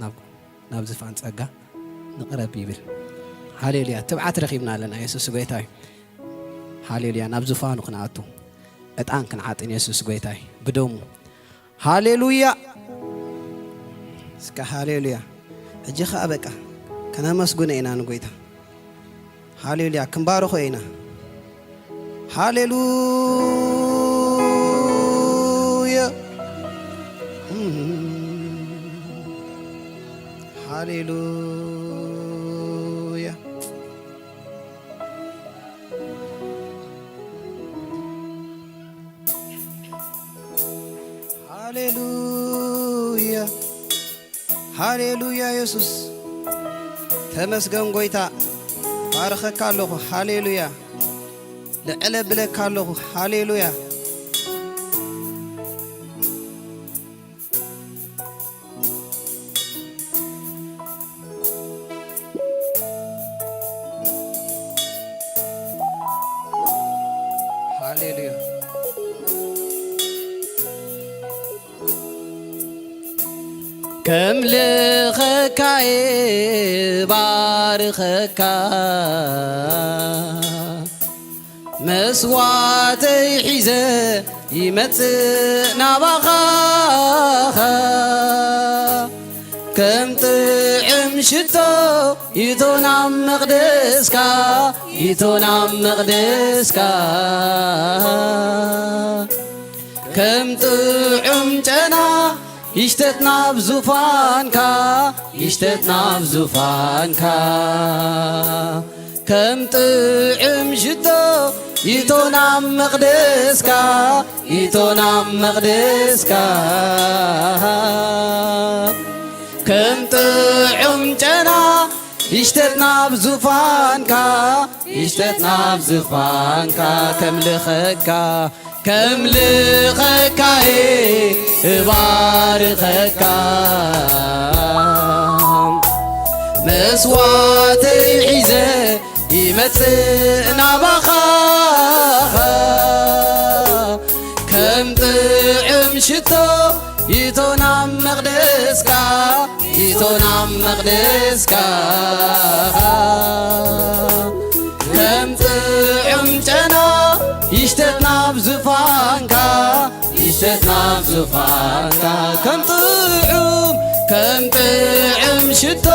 ናብ ናብ ዝፋን ጸጋ ንቕረብ ይብል። ሃሌሉያ! ትብዓት ረኺብና ኣለና። የሱስ ጎይታ እዩ። ሃሌሉያ! ናብ ዝፋኑ ክንኣቱ፣ ዕጣን ክንዓጥን የሱስ ጎይታ እዩ። ብደሙ። ሃሌሉያ! እስከ ሃሌሉያ! ሕጂ ኸኣ በቃ ከነመስግኖ ኢና ንጎይታ። ሃሌሉያ! ክንባርኾ ኢና። ሃሌሉያ! ሃሌሉያ! ሃሌሉያ! ሃሌሉያ የሱስ ተመስገን ጎይታ፣ ባርኸካ ኣለኹ። ሃሌሉያ ልዕል ብለካ ኣለኹ። ሃሌሉያ ሃሌሉያ ከምልኸካ'የ ባርኸካ፣ መስዋእተይ ሒዘ ይመጽእ ናባኻ። ከም ጥዑም ሽቶ ይእቶ ናብ መቕደስካ፣ ይእቶ ናብ መቕደስካ። ከም ጥዑም ጨና ይሽተት ናብ ዙፋንካ፣ ይሽተት ናብ ዙፋንካ። ከም ጥዑም ሽቶ ይእቶ ናብ መቕደስካ፣ ይእቶ ናብ መቕደስካ። ከም ጥዑም ጨና ይሽተት ናብ ዙፋንካ፣ ይሽተት ናብ ዙፋንካ። ከምልኸካ፣ ከምልኸካ'የ እባርኸካ። መስዋእተይ ሒዘ ይመጽእ ናባኻ፣ ከም ጥዑም ሽቶ ይእቶ ናብ መቕደስካ፣ ይእቶ ናብ መቕደስካ። ከም ጥዑም ጨና ይሽተት ናብ ዙፋንካ፣ ይሽተት ናብ ዙፋንካ። ከም ጥዑም፣ ከም ጥዑም ሽቶ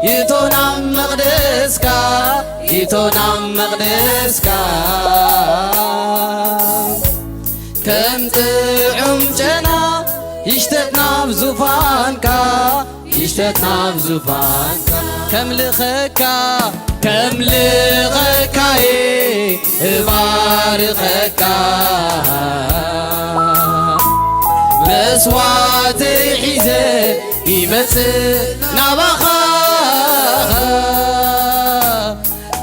ይእቶ ናብ መቕደስካ፣ ይእቶ ናብ መቕደስካ። ከም ጥዑም ጨና ይሽተት ናብ ዙፋንካ፣ ይሽተት ናብ ዙፋንካ። ከምልኸካ፣ ከምልኸካ'የ እባርኸካ። መስዋእተይ ሒዘ ይመጽእ ናባኻ፣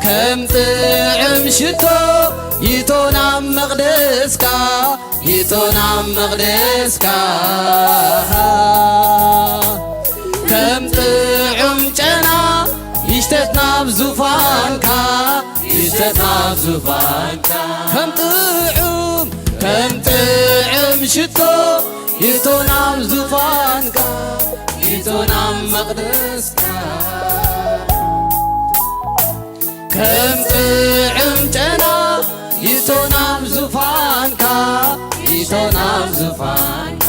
ከም ጥዑም ሽቶ ይእቶ ናብ መቕደስካ፣ ይእቶ ናብ መቕደስካ። ከም ጥዑም ጨና ይሽተት ናብ ዙፋንካ፣ ይሽተት ናብ ዙፋንካ። ከም ጥዑም፣ ከም ጥዑም ሽቶ ይእቶ ናብ ዙፋንካ፣ ይእቶ ናብ መቕደስካ። ከም ጥዑም ጨና ይእቶ ናብ ዙፋንካ፣ ይእቶ ናብ ዙፋንካ።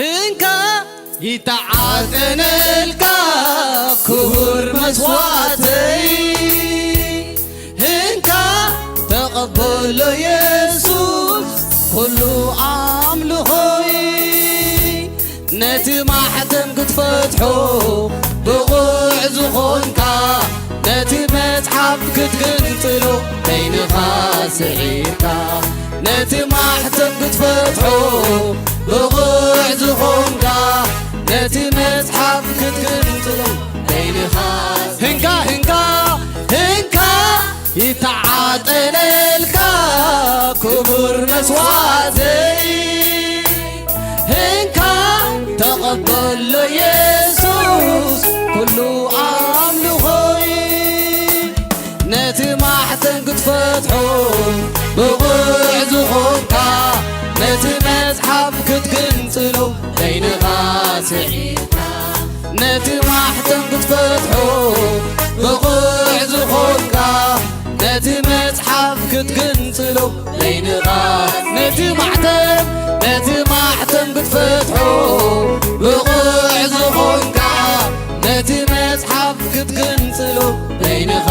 እንካ ይተዓጠነልካ ክቡር መስዋእተይ፣ እንካ ተቐበሎ የሱስ ኩሉ ኣምልኾይ። ነቲ ማሕተም ክትፈትሖ ብቑዕ ዝኾንካ፣ ነቲ መጽሓፍ ክትግንጽሎ በይንኻ ስዒርካ። ነቲ ማሕተም ክትፈትሖ ብቑዕ ዝኾንካ፣ ነቲ መጽሓፍ ክትግንጽሎ በይንኻ። ህንካ፣ ህንካ፣ ህንካ ይተዓጠነልካ መስዋዕተይ እንካ ተቐበሎ የሱስ ኩሉ ኣምልኾይ። ነቲ ማሕተም ክትፈትሖ ብቑዕ ዝኾንካ፣ ነቲ መጽሓፍ ክትግንጽሎ በይንኻ ስዒድካ። ነቲ ማሕተም ክትፈትሖ ብቑዕ ዝኾንካ፣ ነቲ መጽሓፍ ክትግንጽሎ በይንኻ። ነቲ ማሕተም፣ ነቲ ማሕተም ክትፈትሖ ብቑዕ ዝኾንካ፣ ነቲ መጽሓፍ ክትግንጽሎ በይንኻ።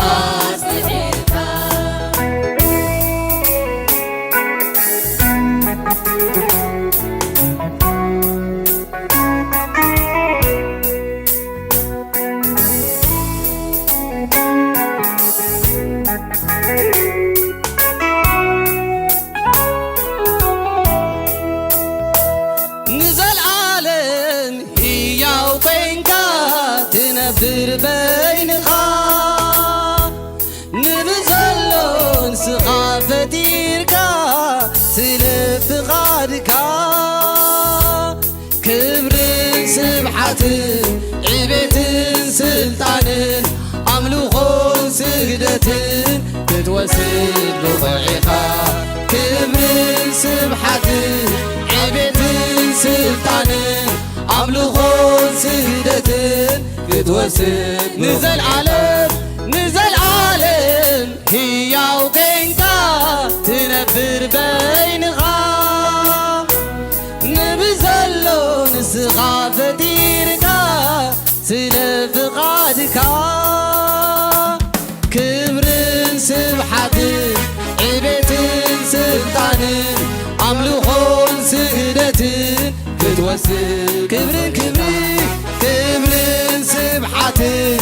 ንዘልኣለም ህያው ኮይንካ ትነብር በይንኻ፣ ንብዘሎ ንስኻ ፈጢርካ ስለ ፍቓድካ። ክብርን ስብሓትን ዕቤትን ስልጣንን ኣምልኾን ስግደትን ክትወስድ ብቑዕ ኢኻ። ክብርን ስብሓትን ዕቤትን ስልጣንን ኣምልኾን ስግደትን ክትወስድ ንዘልኣለም፣ ንዘልኣለም ህያው ኮይንካ ትነብር በይንኻ። ንብዘሎ ንስኻ ፈጢርካ ስለ ፍቓድካ። ክብርን ስብሓትን ዕቤትን ስልጣንን ኣምልኾን ስግደትን ክትወስድ። ክብርን ክብሪ፣ ክብርን ስብሓትን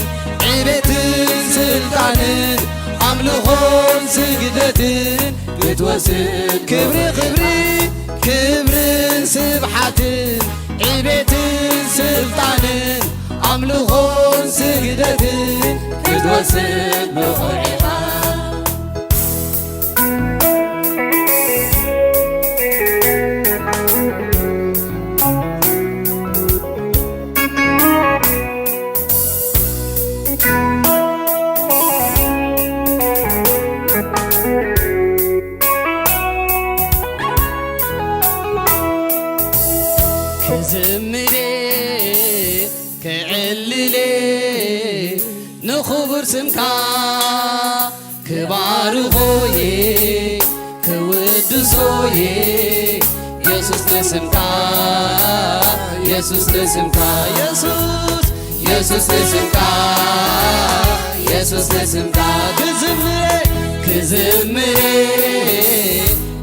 ዕቤትን ስልጣንን ኣምልኾን ስግደትን ክትወስድ። ክብሪ ክብሪ፣ ክብርን ስብሓትን ዕቤትን ስልጣንን ኣምልኾን ስግደትን ክትወስድ ብቑዕ ኢኻ። ክዝምር ክዕልል ንኽቡር ስምካ ክባርኾ እየ፣ ክውድሶ እየ። የሱስ ንስምካ፣ የሱስ ንስምካ፣ የሱስ፣ የሱስ ንስምካ፣ የሱስ ንስምካ ክዝምር፣ ክዝምር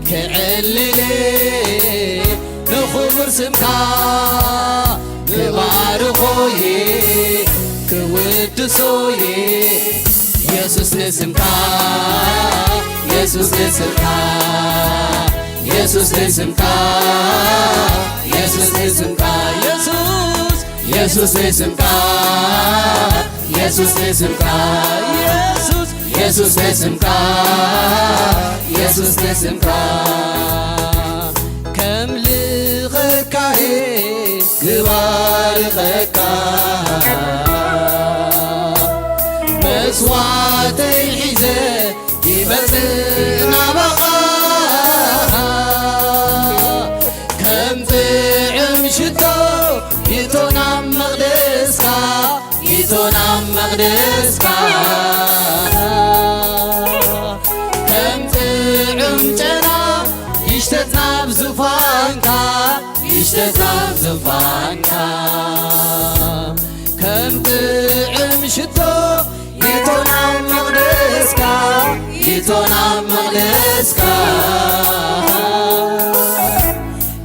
ክዕልል ንኽቡር ስምካ ክባርኾ እየ፣ ክውድሶ እየ። የሱስ ንስምካ፣ የሱስ ንስምካ፣ የሱስ ንስምካ፣ የሱስ ንስምካ፣ የሱስ፣ የሱስ ንስምካ፣ የሱስ ንስምካ፣ የሱስ፣ የሱስ ንስምካ፣ የሱስ ንስምካ። ከምልኸካ እየ ክባርኸካ፣ መስዋዕተይ ሒዘ ይመጽእ ናባኻ። ከም ጥዑም ሽቶ ይእቶ ናብ መቕደስካ፣ ይእቶ ናብ መቕደስካ። ከም ጥዑም ጨና ይሽተት ናብ ዙፋንካ፣ ይሽተት ናብ ዙፋንካ። ከም ጥዑም ሽቶ ይእቶ ናብ መቕደስካ፣ ይእቶ ናብ መቕደስካ።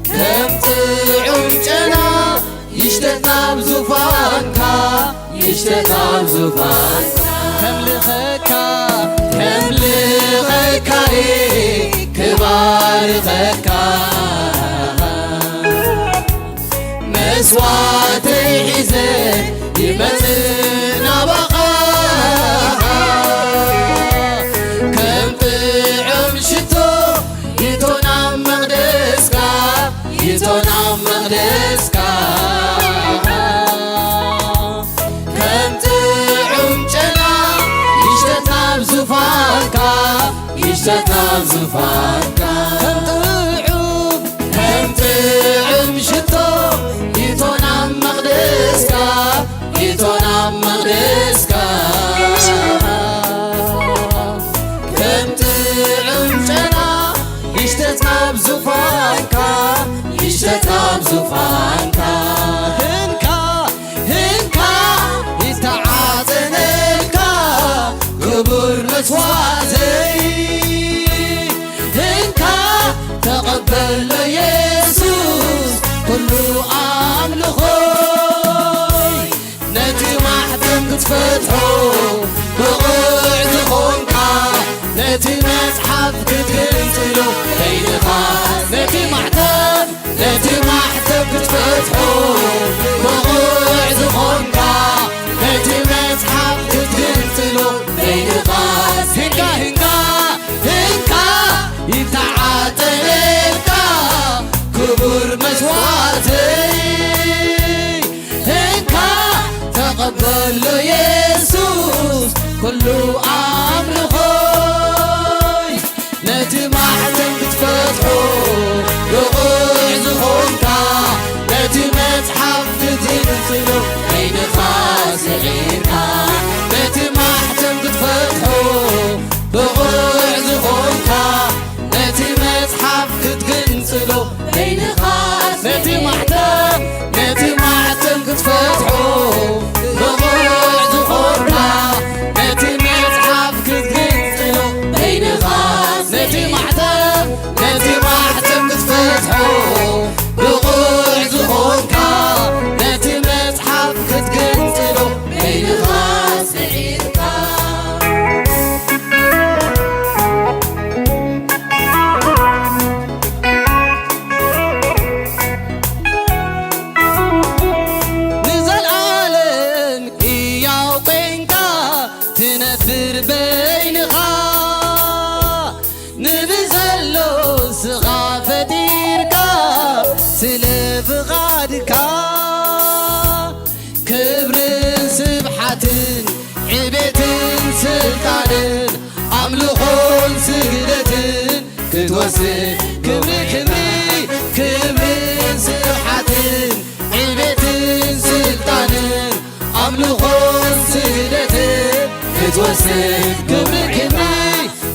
ከም ጥዑም ጨና ይሽተት ናብ ዙፋንካ፣ ይሽተት ናብ ዙፋንካ። ከምልኸካ፣ ከምልኸካ እየ ክባርኸካ። መስዋዕተይ ሒዘ ይመጽእ ናባኻ። ከም ጥዑም ሽቶ ይእቶ ናብ ካ ይሽተት ናብ ዙፋንካ። ከም ጥዑም ከም ጥዑም ሽቶ ይቶ ናብ መቕደስካ፣ ይቶ ናብ መቕደስካ። ከም ጥዑም ጨና ይሽተት ናብ ዙፋንካ፣ ይሽተት ናብ ዙፋንካ። እንካ እንካ ይተዓጠነልካ ክቡር መስዋዕተይ። እንካ ተቐበሎ የሱስ ኩሉ ኣምልኾይ። ነቲ ማሕተም ክትፈትሖ ብቑዕ ዝኾንካ፣ ነቲ መጽሓፍ ክትግንጽሎ በይንኻ። ነቲ ማሕተም ነቲ ማሕተም ክትፈትሖ ብቑዕ ዝኾንካ፣ ነቲ መጽሓፍ ክትግንጽሎ በይንኻ። ህንካ ህንካ ህንካ ይተዓጠነልካ ክቡር መስዋዕተይ። ህንካ ተቐበሎ የሱስ ኩሉ ኣምልኾይ። ነቲ ማሕተም ክትፈትሖ ብቑዕ ዝኾንካ፣ ነቲ መጽሓፍ ክትግንጽሎ በይንኻ ስዒርካ። ነቲ ማሕተም ክትፈትሖ ብቑዕ ዝኾንካ፣ ነቲ መጽሓፍ ክትግንጽሎ በይንኻ። ነቲ ማሕተም ነቲ ማሕተም ክትፈትሖ ብቑዕ ዝኾንካ፣ ነቲ መጽሓፍ ክትግንጽሎ በይንኻ። ነቲ ማሕተም ነቲ ማሕተም ክትፈትሖ ብቑዕ ዝኾንካ፣ ነቲ መጽሓፍ ክትግንጽሎ በይንኻ ስዒርካ። ንዘለኣለም ህያው ኮይንካ ትነብር በይንኻ፣ ንብዘሎ ስኻ ፈጢርካ ስለ ፍቓድካ ክብርን ስብሓትን ዕቤትን ስልጣንን ኣምልኾን ስግደትን ክትወስድ ክብሪ ክብሪ ክብርን ስብሓትን ዕቤትን ስልጣንን ኣምልኾን ስግደትን ክትወስድ ክብሪ ክብሪ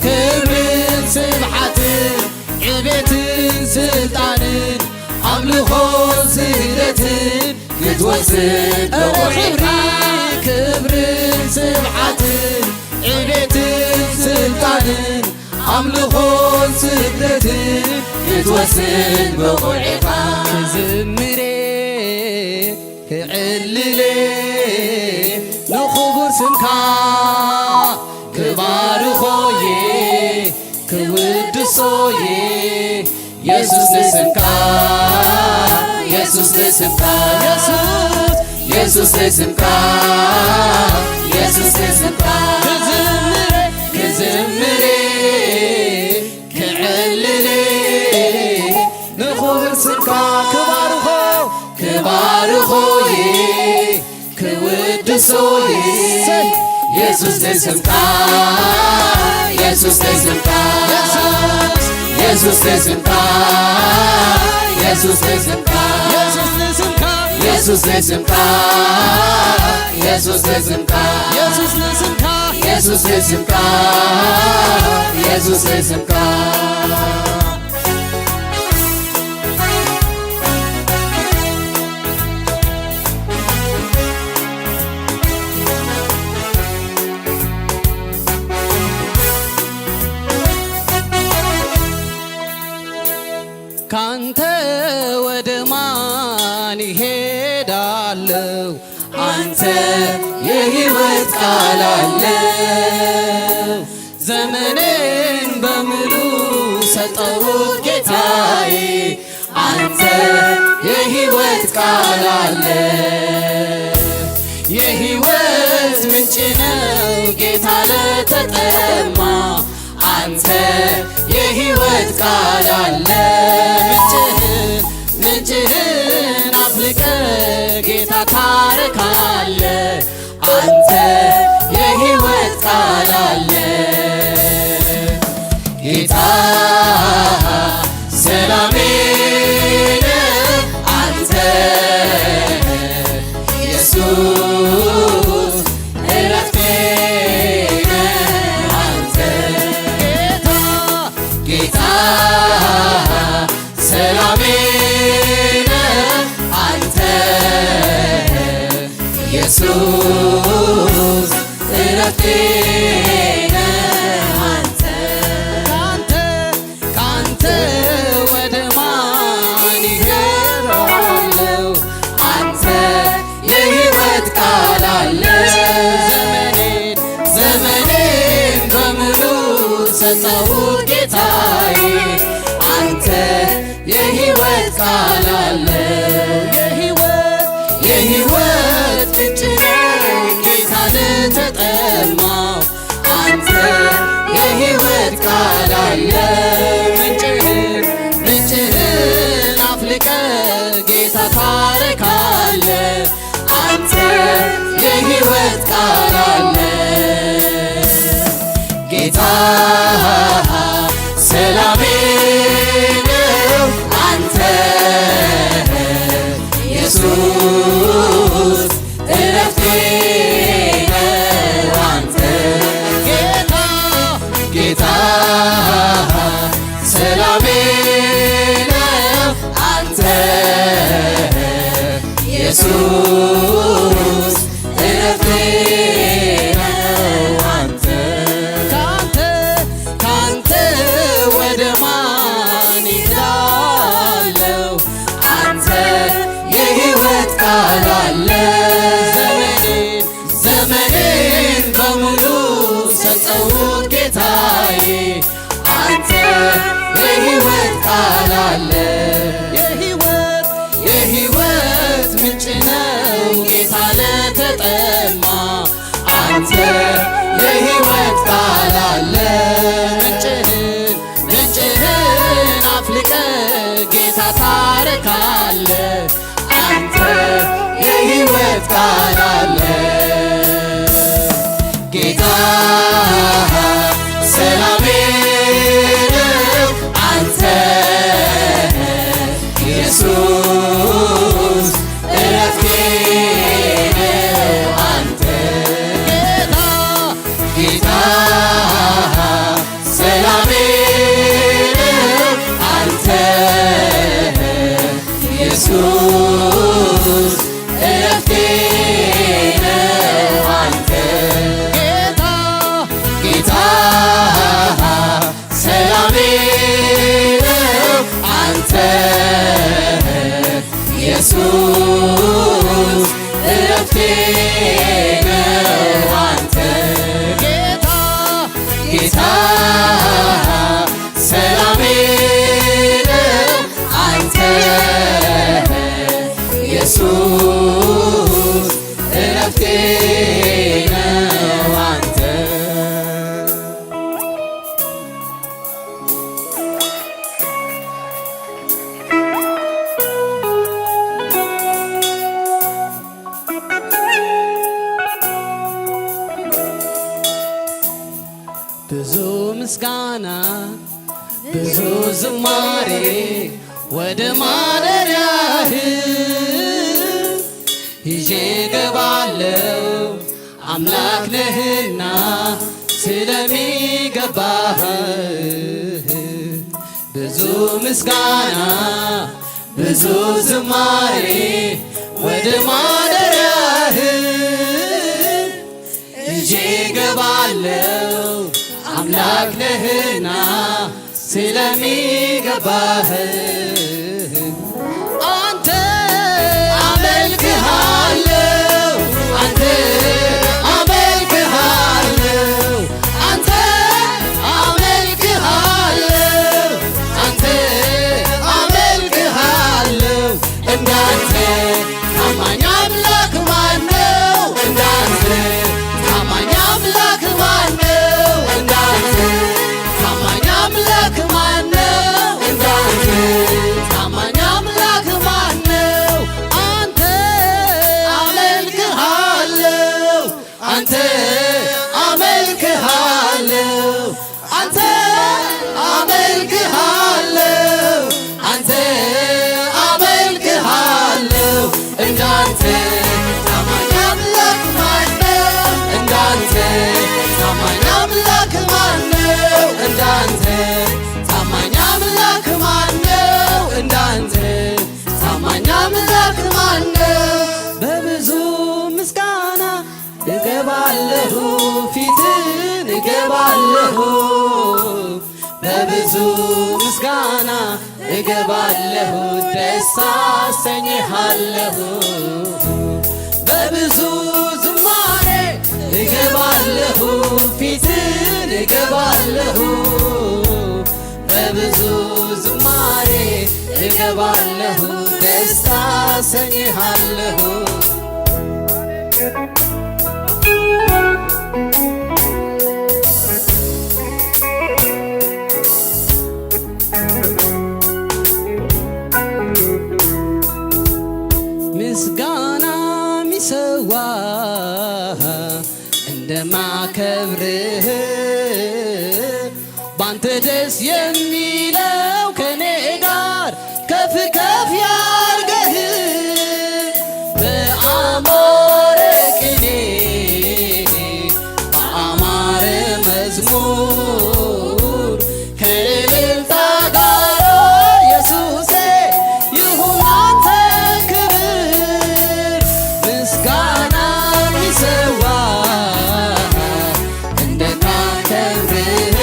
ክብርን ስብሓትን ዕቤትን ስልጣንን ኣምልኾን ስግደትን ክትወስድ ኧረ ክብሪ ክብርን ስብሓትን ዕቤትን ስልጣንን ኣምልኾን ስግደትን ክትወስድ ብቑዕ ኢኻ። ክዝምሬ ክዕልሌ ንኽቡር ስምካ ክባርኾዬ ክውድሶዬ የሱስ ንስምካ የሱስ ንስምካ የሱስ የሱስ ንስምካ የሱስ ንስምካ ክዝምሬ ክዝምሬ ክዕልሌ ንኽቡር ስምካ ክባርኾ ክባርኾዬ ክውድሶዬ የሱስ ንስምካ የሱስ ንስምካ የሱስ የሱስ ንስምካ የሱስ ንስምካ የሱስ ንስምካ የሱስ ንስምካ የሱስ ንስምካ የሱስ ንስምካ የሱስ ንስምካ የሱስ ንስምካ ካንተ ወደ ማን ይሄዳለው? አንተ የህይወት ቃል አለ። ዘመኔን በሙሉ ሰጠሁት ጌታዬ፣ አንተ የህይወት ቃል አለ። የህይወት ምንጭ ነው ጌታ ለተጠማ፣ አንተ የህይወት ቃል አለ። ምንጭህን ምንጭህን አፍልቀ ጌታ ታረካለ። አንተ የህይወት ቃል አለ። ጌታ ሰላሜ ነህ አንተ ኢየሱስ፣ እረፍቴ ነህ አንተ ጌታ፣ ጌታ ሰላሜ ነህ አንተ ኢየሱስ፣ እረፍቴ ነህ አንተ። ካንተ፣ ካንተ ወደ ማን እሄዳለሁ? አንተ የሕይወት ቃል አለ። ዘመኔን፣ ዘመኔን በሙሉ ሰጠሁት ጌታዬ፣ አንተ የሕይወት ቃል አለ። የሕይወት፣ የሕይወት ምንጭ ነህ ጌታ ለተጠማው፣ አንተ የሕይወት ቃል አለ። ምንጭህን፣ ምንጭህን አፍልቀህ ጌታ ታረካለህ። አንተ የሕይወት ቃል አለ። ጌታ ሰላሜ ነህ አንተ ኢየሱስ፣ እረፍቴ ነህ አንተ ጌታ፣ ጌታ ሰላሜ ነህ አንተ ኢየሱስ፣ እረፍቴ ነህ አንተ። ካንተ፣ ካንተ ወደ ማን እሄዳለሁ? አንተ የሕይወት ቃል አለ። ዘመኔን፣ ዘመኔን በሙሉ ሰጠሁት ጌታዬ፣ አንተ የሕይወት ቃል አለ። የሕይወት፣ የሕይወት ምንጭ ነው ጌታ ለተጠማ፣ አንተ የሕይወት ቃል አለ። ምንጭህን፣ ምንጭህን አፍልቀ ጌታ ታረካለ። አንተ የሕይወት ቃል አለ። ጌታ ሰላሜ ነህ አንተ ኢየሱስ፣ እረፍቴ ነህ አንተ ጌታ፣ ጌታ ሰላሜ ነህ አንተ ኢየሱስ፣ እረፍቴ ነህ አንተ ጌታ፣ ጌታ ሰላሜ ነህ አንተ ኢየሱስ፣ እረፍቴ ነህ አንተ ጌታ፣ ጌታ ሰላሜ ነህ አንተ ኢየሱስ፣ እረፍቴ ነህ አንተ። ብዙ ምስጋና፣ ብዙ ዝማሬ ወደ ማደሪያህ ይዤ ገባለው፣ አምላክ ነህና ስለሚገባህ። ብዙ ምስጋና፣ ብዙ ዝማሬ ወደ ማደሪያህ ይዤ ገባለው፣ አምላክ ነህና ስለሚገባህ። አንተ አመልክሃለው፣ አንተ አመልክሃለው፣ አንተ አመልክሃለው፣ አንተ አመልክሃለው። እንዳንተ ታማኝ አምላክ ማነው? እንዳንተ ታማኝ አምላክ ማነው? እንዳንተ ታማኝ አምላክ ማነው? እንዳንተ ታማኝ አምላክ ማነው? አንተ በብዙ ምስጋና እገባለሁ፣ ደስ አሰኝሃለሁ። በብዙ ዝማሬ እገባለሁ፣ ፊትን እገባለሁ። በብዙ ዝማሬ እገባለሁ፣ ደስ አሰኝሃለሁ። ምስጋና ሚሰዋ እንደማከብርህ፣ ባንተ ደስ የሚለው ከኔ ጋር ከፍ ከፍ ያርገህ። በአማረ ቅኔ፣ በአማረ መዝሙር፣ ከእልልታ ጋር ኢየሱሴ፣ ይሁን ላንተ ክብር። ምስጋና ሚሰዋ እንደማከብርህ፣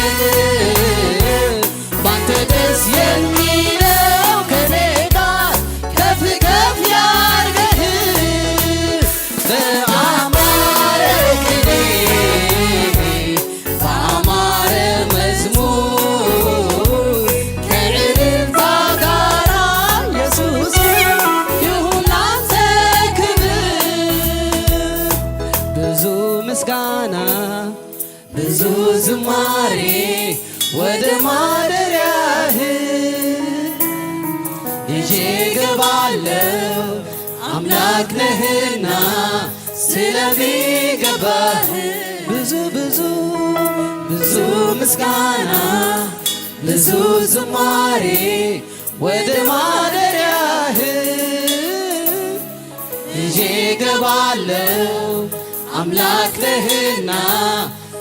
ባንተ ደስ የሚለው ከኔ ጋር ከፍ ከፍ ያርገህ። በአማረ ቅኔ፣ በአማረ መዝሙር፣ ከእልልታ ጋር ኢየሱስ፣ ይሁን ላንተ ክብር። ብዙ ምስጋና፣ ብዙ ዝማሬ ወደ ማደሪያህ ይዤ እገባለሁ፣ አምላክ ነህና ስለሚገባህ። ብዙ፣ ብዙ፣ ብዙ ምስጋና፣ ብዙ ዝማሬ ወደ ማደሪያህ ይዤ እገባለሁ፣ አምላክ ነህና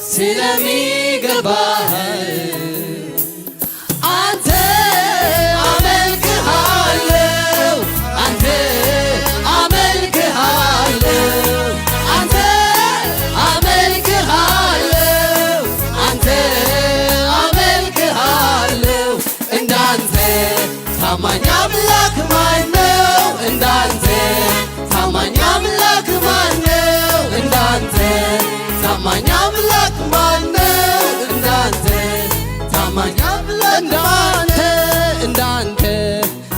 ስለሚገባህ። አንተ አመልክሃለሁ፣ አንተ አመልክሃለሁ፣ አንተ አመልክሃለሁ፣ አንተ አመልክሃለሁ። እንዳንተ ታማኝ አምላክ ማን ነው? እንዳንተ ታማኝ አምላክ ማን ነው? እንዳንተ ታማኝ አምላክ ማን ነው? እንዳንተ ታማኝ አምላክ ማን ነው? እንዳንተ፣ እንዳንተ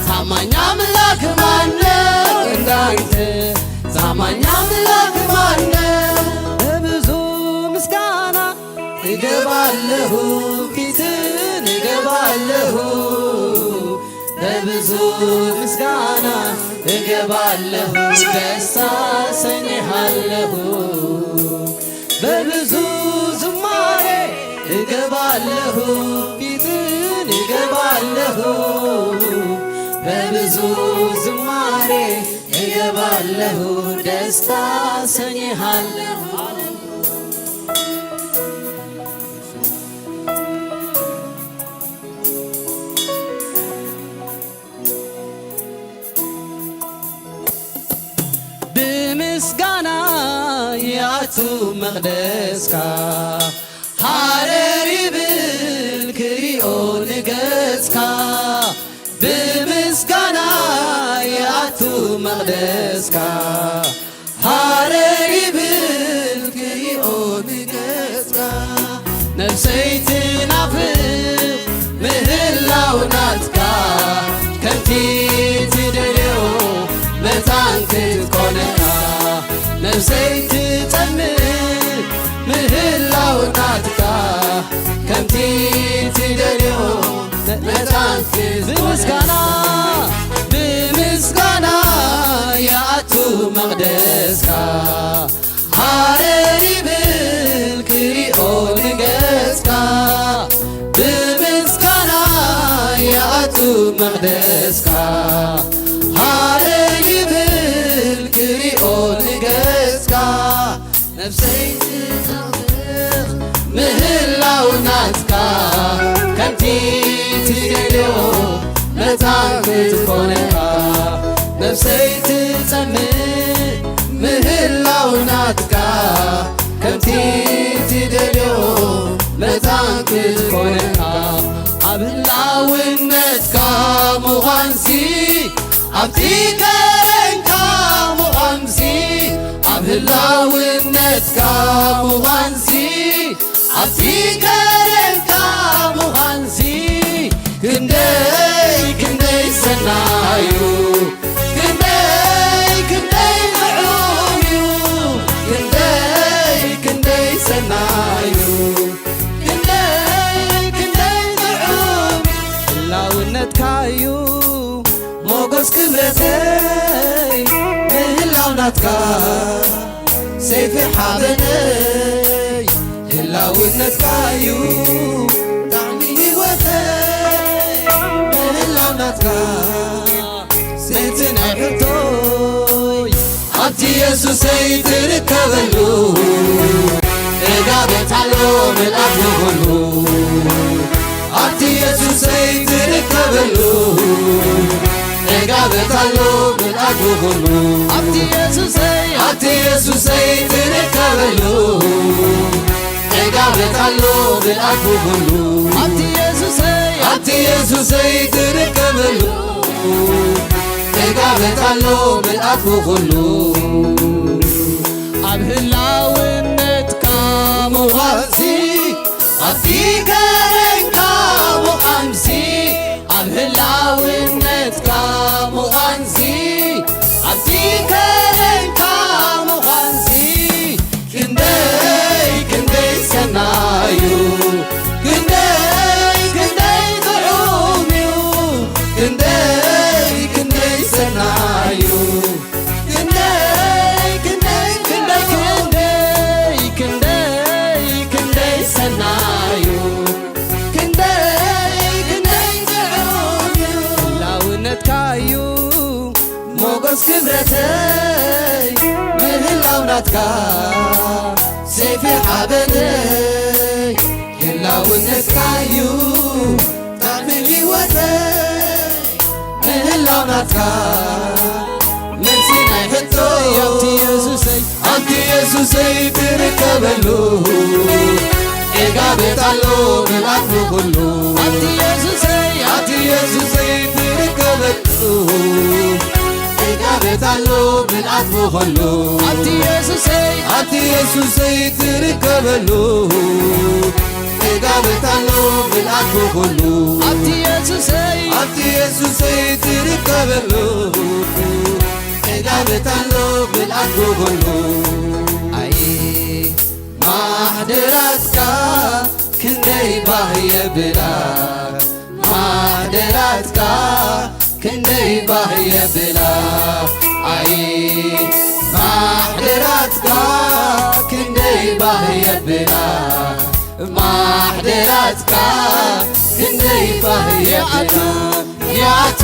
ታማኝ አምላክ ማን ነው? እንዳንተ ታማኝ አምላክ ማን ነው? በብዙ ምስጋና እገባለሁ፣ ፊትን እገባለሁ፣ በብዙ ምስጋና እገባለሁ፣ ደስ አሰኝሃለሁ። በብዙ ዝማሬ እገባለሁ፣ ፊትን እገባለሁ፣ በብዙ ዝማሬ እገባለሁ፣ ደስ አሰኝሃለሁ። ብምስጋና ይኣቱ መቕደስካ፣ ሃረር ይብል ክሪኦ ንገጽካ። ብምስጋና ይኣቱ መቕደስካ፣ ሃረር ይብል ክሪኦ ንገጽካ። ነፍሰይ ትናፍቕ ምህላው ናትካ፣ ከምቲ ትደልዮ መታን ክትኮነካ። ነፍሰይ ትጸምእ ምህላው ናትካ፣ ከምቲ ትደልዮ መታን ክትኮነካ። ብምስጋና፣ ብምስጋና ይኣቱ መቕደስካ፣ ሃረር ይብል ክሪኦ ንገጽካ። ብምስጋና ይኣቱ መቕደስካ፣ ሃረር ይብል ክሪኦ ንገጽካ። ነፍሰይ ትናፍቕ ምህላው ናትካ፣ ከምቲ ትደልዮ መታን ክትኮነካ። ነፍሰይ ትጸምእ ምህላው ናትካ፣ ከምቲ ትደልዮ መታን ክትኮነካ። ህላውነትካ ምዃንሲ ኣብቲ ከረንካ ምዃንሲ ኣብ ህላውነትካ ምዃንሲ ኣብቲ ከረንካ ምዃንሲ ክንደይ ክንደይ ሰናዩ ክንደይ ክንደይ ጥዑም እዩ ክንደይ ክንደይ ሰናዩ ክንደይ ክንደይ ጥዑም ህላውነትካ እዩ ሞገስ ክብረተይ ምህላው ናትካ ሰይፊ ሓበነይ ህላውነትካ እዩ ጣዕሚ ህይወተይ ምህላው ናትካ ሰይቲ ናይ ሕቶይ ኣብቲ የሱሰይ ትርከበሉ እጋበት ኣሎ ምልኣት ንኹሉ ኣብቲ የሱሰይ ትርከበሉ እጋበት ኣሎ ምልኣት ንኹሉ ኣብቲ የሱሰይ ኣብቲ የሱሰይ ትርከበሉ እጋበት ኣሎ ምልኣት ንኹሉ ኣብቲ የሱሰይ ኣብቲ የሱሰይ ትርከበሉ እጋበት ኣሎ ምልኣት ብኹሉ ኣብ ህላውነትካ ምዃንሲ ኣብቲ ከረንካ ምዃንሲ ኣብ ህላውነትካ ምዃንሲ ኣብቲ ከረንካ ምዃንሲ ክንደይ ክንደይ ሰናዩ ክንደይ ክንደይ ጥዑም እዩ ክንደይ ክንደይ ሰናዩ ክንደይ ክንደይ ክንደይ ክንደይ ክንደይ ክንደይ ሰናዩ ክንደይ ክንደይ ጥዑም እዩ ህላውነትካ እዩ ሞገስ ክብረተይ ምህላው ናትካ ሰይፊ ሓበነይ ህላውነትካ እዩ ጣዕሚ ህይወተይ ምህላው ናትካ መልሲ ናይ ሕቶ ኣብቲ የሱሰይ ኣብቲ የሱሰይ ትርከበሉ እጋበት ኣሎ ምልኣት ንኹሉ ኣብቲ የሱሰይ ኣብቲ የሱሰይ ትርከበሉ እጋበት ኣሎ ምልኣት ንኹሉ ኣብቲ የሱሰይ ኣብቲ የሱሰይ ትርከበሉ እጋበት ኣሎ ምልኣት ንኹሉ ኣብቲ የሱሰይ ኣብቲ የሱሰይ ትርከበሉ እጋበት ኣሎ ምልኣት ንኹሉ ኣይ ማሕደራትካ ክንደይ ባህ የብላ ማሕደራትካ ክንደይ ባህ የብላ ኣይ ማሕደራትካ ክንደይ ባህ የብላ ማሕደራትካ ክንደይ ባህ የብላ ይኣቱ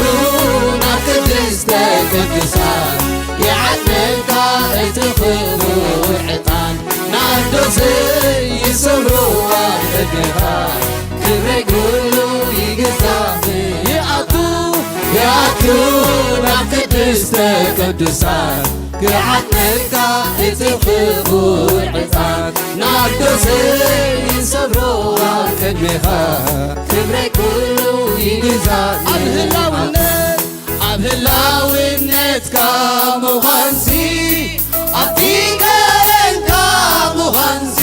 ናብ ቅድስተ ቅዱሳን ይዓጥነልካ እቲ ክቡር ዕጣን ናርዶሰይ ይሰብርዋ ቅድሜኻ ክብረይ ኩሉ ይግዛእ ይኣቱ ይኣቱ ናብ ቅድስተ ቅዱሳን ክዓጥነልካ እቲ ክቡር ዕጣን ናርዶሰይ ይሰብርዋ ቅድሜኻ ክብረይ ኩሉ ይግዛእ ኣብ ህላውነት ኣብ ህላውነትካ ምዃንሲ ኣብቲ ከረንካ ምዃንሲ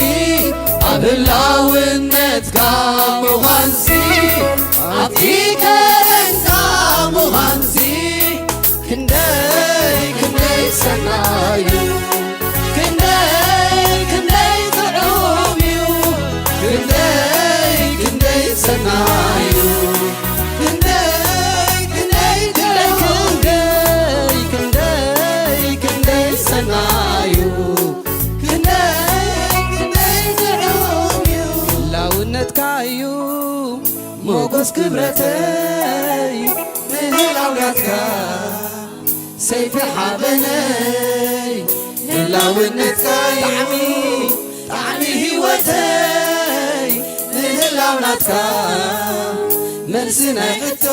ኣብ ህላውነትካ ምዃንሲ ኣብቲ ከረንካ ምዃንሲ ክንደይ ክንደይ ሰናዩ ክንደይ ክንደይ ጥዑም እዩ ክንደይ ክንደይ ሰናዩ ክንደይ ክንደይ ክንደይ ክንደይ ክንደይ ሰናዩ ክንደይ ክንደይ ጥዑም እዩ ህላውነትካ እዩ ሞጎስ ክብረተይ ምህላው ናትካ ሰይፊ ሓበነይ ህላውነትካ እዩ ጣዕሚ ህይወተይ ምህላው ናትካ መልሲ ናይ ሕቶ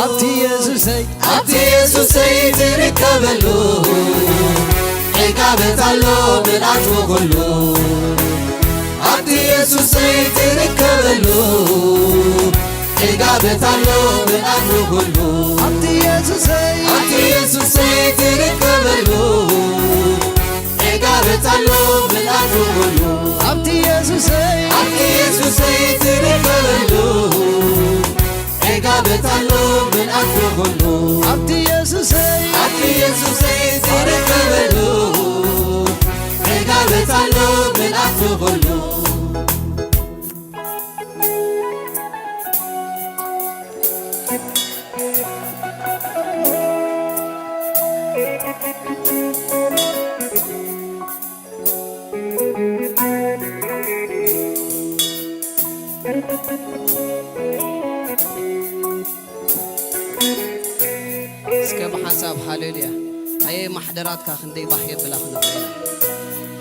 ኣብቲ የሱሰይ ኣብቲ የሱሰይ ትርከበሉ ዕጋበት ኣሎ ምልኣት ብኹሉ ኣብቲ የሱሰይ ትርከበሉ ዕጋበት ኣሎ ምልኣት ንኹሉ። ኣብቲ የሱሰይ፣ ኣብቲ የሱሰይ ትርከበሉ። ዕጋበት ኣሎ ምልኣት ንኹሉ። ኣብቲ የሱሰይ፣ ኣብቲ የሱሰይ ትርከበሉ። ዕጋበት ኣሎ ምልኣት ንኹሉ። ኣብቲ የሱሰይ፣ ኣብቲ የሱሰይ ትርከበሉ። ዕጋበት ኣሎ ምልኣት ንኹሉ። እስከ ብሓንሳብ ሃሌሉያ። ኣየ ማሕደራትካ ክንደይ ባህ የብላ ክንብል ኢና።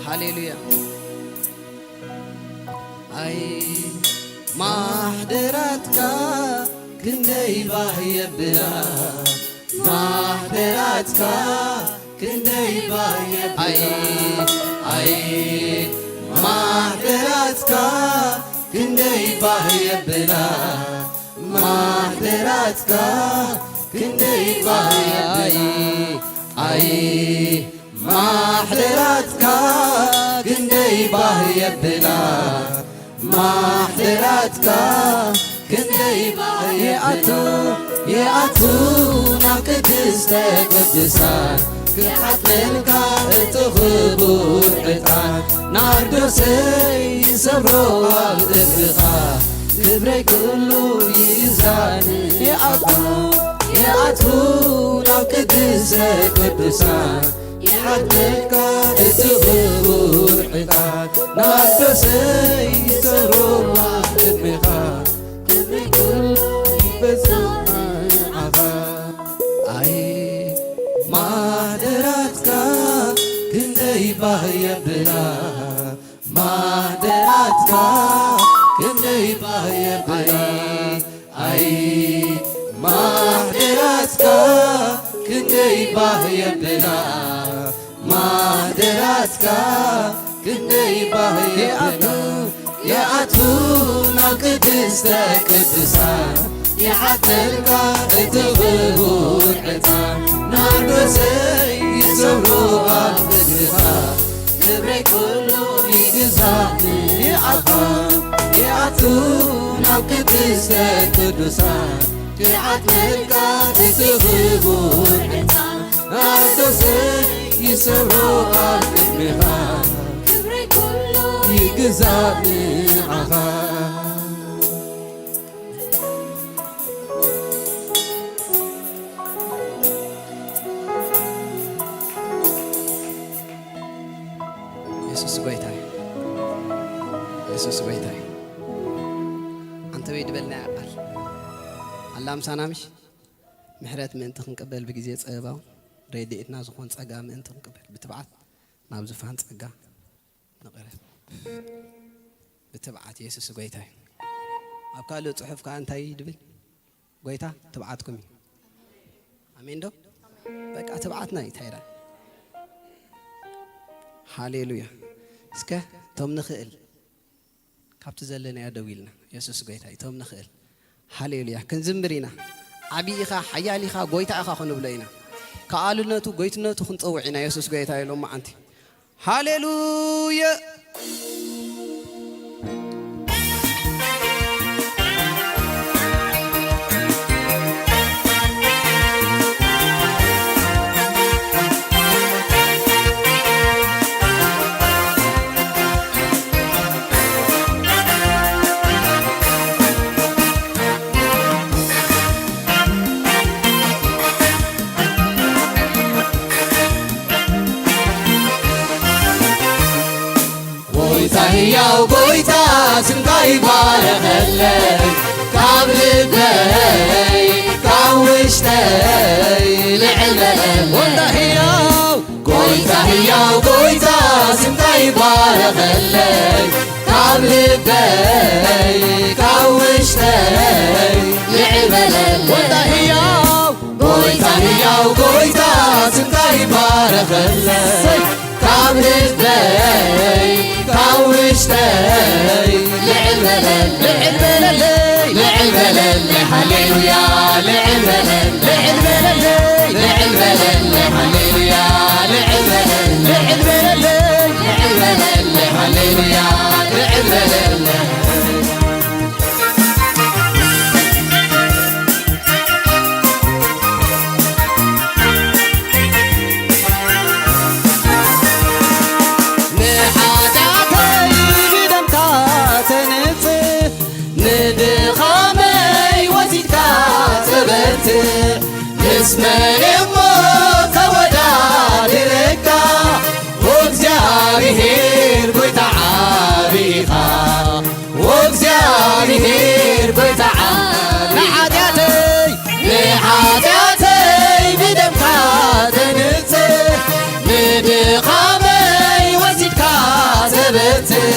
ሃሌሉያ። ኣይ ማሕደራትካ ክንደይ ባህ የብላ፣ ማሕደራትካ ክንደይ ባህ የብላ። ኣይ፣ ኣይ ማሕደራትካ ክንደይ ባህ የብላ፣ ማሕደራትካ ክንደይ ባህ የብላ። ኣይ ማሕደራትካ ክንደይ ባህ የብላ፣ ማሕደራትካ ክንደይ ባህ የብላ። ይኣቱ፣ ይኣቱ ናብ ቅድስተ ቅዱሳን፣ ክሓጥበልካ እቲ ክቡር ዕጣን፣ ናርዶሰይ ይሰብሮ ኣብ እግርኻ፣ ክብረይ ኩሉ ይዛኒ። ይኣቱ፣ ይኣቱ ናብ ቅድስተ ቅዱሳን፣ ይሓጥበልካ እቲ ክቡር ዕጣን፣ ናርዶሰይ ይሰብሮ ኣብ እግርኻ፣ ክብረይ ኩሉ ይበዝሕ ንዓኻ። ኣይ ማሕደራትካ ክንደይ ባህ የብላ፣ ማሕደራትካ ክንደይ ባህ የብላ። ኣይ ማሕደራትካ ክንደይ ባህ የብላ፣ ማሕደራትካ ክንደይ ባህ የብላ። ይኣቱ፣ ይኣቱ ናብ ቅድስተ ቅዱሳን፣ ይሓጥበልካ እቲ ክቡር ዕጣን፣ ናርዶሰይ ይሰብሮ ኣብ እግርኻ፣ ክብረይ ኩሉ ይግዛእ ንዓኻ። ይኣቱ ናብ ቅድስተ ቅዱሳን፣ ይሓጥበልካ እቲ ክቡር ዕጣን፣ ናርዶሰይ ይሰብሮ ኣብ ቅድሜኻ፣ ክብረይ ኩሉ ይግዛእ ንዓኻ። የሱስ ጎይታ እዩ። የሱስ ጎይታ እዩ። ኣንተ ወይ ድበልና ያ ቃል ኣላ ምሳና ምሽ ምሕረት ምእንቲ ክንቅበል ብግዜ ጸበባውን ረድኤትና ዝኾን ጸጋ ምእንቲ ክንቅበል ብትብዓት ናብ ዝፋን ጸጋ ንቕረብ። ብትብዓት የሱስ ጎይታ እዩ። ኣብ ካልእ ጽሑፍ ከኣ እንታይ እዩ ድብል? ጎይታ ትብዓትኩም እዩ። ኣሜን ዶ? በቃ ትብዓትና እዩ። እንታይ ኢላ? ሃሌሉያ። እስከ እቶም ንኽእል ካብቲ ዘለናዮ ደው ኢልና፣ የሱስ ጎይታ እዩ። እቶም ንኽእል ሃሌሉያ ክንዝምር ኢና። ዓቢ ኢኻ፣ ሓያል ኢኻ፣ ጎይታ ኢኻ ክንብሎ ኢና። ከኣልነቱ፣ ጎይትነቱ ክንጸውዕ ኢና። የሱስ ጎይታ እዩ። ሎማዓንቲ ሃሌሉያ። ጎይታ ህያው ጎይታ ስምካ ይባረኸለይ ካብ ልበይ ካብ ውሽጠይ ልዕል በለለይ። ጎይታ ህያው ጎይታ ህያው ጎይታ ስምካ ይባረኸለይ ካብ ልበይ ካብ ውሽጠይ ልዕል በለለይ። ጎይታ ህያው ጎይታ ህያው ጎይታ ስምካ ይባረኸለይ ካብ ልበይ ካብ ውሽጠይ ልዕል በለለይ ልዕል በለለይ ልዕል በለለይ። ልዕል በለለይ፣ ልዕል በለለይ፣ ልዕል በለለይ፣ ሃሌሉያ፣ ልዕል በለለይ፣ ልዕል በለለይ፣ ልዕል በለለይ፣ ሃሌሉያ፣ ልዕል በለለይ። ንሓጢኣተይ ብደምካ ተንጽህ፣ ንድኻመይ ወሲድካ ተበርትዕ፣ ምስ መን እሞ ከወዳድረካ? ኦ እግዚኣብሔር ጐይታ ዓቢ ኢኻ፣ ኦ እግዚኣብሔር ጐይታ ዓቢ ንሓጢኣተይ ንሓጢኣተይ ብደምካ ተንጽህ፣ ንድኻመይ ወሲድካ ተበርትዕ፣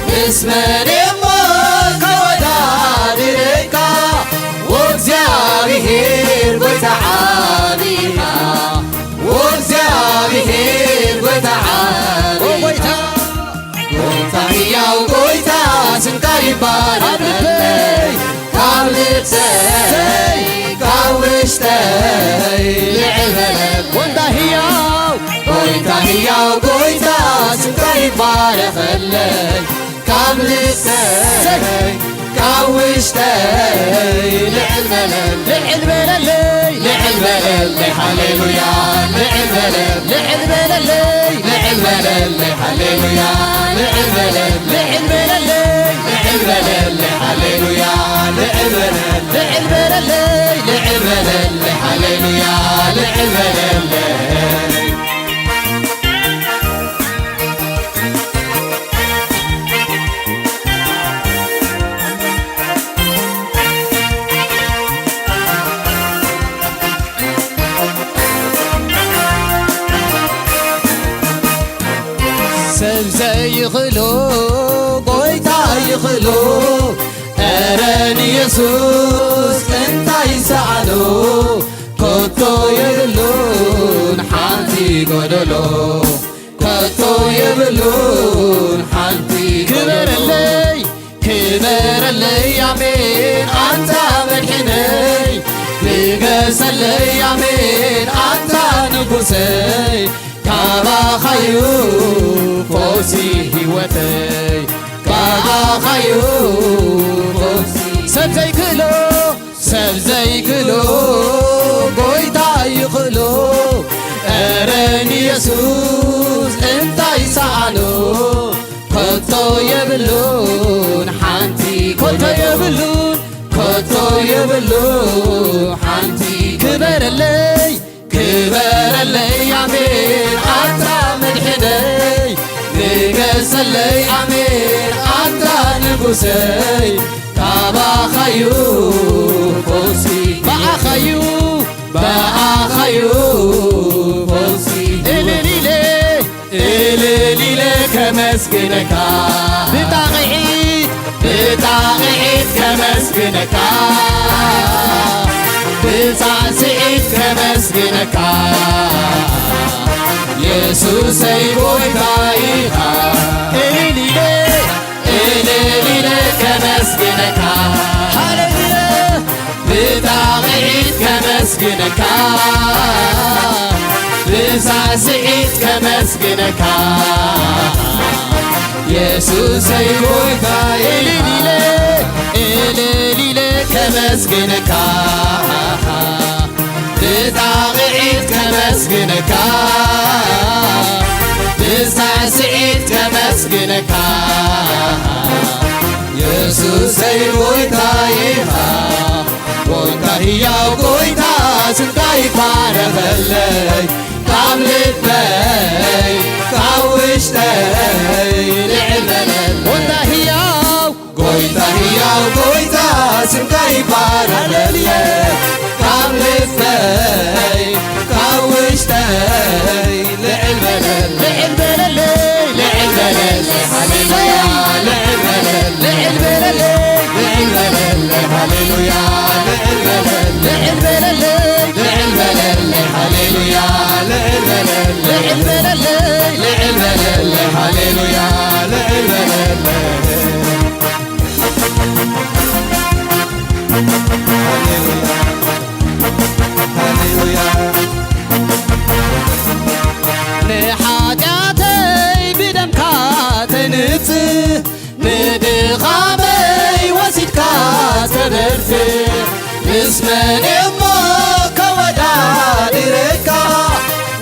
ምስ መን እሞ ከወዳድረካ? ወእግዚኣብሔር ጐይታ ዓቢ ኢኻ፣ ወእግዚኣብሔር ጐይታ ዓቢ ኢኻ። ጐይታ፣ ጐይታ ህያው ጐይታ ስምካ ይባረኸለይ። ካብ ልበይ፣ ካብ ውሽጠይ ልዕል በለለይ። ጐይታ ህያው፣ ጐይታ ህያው ጐይታ ስምካ ይባረኸለይ። ካብ ልበይ፣ ካብ ውሽጠይ ልዕል በለለይ። ልዕል በለለይ። ልዕል በለለይ፣ ሃሌሉያ፣ ልዕል በለለይ። ልዕል በለለይ። ልዕል በለለይ፣ ሃሌሉያ፣ ልዕል በለለይ። ልዕል በለለይ። ልዕል በለለይ፣ ሃሌሉያ፣ ልዕል በለለይ። ልዕል በለለይ። ልዕል በለለይ፣ ሃሌሉያ፣ ልዕል በለለይ። ሰብ ዘይኽእሎ ጐይታ ይኽእሎ፣ እረ ንየሱስ እንታይ ይሰኣኖ? ከቶ የብሉን ሓንቲ ጐደሎ፣ ከቶ የብሉን ሓንቲ ጐደሎ። ክበረለይ፣ ክበረለይ ኣሜን ኣንታ መድሕነይ፣ ንገሰለይ ኣሜን ኣንታ ንጉሰይ። ካባኻዩ ፈውሲ ህይወተይ፣ ካባኻዩ ፈውሲ። ሰብ ዘይክእሎ፣ ሰብ ዘይክእሎ ጐይታ ይኽእሎ። እረ ንየሱስ እንታይ ይሰኣኖ? ከቶ የብሉን ሓንቲ ከቶ የብሉን፣ ከቶ የብሉ ሓንቲ። ክበረለይ፣ ክበረለይ ኣሜን ኣንታ መድሕነይ፣ ንገሰለይ ኣሜን ኣንታ ንጉሰይ። ካባኻዩ ፈውሲ፣ ብኣኻዩ፣ ብኣኻዩ ፈውሲ። እልል ኢለ፣ እልል ኢለ ከመስግነካ፣ ብጣቕዒት፣ ብጣቕዒት ከመስግነካ፣ ብሳዕስዒት ከመስግነካ፣ የሱሰይ ጐይታ ኢኻ። እልል ኢለ፣ እልል ኢለ ከመስግነካ፣ ሃሌሉያ። ብጣቕዒት ከመስግነካ፣ ብሳዕስዒት ከመስግነካ፣ የሱሰይ ጐይታ እልል ኢለ፣ እልል ኢለ ከመስግነካ፣ ብጣቕዒት ከመስግነካ፣ ብሳዕስዒት ከመስግነካ፣ የሱሰይ ጐይታ ኢኻ። ጐይታ ህያው ጐይታ ስምካ ይባረኸለይ፣ ካብ ልበይ ካብ ውሽጠይ ልዕል በለለይ። ጐይታ ህያው፣ ጐይታ ህያው ጐይታ ስምካ ይባረኸለይ፣ ካብ ልበይ ካብ ውሽጠይ ልዕል በለለይ፣ ልዕል በለለይ፣ ልዕል በለለይ፣ ሃሌሉያ፣ ልዕል በለለይ፣ ልዕል በለለይ፣ ልዕል በለለይ፣ ሃሌሉያ፣ ልዕል በለለይ፣ ልዕል በለለይ፣ ልዕል በለለይ፣ ሃሌሉያ፣ ልዕል በለለይ፣ ልዕል በለለይ፣ ልዕል በለለይ፣ ሃሌሉያ፣ ልዕል በለለይ። ሃሌሉያ። ምስ መን እሞ ከወዳድረካ?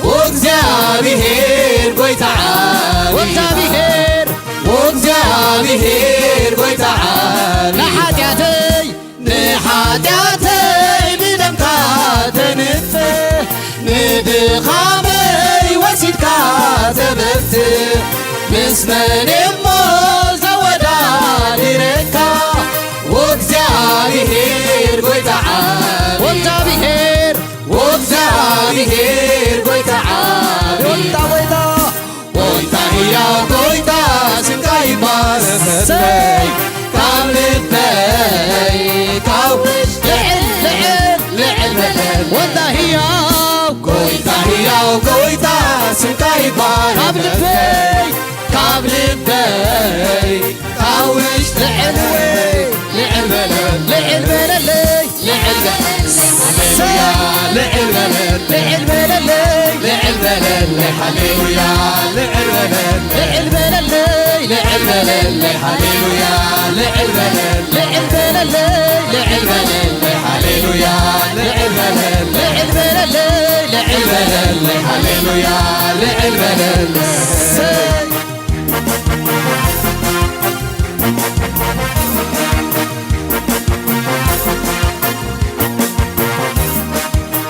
ወእግዚኣብሔር ጐይታ ዓቢ ወእግዚኣብሔር ወእግዚኣብሔር ጐይታ ዓቢ ንሓጢኣተይ ንሓጢኣተይ ብደምካ ተንጽህ፣ ንድኻመይ ወሲድካ ተበርትዕ። ምስ መን እሞ ዘወዳድረካ? ወእግዚኣብሔር ጐይታ ዓቢ። ወእግዚኣብሔር። ወእግዚኣብሔር ጐይታ ዓቢ። ጐይታ፣ ጐይታ። ጐይታ ህያው ጐይታ ስምካ ይባረኽ። ሰይ! ካብ ልበይ ካብ ውሽጠይ ልዕል፣ ልዕል፣ ልዕል በለለይ። ጐይታ ህያው ጐይታ ህያው ጐይታ ስምካ ይባረኽ። ካብ ልበይ ካብ ልበይ ካብ ውሽጠይ ልዕል በለለይ። ልዕል በለለይ። ልዕል በለለይ። ሃሌሉያ። ልዕል በለለይ። ልዕል በለለይ። ልዕል በለለይ። ሃሌሉያ። ልዕል በለለይ። ልዕል በለለይ። ልዕል በለለይ። ሃሌሉያ። ልዕል በለለይ። ልዕል በለለይ። ልዕል በለለይ። ሃሌሉያ። ልዕል በለለይ። ልዕል በለለይ። ልዕል በለለይ። ሃሌሉያ። ልዕል በለለይ።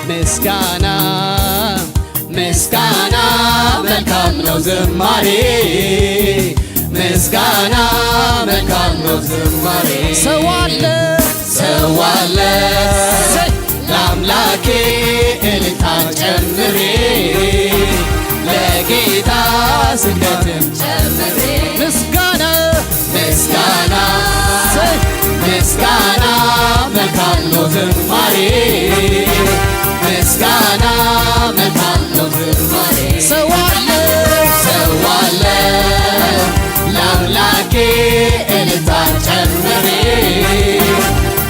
ምስጋና ምስጋና መልካም ነው ዝማሬ፣ ምስጋና መልካም ነው ዝማሬ። ሰው አለ ሰው አለ ለአምላኬ እልልታ ጨምሬ፣ ለጌታ ስግደትም ጨምሬ። ምስጋና ምስጋና ምስጋና መልካም ነው ዝማሬ፣ ምስጋና መልካም ነው ዝማሬ። ሰው አለ ሰው አለ ለአምላኬ እልልታ ጨምሬ፣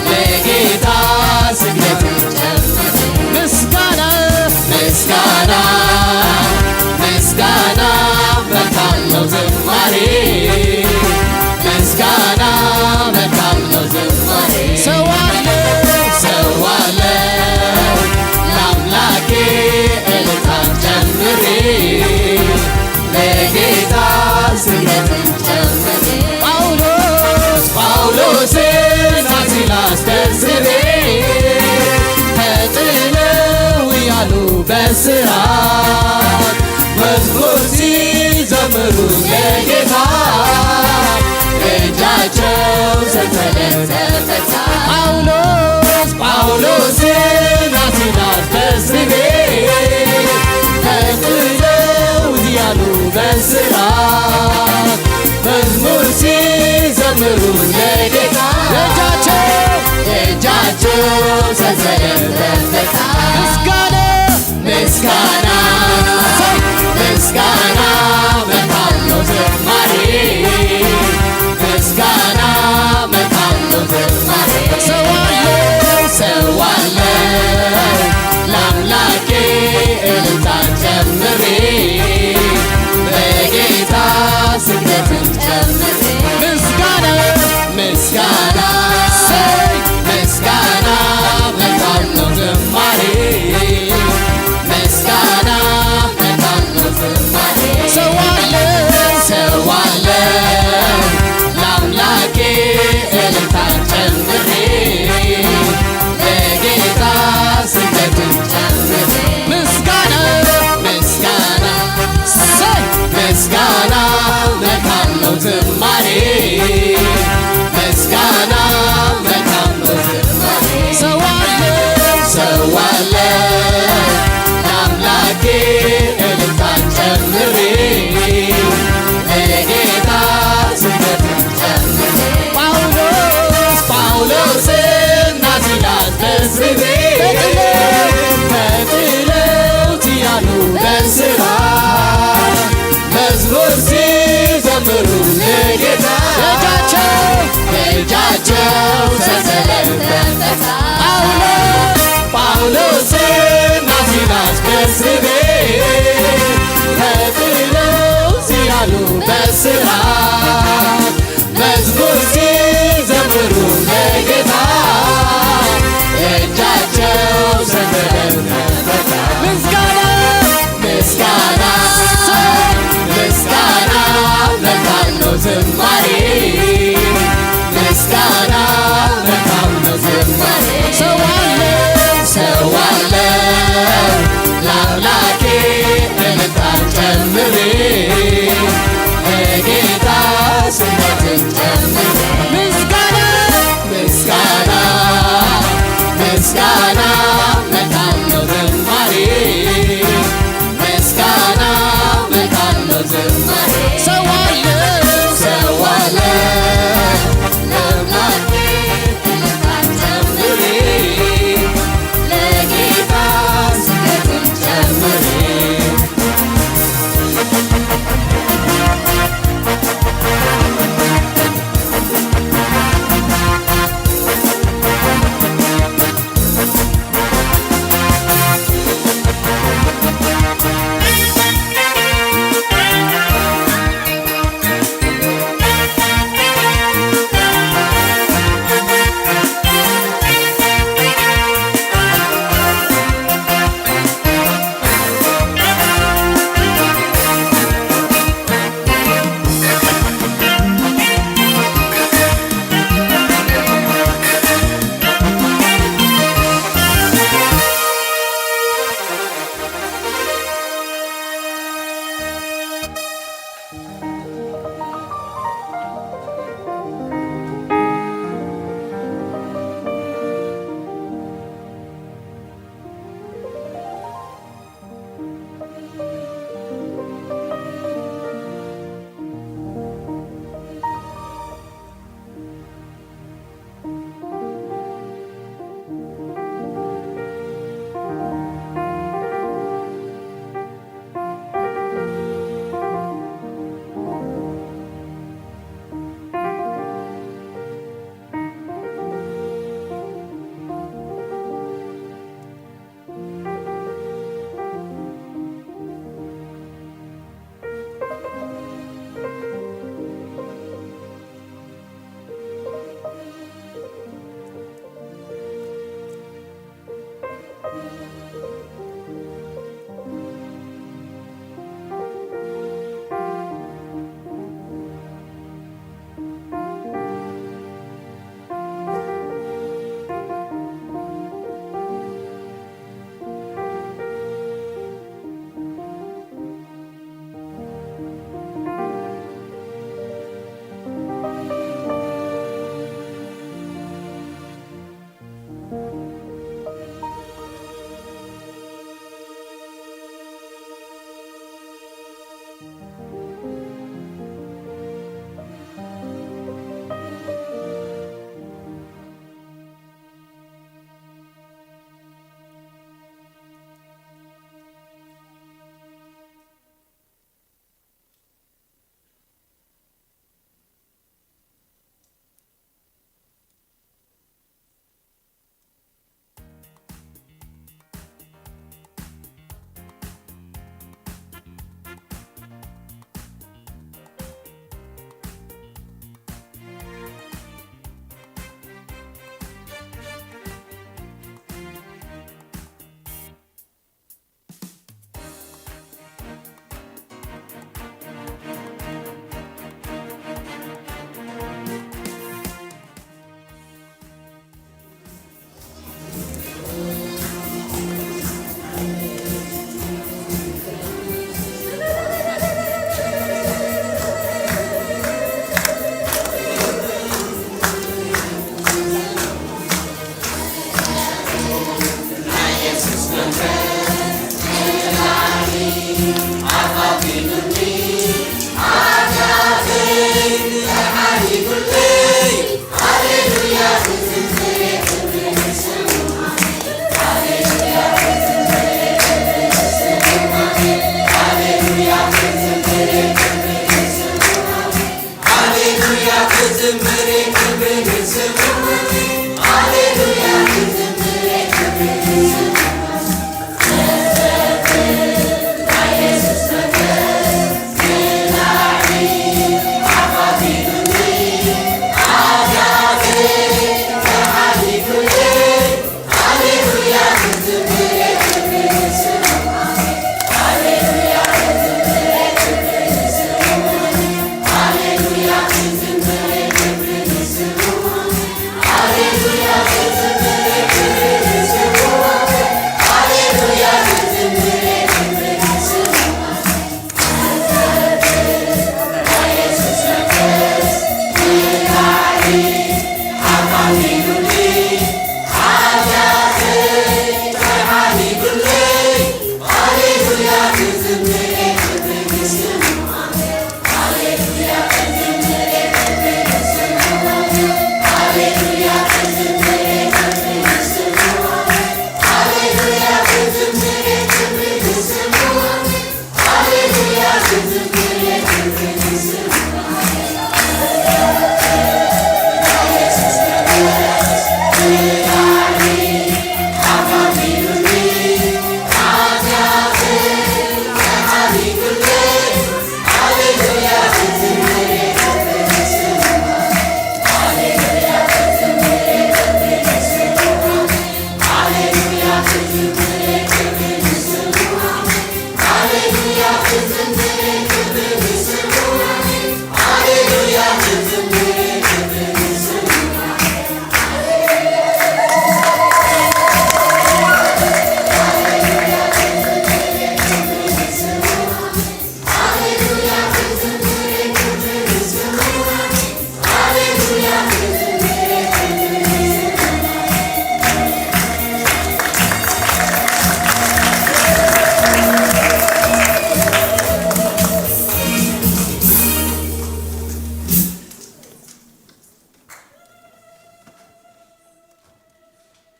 ለጌታ ስግደት ጨምሬ። ምስጋና ምስጋና ምስጋና መልካም ነው ዝማሬ፣ ምስጋና መልካም ነው ዝማሬ። ሰው አለ ሰው አለ ለአምላኬ እልልታ ጨምሬ፣ ለጌታ ስግደት ጨምሬ። ጳውሎስ ጳውሎስና ሲላስ በእስር ቤት ተጥለው እያሉ በእስራት መዝሙር ሲዘምሩ ለጌታ እጃቸው ሰንሰለት ተፈታ። ጳውሎስ ጳውሎስና ሲላስ በእስር ቤት ተጥለው እያሉ በእስራት መዝሙር ሲዘምሩ ለጌታ እጃቸው እጃቸው ሰንሰለት ተፈታ። ምስጋና ምስጋና ምስጋና መልካም ነው ዝማሬ፣ ምስጋና መልካም ነው ዝማሬ። ሰው አለ ሰው አለ ለአምላኬ እልልታ ጨምሬ፣ ለጌታ ስግደትን ጨምሬ። ምስጋና ምስጋና ምስጋና መልካም ነው ዝማሬ፣ ምስጋና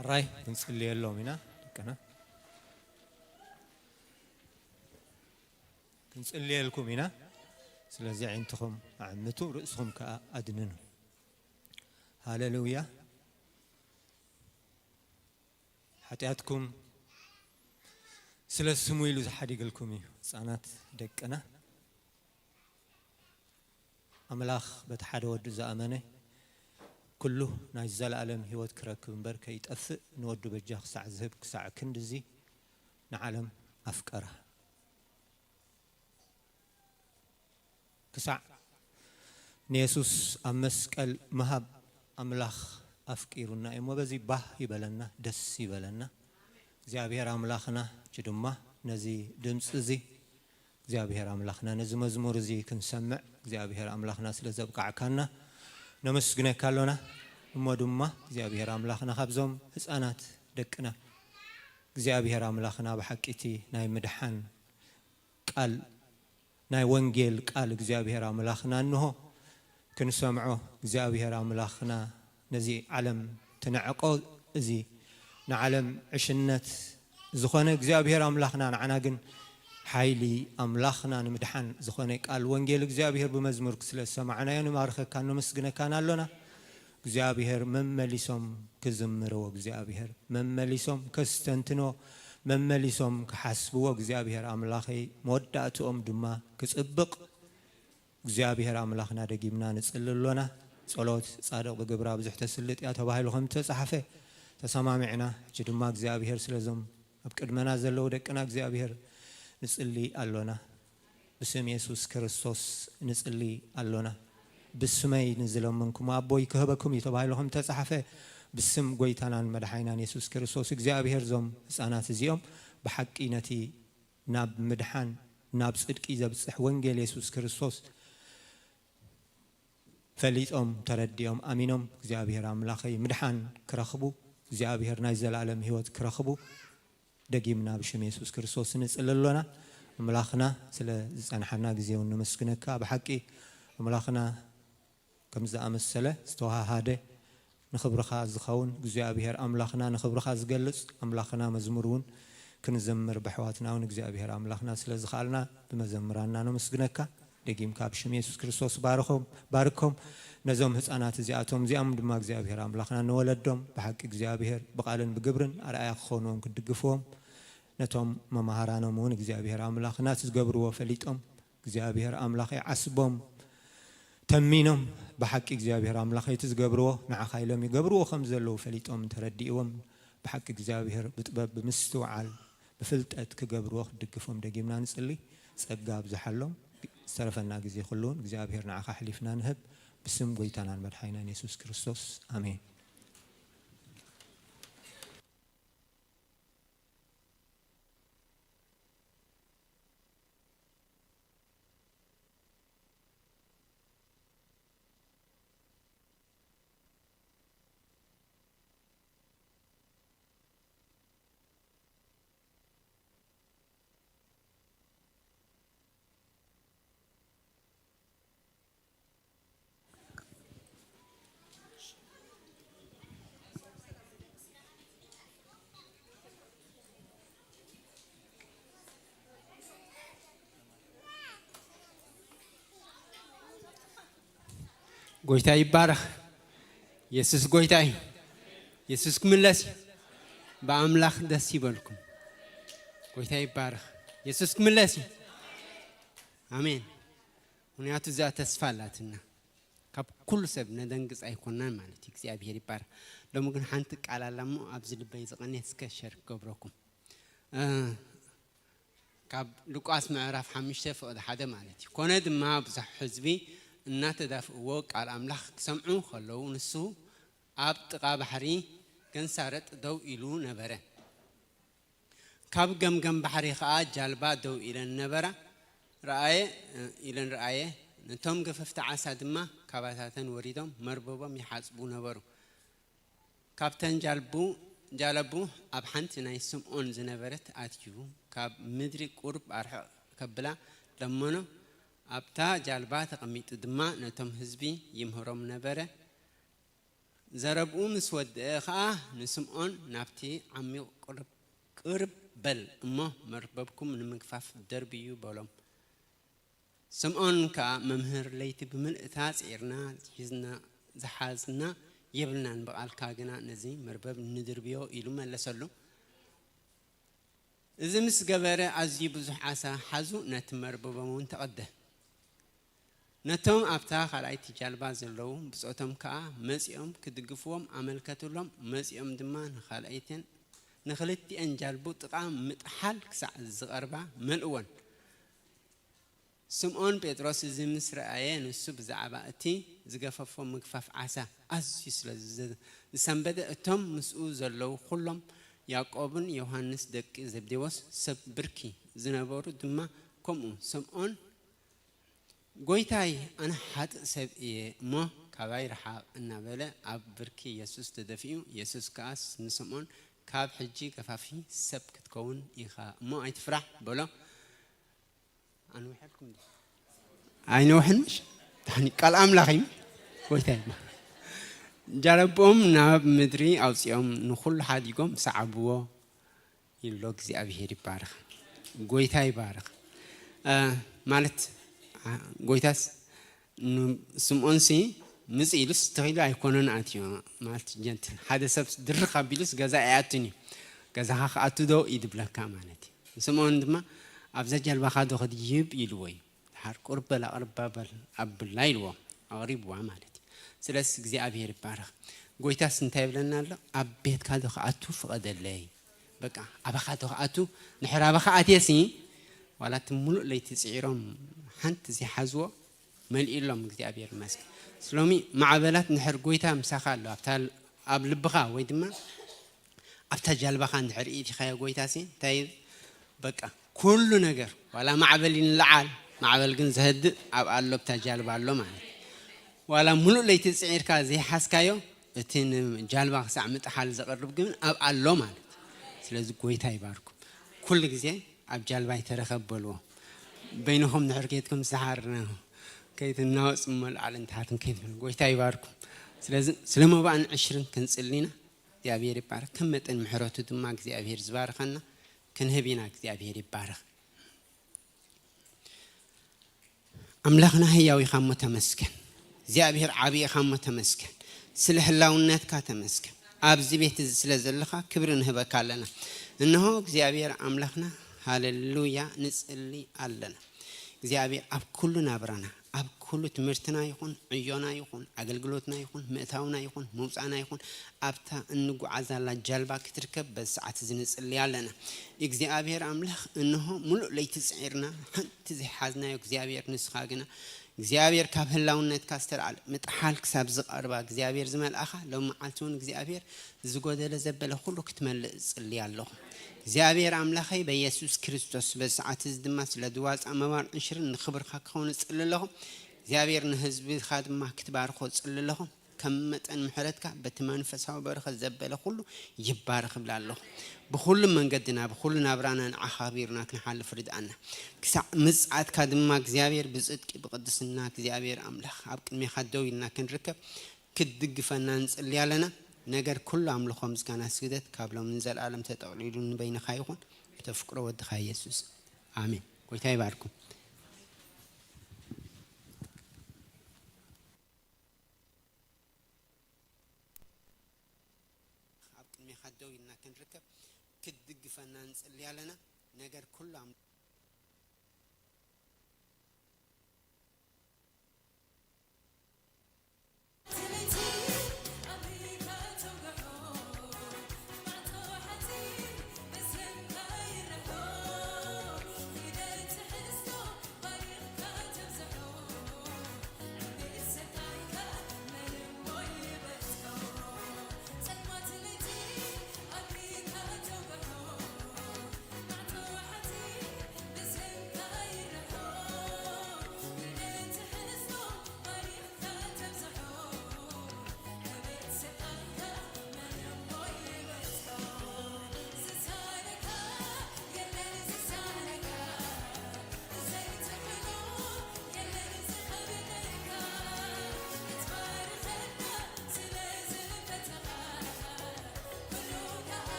ኣራይ ክንጽልየሎም ኢና ደቅና። ክንጽልየልኩም ኢና። ስለዚ ኣዒንትኹም ኣዕምቱ፣ ርእስኹም ከኣ ኣድንኑ። ሃሌሉያ። ሓጢኣትኩም ስለ ስሙ ኢሉ ዝሓዲገልኩም እዩ። ህጻናት ደቅና፣ ኣምላኽ በቲ ሓደ ወዱ ዝኣመነ ኩሉ ናይ ዘለኣለም ህይወት ክረክብ እምበር ከይጠፍእ ንወዱ በጃ ክሳዕ ዝህብ ክሳዕ ክንድዚ ንዓለም ኣፍቀራ። ክሳዕ ንየሱስ ኣብ መስቀል ምሃብ ኣምላኽ ኣፍቂሩና እዩ እሞ በዚ ባህ ይበለና፣ ደስ ይበለና። እግዚኣብሔር ኣምላኽና እቺ ድማ ነዚ ድምፂ እዚ እግዚኣብሔር ኣምላኽና ነዚ መዝሙር እዚ ክንሰምዕ እግዚኣብሔር ኣምላኽና ስለ ዘብቃዕካና ነመስግነካ ኣሎና። እሞ ድማ እግዚኣብሔር ኣምላኽና ካብዞም ህፃናት ደቅና እግዚኣብሔር ኣምላኽና ብሓቂ እቲ ናይ ምድሓን ቃል ናይ ወንጌል ቃል እግዚኣብሔር ኣምላኽና እንሆ ክንሰምዖ እግዚኣብሔር ኣምላኽና ነዚ ዓለም ትንዕቆ እዚ ንዓለም ዕሽነት ዝኾነ እግዚኣብሔር ኣምላኽና ንዓና ግን ሓይሊ ኣምላኽና ንምድሓን ዝኾነ ቃል ወንጌል እግዚኣብሔር ብመዝሙር ስለ ዝሰማዕናዮ ንባርኸካን ነመስግነካን ኣሎና። እግዚኣብሔር መመሊሶም ክዝምርዎ እግዚኣብሔር መመሊሶም ከስተንትንዎ መመሊሶም ክሓስብዎ እግዚኣብሔር ኣምላኸይ መወዳእትኦም ድማ ክጽብቕ እግዚኣብሔር ኣምላኽና ደጊምና ንጽሊ ኣሎና። ጸሎት ጻድቕ ብግብራ ብዙሕ ተስልጥ እያ ተባሂሉ ከም ተጻሕፈ ተሰማሚዕና። ሕጂ ድማ እግዚኣብሔር ስለዞም ኣብ ቅድመና ዘለዉ ደቅና እግዚኣብሔር ንጽሊ ኣሎና። ብስም የሱስ ክርስቶስ ንጽሊ ኣሎና። ብስመይ ንዝለመንኩም ኣቦይ ክህበኩም እዩ ተባሂሉ ከም ተጻሕፈ ብስም ጎይታናን መድሓይናን የሱስ ክርስቶስ እግዚኣብሔር እዞም ህፃናት እዚኦም ብሓቂ ነቲ ናብ ምድሓን ናብ ጽድቂ ዘብጽሕ ወንጌል የሱስ ክርስቶስ ፈሊጦም ተረዲኦም ኣሚኖም እግዚኣብሔር ኣምላኸይ ምድሓን ክረኽቡ እግዚኣብሔር ናይ ዘላለም ህይወት ክረኽቡ ደጊምና ብሽም የሱስ ክርስቶስ ንጽሊ ኣሎና። ኣምላኽና ስለ ዝጸንሓና ግዜ እውን ነመስግነካ። ብሓቂ ኣምላኽና ከም ዝኣመሰለ ዝተዋሃሃደ ንኽብርኻ ዝኸውን እግዚኣብሔር ኣምላኽና ንኽብርኻ ዝገልጽ ኣምላኽና መዝሙር እውን ክንዘምር ብሕዋትና እውን እግዚኣብሔር ኣምላኽና ስለ ዝኸኣልና ብመዘምራንና ነመስግነካ። ደጊምካ ብሽም የሱስ ክርስቶስ ባርኾም ባርኮም ነዞም ህፃናት እዚኣቶም እዚኣም ድማ እግዚኣብሔር ኣምላኽና ንወለዶም ብሓቂ እግዚኣብሔር ብቓልን ብግብርን ኣርኣያ ክኾንዎም ክድግፍዎም ነቶም መማህራኖም እውን እግዚኣብሔር ኣምላኽና እቲ ዝገብርዎ ፈሊጦም እግዚኣብሔር ኣምላኸይ ዓስቦም ተሚኖም ብሓቂ እግዚኣብሔር ኣምላኸይ እቲ ዝገብርዎ ንዓኻ ኢሎም ይገብርዎ ከም ዘለዉ ፈሊጦም ተረዲእዎም ብሓቂ እግዚኣብሔር ብጥበብ ብምስትውዓል ብፍልጠት ክገብርዎ ክድግፎም ደጊምና ንጽሊ። ጸጋ ኣብዝሓሎም። ዝተረፈና ግዜ ኩሉውን እግዚኣብሔር ንዓኻ ኣሕሊፍና ንህብ። ብስም ጎይታናን መድሓይናን የሱስ ክርስቶስ ኣሜን። ጎይታ ይባረኽ። የሱስ ጎይታ እዩ። የሱስ ክምለስ እዩ። ብኣምላኽ ደስ ይበልኩም። ጎይታ ይባረኽ። የሱስ ክምለስ እዩ። ኣሜን። ምኽንያቱ እዚኣ ተስፋ ኣላትና። ካብ ኩሉ ሰብ ነደንግጽ ኣይኮናን ማለት እዩ። እግዚኣብሔር ይባረኽ። ሎሚ ግን ሓንቲ ቃል ኣላ እሞ ኣብዚ ልበይ ዝቐንየት እስከ ሸር ክገብረኩም። እ፣ ካብ ሉቃስ ምዕራፍ ሓሙሽተ ፍቕዲ ሓደ ማለት እዩ። ኮነ ድማ ብዙሕ ህዝቢ እናተዳፍእዎ ቃል ኣምላኽ ክሰምዑ ከለዉ ንሱ ኣብ ጥቓ ባሕሪ ገንሳረጥ ደው ኢሉ ነበረ። ካብ ገምገም ባሕሪ ኸኣ ጃልባ ደው ኢለን ነበራ ረኣየ፣ ኢለን ረኣየ። ነቶም ገፈፍቲ ዓሳ ድማ ካባታተን ወሪዶም መርበቦም ይሓጽቡ ነበሩ። ካብተን ጃልቡ ጃለቡ ኣብ ሓንቲ ናይ ስምዖን ዝነበረት ኣትዩ፣ ካብ ምድሪ ቁሩብ ኣርሕቕ ከብላ ለመኖ። ኣብታ ጃልባ ተቐሚጡ ድማ ነቶም ህዝቢ ይምህሮም ነበረ። ዘረብኡ ምስ ወድአ ኸኣ ንስምዖን፣ "ናብቲ ዓሚቕ ቁርብ ቅርብ በል እሞ መርበብኩም ንምግፋፍ ደርብዩ" በሎም። ስምዖን ከኣ፣ "መምህር፣ ለይቲ ብምልእታ ጽዒርና ሒዝና ዝሓዝና የብልናን፣ ብቓልካ ግና ነዚ መርበብ ንድርብዮ" ኢሉ መለሰሉ። እዚ ምስ ገበረ ኣዝዩ ብዙሕ ዓሳ ሓዙ፣ ነቲ መርበቦም እውን ተቐደ። ነቶም ኣብታ ካልኣይቲ ጃልባ ዘለዉ ብጾቶም ከኣ መጺኦም ክድግፍዎም ኣመልከትሎም፣ መጺኦም ድማ ንኻልኣይተን ንኽልቲኤን ጃልቡ ጥቓ ምጥሓል ክሳዕ ዝቐርባ መልእወን። ስምዖን ጴጥሮስ እዚ ምስ ረኣየ፣ ንሱ ብዛዕባ እቲ ዝገፈፎ ምግፋፍ ዓሳ ኣዝዩ ስለ ዝሰንበደ፣ እቶም ምስኡ ዘለዉ ኵሎም፣ ያዕቆብን ዮሃንስ ደቂ ዘብዴዎስ ሰብ ብርኪ ዝነበሩ ድማ ከምኡ። ስምዖን፣ "ጐይታይ፣ ኣነ ሓጥእ ሰብ እየ እሞ፣ ካባይ ርሓቕ እናበለ ኣብ ብርኪ የሱስ ተደፊኡ፣ የሱስ ከኣስ ንስምዖን፣ ካብ ሕጂ ገፋፊ ሰብ ክትከውን ኢኻ እሞ ኣይትፍራሕ በሎ። ኣንውሐልኩም ዲ ኣይነውሕን ምሽ ዳኒ ቃል ኣምላኽ እዩ። ጎይታ እዩ። ጃለቦም ናብ ምድሪ ኣውፂኦም ንኹሉ ሓዲጎም ሰዓብዎ። ይሎ እግዚኣብሄር ይባረኽ። ጎይታ ይባረኽ። ማለት ጎይታስ ንስምዖንሲ ምጽእ ኢሉስ ተኺሉ ኣይኮነን ኣትዮ። ማለት ጀንትል ሓደ ሰብ ድርኽ ኣቢሉስ ገዛ ኣይኣቱን እዩ። ገዛኻ ክኣቱ ዶ እዩ ድብለካ ማለት እዩ። ስምዖን ድማ ኣብዛ ጀልባኻ ዶ ክድይብ ኢልዎ እዩ። ድሓር ቁርብ በል ኣቕርባ በል ኣብላ ኢልዎ ኣቕሪብዋ ማለት እዩ። ስለዚ እግዚኣብሄር ይባረኽ። ጎይታስ እንታይ ይብለና ኣሎ? ኣብ ቤትካ ዶ ክኣቱ ፍቐደለይ። በቃ ኣባኻ ዶ ክኣቱ። ንሕር ኣባኻ ኣትየሲ ዋላ እቲ ሙሉእ ለይቲ ፅዒሮም ሓንቲ ዘይሓዝዎ መልኢሎም እግዚኣብሔር ይመስገን። ስሎሚ ማዕበላት ንሕር ጎይታ ምሳኻ ኣሎ ኣብታ ኣብ ልብኻ ወይ ድማ ኣብታ ጃልባኻ እንድሕር ኢድኻዮ ጎይታ ሲ እንታይ በቃ ኩሉ ነገር ዋላ ማዕበል ይንልዓል ማዕበል ግን ዘህድእ ኣብ ኣሎ ኣብታ ጃልባ ኣሎ ማለት ዋላ ሙሉእ ለይቲ ፅዒርካ ዘይሓዝካዮ እቲ ንጃልባ ክሳዕ ምጥሓል ዘቕርብ ግን ኣብ ኣሎ ማለት። ስለዚ ጎይታ ይባርኩም። ኩሉ ግዜ ኣብ ጃልባ ይተረኸብ በልዎ። በይንኹም ድሕር ኬድኩም ዝሓር ከይትናወፅ እሞ ላዕልን ታሕትን ከይትብል ጎይታ ይባርኩም። ስለዚ ስለ መባእን ዕሽርን ክንፅሊ ኢና። እግዚኣብሔር ይባረክ። ከም መጠን ምሕረቱ ድማ እግዚኣብሔር ዝባርኸና ክንህብ ኢና። እግዚኣብሔር ይባረክ። ኣምላኽና ህያው ኢኻ እሞ ተመስገን። እግዚኣብሔር ዓብዪ ኢኻ እሞ ተመስገን። ስለ ህላውነትካ ተመስገን። ኣብዚ ቤት እዚ ስለ ዘለኻ ክብሪ ንህበካ ኣለና። እንሆ እግዚኣብሔር ኣምላኽና ሃሌሉያ ንጽሊ ኣለና። እግዚኣብሔር ኣብ ኩሉ ናብራና ኣብ ኩሉ ትምህርትና ይኹን ዕዮና ይኹን ኣገልግሎትና ይኹን ምእታውና ይኹን ምውፃእና ይኹን ኣብታ እንጓዓዛላ ጃልባ ክትርከብ በዚ ሰዓት እዚ ንፅሊ ኣለና። እግዚኣብሔር ኣምላኽ እንሆ ሙሉእ ለይቲ ፅዒርና ሓንቲ ዘይሓዝናዮ እግዚኣብሔር ንስኻ ግና እግዚኣብሔር ካብ ህላውነትካ ዝተላዓለ ምጥሓል ክሳብ ዝቐርባ እግዚኣብሔር ዝመልኣኻ ሎም መዓልቲ እውን እግዚኣብሔር ዝጎደለ ዘበለ ኩሉ ክትመልእ እጽሊ ኣለኹ። እግዚኣብሔር ኣምላኸይ በኢየሱስ ክርስቶስ በዚ ሰዓት እዚ ድማ ስለ ድዋፃ መባን ዕሽርን ንኽብርካ ክኸውን እጽሊ ኣለኹ። እግዚኣብሔር ንህዝብኻ ድማ ክትባርኾ እጽሊ ኣለኹ። ከም መጠን ምሕረትካ በቲ መንፈሳዊ በረኸት ዘበለ ኩሉ ይባረኽ እብላ ኣለኹ። ብኹሉ መንገድና ብኹሉ ናብራና ንዓኻ ኣኽቢርና ክንሓልፍ ርድኣና። ክሳዕ ምጽኣትካ ድማ እግዚኣብሔር ብጽድቂ ብቕድስና እግዚኣብሔር ኣምላኽ ኣብ ቅድሜኻ ደው ኢልና ክንርከብ ክትድግፈና ንጽሊ ኣለና። ነገር ኩሉ ኣምልኾ ምስጋና ስግደት ካብ ሎም ንዘለኣለም ተጠቕሊሉ ንበይንኻ ይኹን ብተፍቅሮ ወድኻ ኢየሱስ ኣሜን። ጎይታ ይባርኩም። ኣብ ቅድሜኻ ደው ኢልና ክንርከብ ክትድግፈና ንጽሊ ኣለና። ነገር ኩሉ ኣም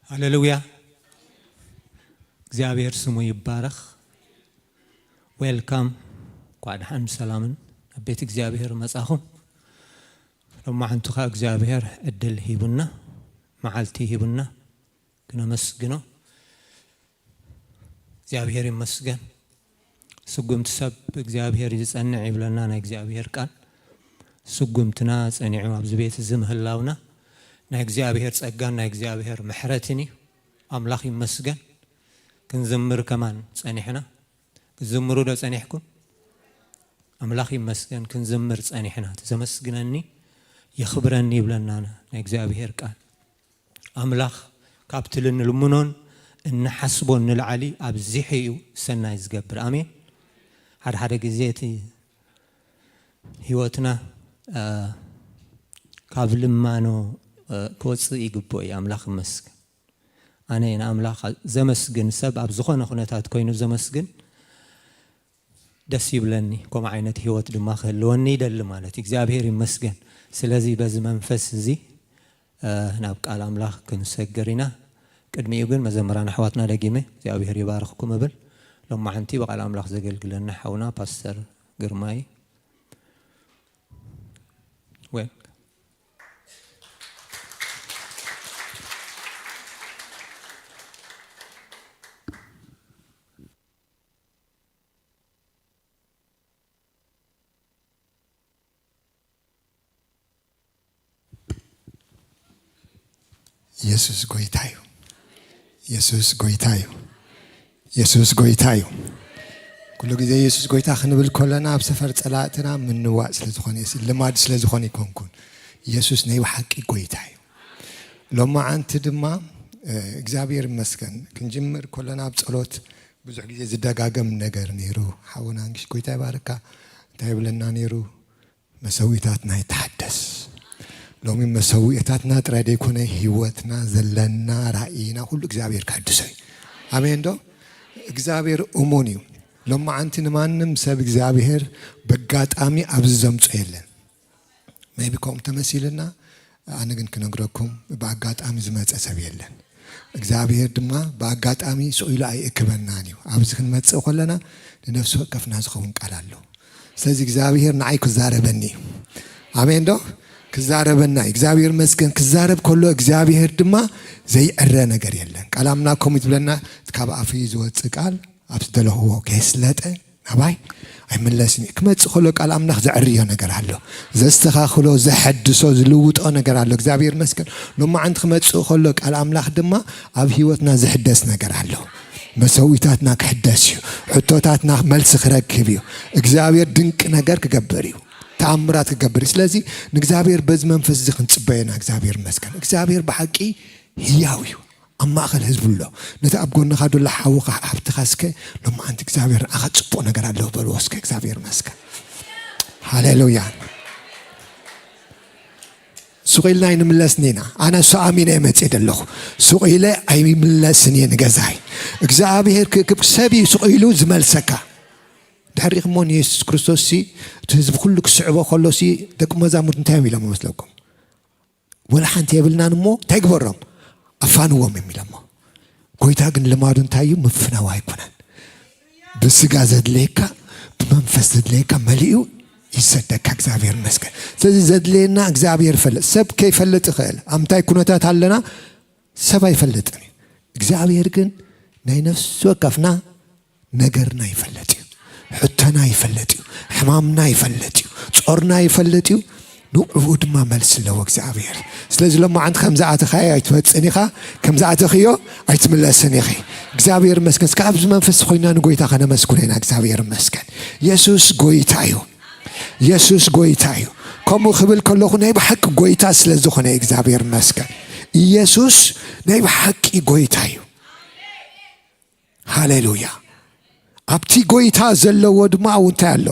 ሃሌሉያ። እግዚኣብሔር ስሙ ይባረኽ። ዌልካም። እንኳዕ ደሓን ሰላምን ኣብ ቤት እግዚኣብሔር መጻኹም። ሎማዓንቲ ኸኣ እግዚኣብሔር ዕድል ሂቡና፣ መዓልቲ ሂቡና፣ ክነመስግኖ። እግዚኣብሔር ይመስገን። ስጉምቲ ሰብ እግዚኣብሔር እዩ ዝጸንዕ ይብለና ናይ እግዚኣብሔር ቃል። ስጉምትና ጸኒዑ ኣብዚ ቤት እዚ ምህላውና ናይ እግዚኣብሔር ጸጋን ናይ እግዚኣብሔር ምሕረትን እዩ። ኣምላኽ ይመስገን። ክንዝምር ከማን ጸኒሕና። ክትዝምሩ ዶ ጸኒሕኩም? ኣምላኽ ይመስገን፣ ክንዝምር ጸኒሕና። እቲ ዘመስግነኒ የኽብረኒ ይብለና ናይ እግዚኣብሔር ቃል። ኣምላኽ ካብቲ ልንልምኖን እንሓስቦን ንላዕሊ ኣብዚሑ እዩ ሰናይ ዝገብር። ኣሜን። ሓደ ሓደ ግዜ እቲ ህይወትና፣ እ፣ ካብ ልማኖ፣ እ፣ ክወጽእ ይግብኦ እዩ። ኣምላኽ ይመስገን። ኣነ ንኣምላኽ ዘመስግን ሰብ ኣብ ዝኾነ ኩነታት ኮይኑ ዘመስግን ደስ ይብለኒ። ከምኡ ዓይነት ህይወት ድማ ክህልወኒ ይደሊ ማለት እዩ። እግዚኣብሔር ይመስገን። ስለዚ በዚ መንፈስ እዚ፣ እ፣ ናብ ቃል ኣምላኽ ክንሰግር ኢና። ቅድሚኡ ግን መዘምራን ኣሕዋትና ደጊመ እግዚኣብሔር ይባርኽኩም እብል። ሎማዓንቲ ብቃል ኣምላኽ ዘገልግለና ሓውና ፓስተር ግርማይ። ዌል የሱስ ጎይታ እዩ። የሱስ ጎይታ እዩ። የሱስ ጎይታ እዩ። ኩሉ ግዜ የሱስ ጎይታ ክንብል ከለና ኣብ ሰፈር ጸላእትና ምንዋእ ስለ ዝኾነ፣ ልማድ ስለ ዝኾነ ይኮንኩን። የሱስ ናይ ብሓቂ ጎይታ እዩ። ሎማዓንቲ ድማ፣ እ፣ እግዚኣብሔር ይመስገን፣ ክንጅምር ከለና ኣብ ጸሎት ብዙሕ ግዜ ዝደጋገም ነገር ነይሩ። ሓውና እንግሽ ጎይታ ይባርካ እንታይ ይብለና ነይሩ? መሰዊታትና ይተሓደስ። ሎሚ መሰዊታትና ጥራይ ዘይኮነ፣ ህይወትና፣ ዘለና ራእይና፣ ኩሉ እግዚኣብሔር ክሕድሶ እዩ። ኣሜን ዶ? እግዚኣብሔር እሙን እዩ። ሎማዓንቲ ንማንም ሰብ እግዚኣብሔር በጋጣሚ ኣብዚ ዘምጾ የለን። ሜቢ ከምኡ ተመሲልና፣ ኣነ ግን ክነግረኩም፣ ብኣጋጣሚ ዝመጸ ሰብ የለን። እግዚኣብሔር ድማ ብኣጋጣሚ ስቕ ኢሉ ኣይእክበናን እዩ። ኣብዚ ክንመጽእ ከለና ንነፍሲ ወከፍና ዝኸውን ቃል ኣሎ። ስለዚ እግዚኣብሔር ንዓይ ክዛረበኒ እዩ። ኣሜን ዶ? ክዛረበና እዩ። እግዚኣብሔር መስገን ክዛረብ ከሎ እግዚኣብሔር ድማ ዘይዕረ ነገር የለን። ቃል ኣምላኽ ከምኡ ዝብለና፣ ካብ ኣፉ ዝወጽእ ቃል ኣብ ዝደለኽዎ ከየስለጠ ናባይ ኣይምለስን እዩ። ክመጽእ ከሎ ቃል ኣምላኽ ዘዕርዮ ነገር ኣሎ። ዘስተኻኽሎ፣ ዘሐድሶ፣ ዝልውጦ ነገር ኣሎ። እግዚኣብሔር መስገን። ሎማዓንቲ ክመጽእ ከሎ ቃል ኣምላኽ ድማ ኣብ ህይወትና ዝሕደስ ነገር ኣሎ። መሰዊታትና ክሕደስ እዩ። ሕቶታትና መልሲ ክረክብ እዩ። እግዚኣብሔር ድንቂ ነገር ክገብር እዩ። ተኣምራት ክገብር እዩ። ስለዚ ንእግዚኣብሔር በዚ መንፈስ እዚ ክንጽበየና እግዚኣብሔር መስገን። እግዚኣብሔር ብሓቂ ህያው እዩ። ኣብ ማእከል ህዝቡ ኣሎ። ነቲ ኣብ ጎንኻ ዘሎ ሓውኻ፣ ሓብትኻ እስከ ሎማዓንቲ እግዚኣብሔር ንዓኻ ጽቡቕ ነገር ኣለዎ በልዎ እስከ። እግዚኣብሔር መስገን። ሃሌሉያ። ሱቕ ኢልና ኣይንምለስን ኢና። ኣነ እሱ ኣሚነ እየ መጽእ ዘለኹ። ሱቕ ኢለ ኣይምለስን እየ ንገዛይ። እግዚኣብሔር ክእክብ ሰብ እዩ ሱቕ ኢሉ ዝመልሰካ። ድሕሪኹም እሞ ንየሱስ ክርስቶስ ሲ፣ እቲ ህዝቢ ኩሉ ክስዕቦ ከሎ ሲ፣ ደቂ መዛሙርቱ እንታይ እዮም ኢሎም መስለኩም? ወላ ሓንቲ የብልናን እሞ እንታይ ግበሮም? ኣፋንዎም እዮም ኢሎሞ። ጎይታ ግን ልማዱ እንታይ እዩ? ምፍናው ኣይኮነን። ብስጋ ዘድልየካ፣ ብመንፈስ ዘድልየካ መሊኡ ይሰደካ። እግዚኣብሔር ይመስገን። ስለዚ ዘድልየና እግዚኣብሔር ይፈልጥ። ሰብ ከይፈልጥ ይኽእል። ኣብ ምንታይ ኩነታት ኣለና ሰብ ኣይፈልጥን እዩ። እግዚኣብሔር ግን ናይ ነፍሲ ወከፍና ነገርና ይፈልጥ እዩ። ሕቶና ይፈልጥ እዩ። ሕማምና ይፈልጥ እዩ። ጾርና ይፈልጥ እዩ። ንዕኡ ድማ መልሲ ኣለዎ እግዚኣብሔር። ስለዚ ሎማዓንቲ ከም ዝኣተኻዮ ኣይትወጽእን ኢኻ፣ ከም ዝኣተኽዮ ኣይትምለስን ኢኺ። እግዚኣብሔር ይመስገን። እስከ ኣብዚ መንፈስ ኮይና ንጎይታ ከነመስግኖ ኢና። እግዚኣብሔር ይመስገን። የሱስ ጎይታ እዩ። የሱስ ጎይታ እዩ። ከምኡ ክብል ከለኹ ናይ ብሓቂ ጎይታ ስለ ዝኾነ እግዚኣብሔር ይመስገን። ኢየሱስ ናይ ብሓቂ ጎይታ እዩ። ሃሌሉያ። ኣብቲ ጎይታ ዘለዎ ድማ ኣብኡ እንታይ ኣሎ?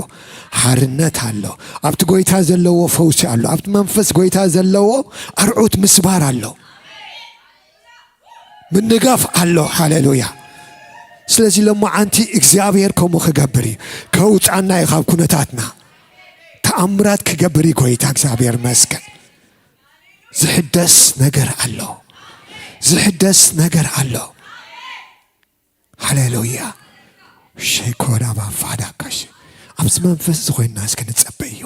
ሓርነት ኣሎ። ኣብቲ ጎይታ ዘለዎ ፈውሲ ኣሎ። ኣብቲ መንፈስ ጎይታ ዘለዎ ኣርዑት ምስባር ኣሎ። ምንጋፍ ኣሎ። ሃሌሉያ። ስለዚ ሎማዓንቲ እግዚኣብሔር ከምኡ ክገብር እዩ። ከውፃና እዩ ካብ ኩነታትና። ተኣምራት ክገብር እዩ ጎይታ። እግዚኣብሔር ይመስገን። ዝሕደስ ነገር ኣሎ። ዝሕደስ ነገር ኣሎ። ሃሌሉያ። ሸኮዳ ባፋዳ ካሽ ኣብዚ መንፈስ እዚ ኮይንና እስከ ንጸበዮ።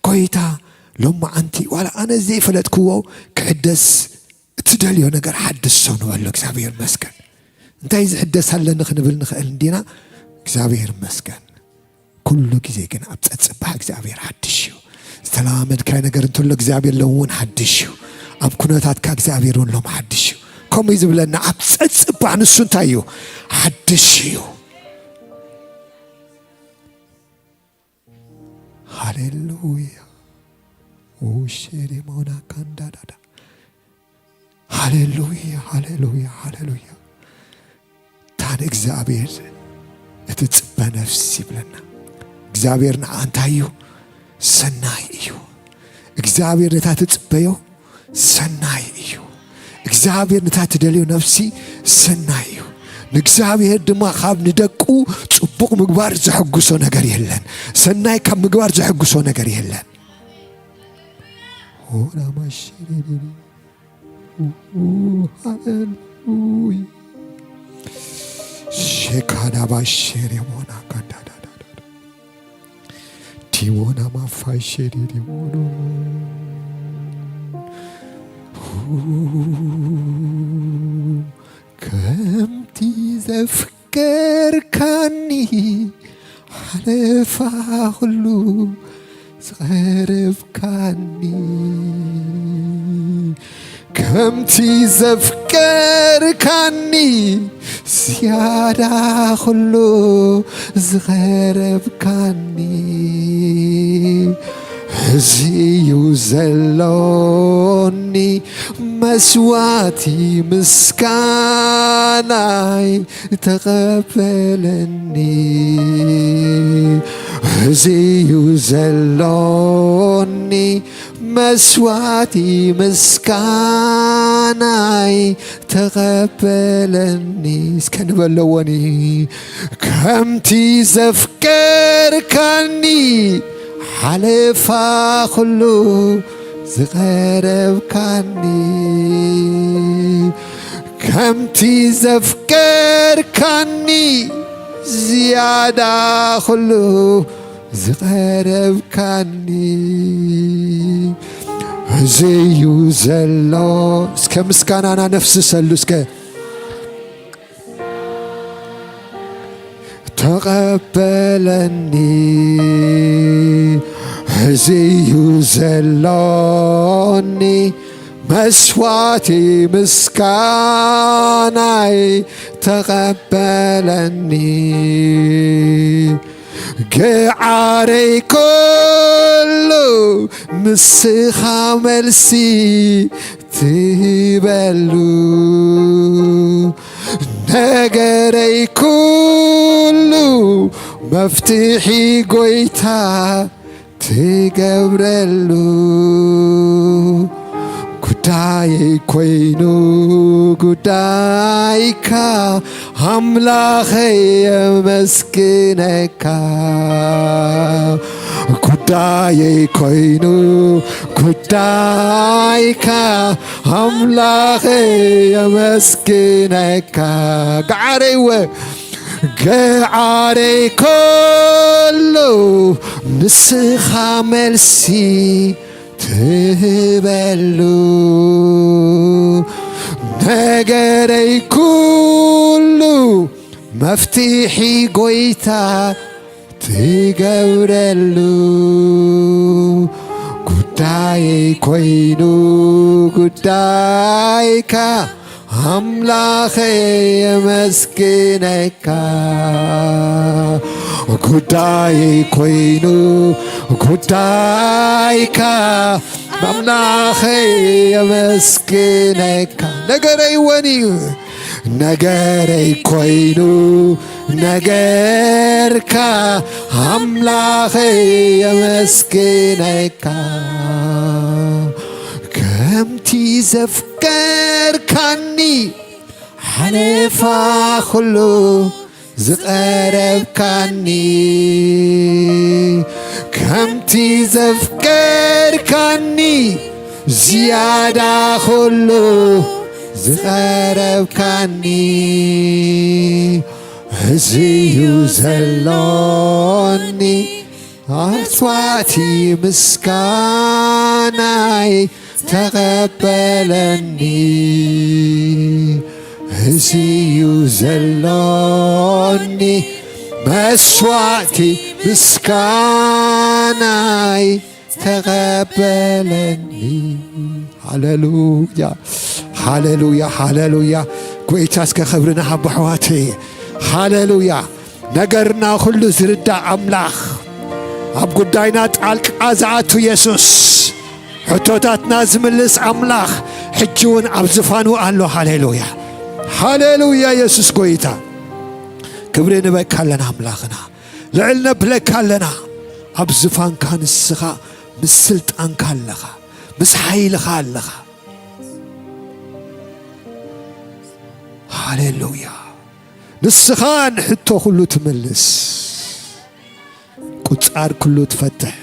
ጎይታ ሎማዓንቲ ዋላ ኣነ ዘይፈለጥክዎ ክሕደስ እትደልዮ ነገር ሓድሶ ንበሎ። እግዚኣብሔር ይመስገን። እንታይ ዝሕደስ ኣለኒ ክንብል ንኽእል እንዲና። እግዚኣብሔር ይመስገን። ኩሉ ግዜ ግን ኣብ ጸጽባሕ እግዚኣብሔር ሓድሽ እዩ። ዝተለማመድካዮ ነገር እንተሎ እግዚኣብሔር ሎም እውን ሓድሽ እዩ። ኣብ ኩነታትካ እግዚኣብሔር እውን ሎም ሓድሽ እዩ። ከምኡ እዩ ዝብለና። ኣብ ጸጽባሕ ንሱ እንታይ እዩ? ሓድሽ እዩ። ሃሌሉያ። ኡሼሪሞና ካንዳዳዳ። ሃሌሉያ፣ ሃሌሉያ፣ ሃሌሉያ። እታ ንእግዚኣብሔር እትጽበ ነፍሲ ይብለና። እግዚኣብሔር ንዓ እንታይ እዩ? ሰናይ እዩ። እግዚኣብሔር ነታ ትጽበዮ ሰናይ እዩ። እግዚኣብሔር ነታ ትደልዮ ነፍሲ ሰናይ እዩ። ንእግዚኣብሔር ድማ ካብ ንደቁ ጽቡቕ ምግባር ዘሐጉሶ ነገር የለን። ሰናይ ካብ ምግባር ዘሐጉሶ ነገር የለን። ሆራማሽሪሪሪ። ሃሌሉያ። ሼካዳባሽሪሞና ካዳዳዳዳ። ዲሞና ማፋሽሪሪሞኖ። ከምቲ ዘፍቀርካኒ ሓለፋ ኩሉ ዝቐረብካኒ፣ ከምቲ ዘፍቀርካኒ ዝያዳ ኩሉ ዝቐረብካኒ፣ እዚ እዩ ዘሎኒ መስዋእቲ ምስጋናይ ተቐበለኒ። እዚ እዩ ዘሎኒ መስዋእቲ ምስጋናይ ተቐበለኒ። እስከ ንበለዎኒ። ከምቲ ዘፍቀርካኒ ሓለፋ ኩሉ ዝቐረብካኒ፣ ከምቲ ዘፍቀርካኒ ዝያዳ ኩሉ ዝቐረብካኒ፣ እዚ እዩ ዘሎ። እስከ ምስጋናና ነፍስሰሉ እስከ። ተቐበለኒ፣ እዚ እዩ ዘሎኒ መስዋእቲ ምስጋናይ ተቐበለኒ። ገዓረይ ኩሉ ንስኻ መልሲ ትህበሉ፣ ነገረይ ኩሉ መፍትሒ ጎይታ ትገብረሉ፣ ጉዳየይ ኮይኑ ጉዳይካ ኣምላኸይ የመስግነካ። ጉዳየይ ኮይኑ ጉዳይካ ኣምላኸይ የመስግነካ። ገዓረይወ ገዓረይ ከሎ ንስኻ መልሲ ትህበሉ፣ ነገረይ ኩሉ መፍትሒ ጎይታ ትገብረሉ፣ ጉዳየይ ኮይኑ ጉዳይካ ኣምላኸይ የመስግነካ። ጉዳየይ ኮይኑ ጉዳይካ ኣምላኸይ የመስግነካ። ነገረይ ወኒ ነገረይ ኮይኑ ነገርካ ኣምላኸይ የመስግነካ። ከምቲ ዘፍቀርካኒ ሓለፋ ኩሉ ዝቐረብካኒ፣ ከምቲ ዘፍቀርካኒ ዝያዳ ኩሉ ዝቐረብካኒ፣ እዚዩ ዘሎኒ፣ ኣስዋእቲ ምስጋናይ ተቐበለኒ። እዚዩ ዘሎኒ፣ መስዋእቲ ምስጋናይ ተቐበለኒ። ሃሌሉያ፣ ሃሌሉያ፣ ሃሌሉያ። ጎይታ እስከ ክብሪ ንሃቦ ኣሕዋተይ። ሃሌሉያ። ነገርና ኩሉ ዝርዳእ ኣምላኽ፣ ኣብ ጉዳይና ጣልቃ ዝኣቱ የሱስ፣ ሕቶታትና ዝምልስ ኣምላኽ ሕጂ እውን ኣብ ዝፋኑ ኣሎ። ሃሌሉያ፣ ሃሌሉያ። የሱስ ጎይታ፣ ክብሪ ንበካ ኣለና ኣምላኽና። ልዕል ነብለካ ኣለና። ኣብ ዝፋንካ ንስኻ ምስ ስልጣንካ ኣለኻ፣ ምስ ሓይልኻ ኣለኻ። ሃሌሉያ። ንስኻ ንሕቶ ኩሉ ትምልስ፣ ቁጻር ኩሉ ትፈትሕ፣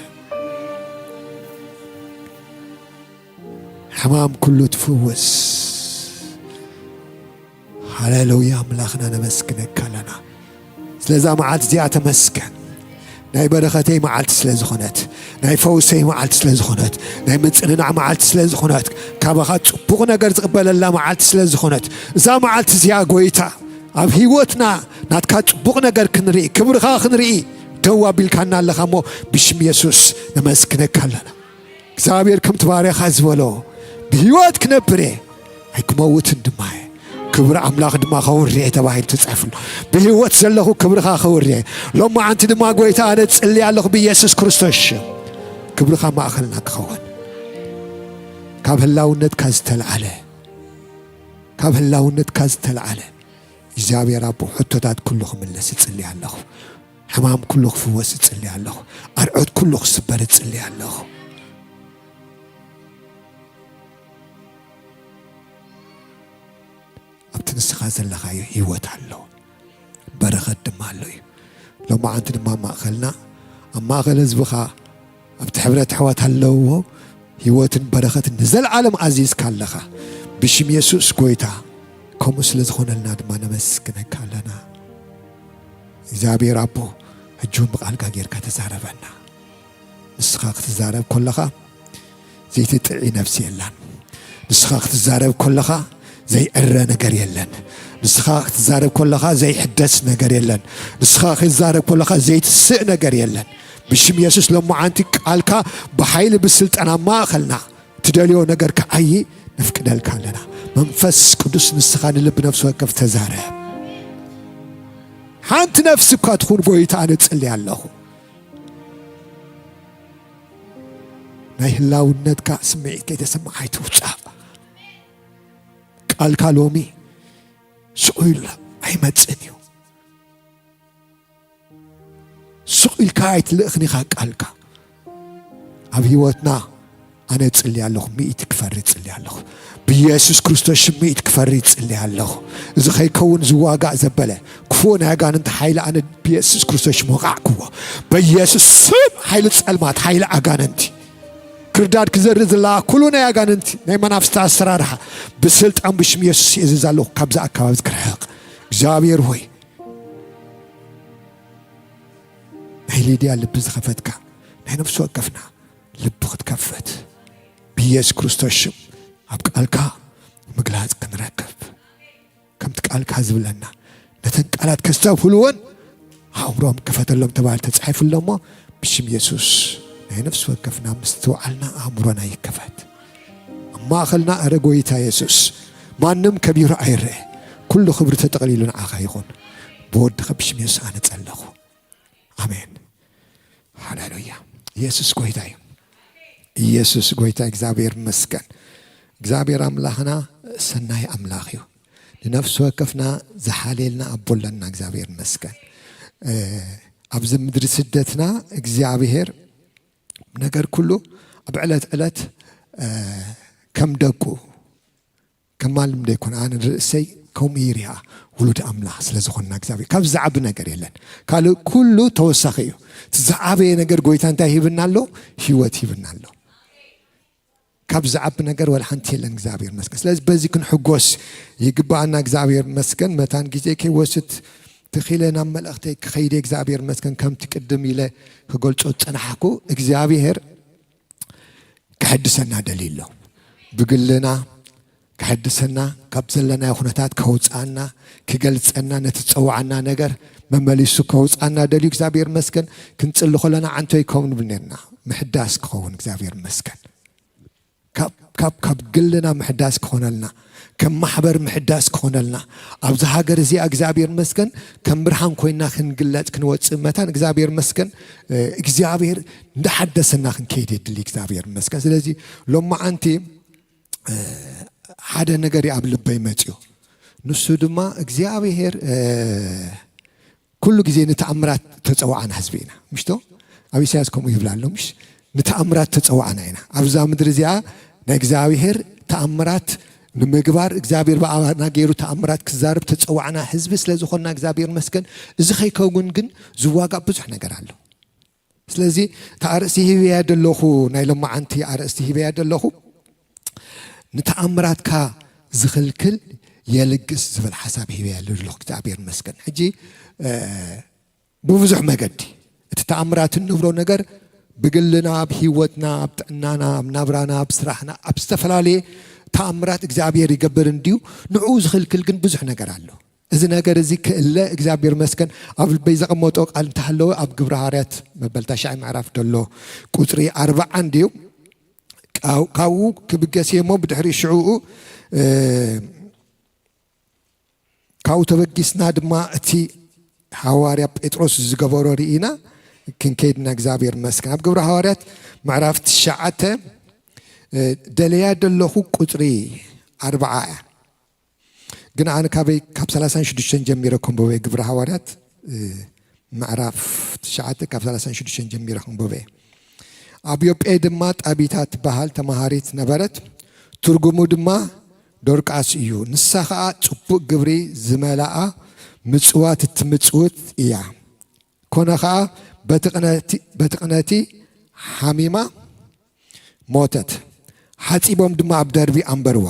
ሕማም ኩሉ ትፍውስ። ሃሌሉያ። ኣምላኽና ነመስግነካ ኣለና ስለዛ መዓልቲ እዚኣ፣ ተመስገን። ናይ በረኸተይ መዓልቲ ስለ ዝኾነት፣ ናይ ፈውሰይ መዓልቲ ስለ ዝኾነት፣ ናይ ምጽንናዕ መዓልቲ ስለ ዝኾነት፣ ካባኻ ጽቡቕ ነገር ዝቕበለላ መዓልቲ ስለ ዝኾነት፣ እዛ መዓልቲ እዚኣ ጎይታ ኣብ ህይወትና ናትካ ጽቡቕ ነገር ክንርኢ፣ ክብርኻ ክንርኢ ደው ኣቢልካና ኣለኻ እሞ፣ ብሽም የሱስ ነመስግነካ ኣለና። እግዚኣብሔር ከምቲ ባርያኻ ዝበሎ፣ ብህይወት ክነብር እየ ኣይክመውትን ድማ እየ፣ ክብሪ ኣምላኽ ድማ ከውርየ ተባሂሉ ተጻሒፉ ኣሎ። ብህይወት ዘለኹ ክብርኻ ከውርየ። ሎማዓንቲ ድማ ጎይታ ኣነ ጽሊ ኣለኹ ብኢየሱስ ክርስቶስ ሽም፣ ክብርኻ ማእኸልና ክኸውን። ካብ ህላውነትካ ዝተልዓለ፣ ካብ ህላውነትካ ዝተልዓለ እግዚኣብሔር ኣቦ፣ ሕቶታት ኩሉ ክምለስ እጽሊ ኣለኹ። ሕማም ኩሉ ክፍወስ እጽሊ ኣለኹ። ኣርዖት ኩሉ ክስበር እጽሊ ኣለኹ። ኣብቲ ንስኻ ዘለኻዮ ህይወት ኣሎ፣ በረኸት ድማ ኣሎ እዩ። ሎማዓንቲ ድማ ኣብ ማእኸልና፣ ኣብ ማእኸል ህዝብኻ፣ ኣብቲ ሕብረት ኣሕዋት ኣለውዎ። ህይወትን በረኸትን ንዘለዓለም ኣዚዝካ ኣለኻ። ብሽም የሱስ ጎይታ፣ ከምኡ ስለ ዝኾነልና ድማ ነመስግነካ ኣለና። እግዚኣብሔር ኣቦ፣ ሕጂ እውን ብቃልካ ጌርካ ተዛረበና። ንስኻ ክትዛረብ ከለኻ ዘይትጥዒ ነፍሲ የላን። ንስኻ ክትዛረብ ከለኻ ዘይዕረ ነገር የለን። ንስኻ ክትዛረብ ከለኻ ዘይሕደስ ነገር የለን። ንስኻ ክትዛረብ ከለኻ ዘይትስእ ነገር የለን። ብሽም የሱስ ሎማዓንቲ ቃልካ ብሓይሊ ብስልጣን ኣብ ማእኸልና ትደልዮ ነገር ክዓዪ ነፍቅደልካ ኣለና። መንፈስ ቅዱስ ንስኻ ንልቢ ነፍሲ ወከፍ ተዛረብ። ሓንቲ ነፍሲ እኳ ትኹን ጎይታ ኣነ እጽሊ ኣለኹ። ናይ ህላውነትካ ስምዒት ከይተሰምዓ ኣይትውጻእ። ቃልካ ሎሚ ስቕ ኢሉ ኣይመጽእን እዩ። ስቕ ኢልካ ኣይትልእኽን ኢኻ ቃልካ። ኣብ ህይወትና ኣነ እጽሊ ኣለኹ፣ ሚእቲ ክፈሪ እጽሊ ኣለኹ። ብኢየሱስ ክርስቶስ ሽም ሚእቲ ክፈሪ እጽሊ ኣለኹ። እዚ ከይከውን ዝዋጋእ ዘበለ ክፉእ ናይ ኣጋንንቲ ሓይሊ ኣነ ብኢየሱስ ክርስቶስ ሽም ወቓዕክዎ። በኢየሱስ ስም ሓይሊ ጸልማት፣ ሓይሊ ኣጋንንቲ፣ ክርዳድ ክዘርእ ዝለኣ ኩሉ ናይ ኣጋንንቲ ናይ መናፍስቲ ኣሰራርሓ ብስልጣን ብሽም ኢየሱስ የእዝዝ ኣለኹ። ካብዚ ኣካባቢ ክርሕቕ። እግዚኣብሔር ሆይ፣ ናይ ሊድያ ልቢ ዝኸፈትካ፣ ናይ ነፍሲ ወከፍና ልቢ ክትከፍት፣ ብኢየሱስ ክርስቶስ ሽም ኣብ ቃልካ ምግላጽ ክንረክብ፣ ከምቲ ቃልካ ዝብለና፣ ነተን ቃላት ከስተብህልወን ኣእምሮም ክፈተሎም ተባሂሉ ተጻሒፉ ኣሎ እሞ፣ ብሽም የሱስ ናይ ነፍሲ ወከፍና ምስትውዓልና ኣእምሮና ይከፈት። ኣብ ማእኸልና፣ እረ ጎይታ የሱስ፣ ማንም ከቢሩ ኣይረአ፣ ኩሉ ክብሪ ተጠቕሊሉ ንዓኻ ይኹን። ብወድኻ ብሽም የሱስ ኣነ ጸለኹ። ኣሜን። ሃሌሉያ። ኢየሱስ ጎይታ እዩ። ኢየሱስ ጎይታ፣ እግዚኣብሔር ይመስገን። እግዚኣብሔር ኣምላኽና ሰናይ ኣምላኽ እዩ። ንነፍሲ ወከፍና ዝሓልየልና ኣቦ ኣለና። እግዚኣብሔር ይመስገን። እ፣ ኣብዚ ምድሪ ስደትና እግዚኣብሔር ነገር ኩሉ ኣብ ዕለት ዕለት፣ እ፣ ከም ደቁ ከማልም ደይኮነ፣ ኣነ ንርእሰይ ከምኡ ይሪኣ። ውሉድ ኣምላኽ ስለ ዝኾንና እግዚኣብሔር ካብዚ ዝዓቢ ነገር የለን። ካልእ ኩሉ ተወሳኺ እዩ። እቲ ዝዓበየ ነገር ጎይታ እንታይ ሂብና ኣሎ? ህይወት ሂብና ኣሎ። ካብ ዝዓቢ ነገር ወላ ሓንቲ የለን እግዚኣብሔር መስገን ስለዚ በዚ ክንሕጎስ ይግባኣና እግዚኣብሔር መስገን መታን ግዜ ከይወስድ ትኺለ ናብ መልእኽተይ ክኸይደ እግዚኣብሔር መስገን ከምቲ ቅድም ኢለ ክገልጾ ዝጸናሕኩ እግዚኣብሔር ክሕድሰና ደልዩ ኣሎ ብግልና ክሕድሰና ካብ ዘለናዮ ኩነታት ከውፅኣና ክገልፀና ነቲ ዝፀዋዓና ነገር መመሊሱ ከውፅኣና ደልዩ እግዚኣብሔር መስገን ክንፅሊ ከለና ዓንቶ ይከውን ንብል ነርና ምሕዳስ ክኸውን እግዚኣብሔር መስገን ካብ ካብ ግልና ምሕዳስ ክኾነልና ከም ማሕበር ምሕዳስ ክኾነልና ኣብዚ ሃገር እዚኣ እግዚኣብሔር መስገን ከም ብርሃን ኮይና ክንግለፅ ክንወፅእ መታን እግዚኣብሔር መስገን እግዚኣብሔር እንዳሓደሰና ክንከይድ የድሊ እግዚኣብሔር መስገን ስለዚ ሎማዓንቲ ሓደ ነገር ኣብ ልበይ መፅዩ ንሱ ድማ እግዚኣብሔር ኩሉ ግዜ ንተኣምራት ተፀዋዕና ህዝቢ ኢና ምሽቶ ኣብ ኢሳያስ ከምኡ ይብላ ኣሎ ምሽ ንተኣምራት ተፀዋዕና ኢና ኣብዛ ምድሪ እዚኣ ናይ እግዚኣብሔር ተኣምራት ንምግባር እግዚኣብሔር ብኣባና ገይሩ ተኣምራት ክዛርብ ተፀዋዕና ህዝቢ ስለ ዝኾንና እግዚኣብሔር መስገን እዚ ከይከውን ግን ዝዋጋእ ብዙሕ ነገር ኣሎ ስለዚ እቲ ኣርእስቲ ሂበያ ዘለኹ ናይ ሎማዓንቲ ኣርእስቲ ሂበያ ዘለኹ ንተኣምራትካ ዝኽልክል የልግስ ዝብል ሓሳብ ሂበያ ዘለኹ እግዚኣብሔር መስገን ሕጂ ብብዙሕ መገዲ እቲ ተኣምራት እንብሎ ነገር ብግልና ኣብ ህይወትና ኣብ ጥዕናና ኣብ ናብራና ኣብ ስራሕና ኣብ ዝተፈላለየ ተኣምራት እግዚኣብሔር ይገብር እንድዩ ንዕኡ ዝኽልክል ግን ብዙሕ ነገር ኣሎ እዚ ነገር እዚ ክእለ እግዚኣብሔር መስገን ኣብ ልበይ ዘቐመጦ ቃል እንተሃለወ ኣብ ግብረ ሃዋርያት መበል ታሽዓይ ምዕራፍ ደሎ ቁፅሪ ኣርባዓ እንድዩ ካብኡ ክብገስ እየ እሞ ብድሕሪ ሽዕኡ ካብኡ ተበጊስና ድማ እቲ ሃዋርያ ጴጥሮስ ዝገበሮ ርኢና ክንከይድና እግዚኣብሔር መስገን ኣብ ግብረ ሃዋርያት ምዕራፍ ትሽዓተ ደለያ ደለኹ ቁፅሪ ኣርባዓ እያ ግን ኣነ ካበይ ካብ ሰላሳን ሽዱሽተን ጀሚረ ከንበበ ግብረ ሃዋርያት ምዕራፍ ትሽዓተ ካብ ሰላሳን ሽዱሽተን ጀሚረ ከንበበ ኣብ ዮጴ ድማ ጣቢታ ትበሃል ተማሃሪት ነበረት ትርጉሙ ድማ ዶርቃስ እዩ ንሳ ከዓ ፅቡቅ ግብሪ ዝመላኣ ምፅዋት እትምፅውት እያ ኮነ ከዓ በቲ ቅነቲ ሓሚማ ሞተት። ሓጺቦም ድማ ኣብ ደርቢ ኣንበርዋ።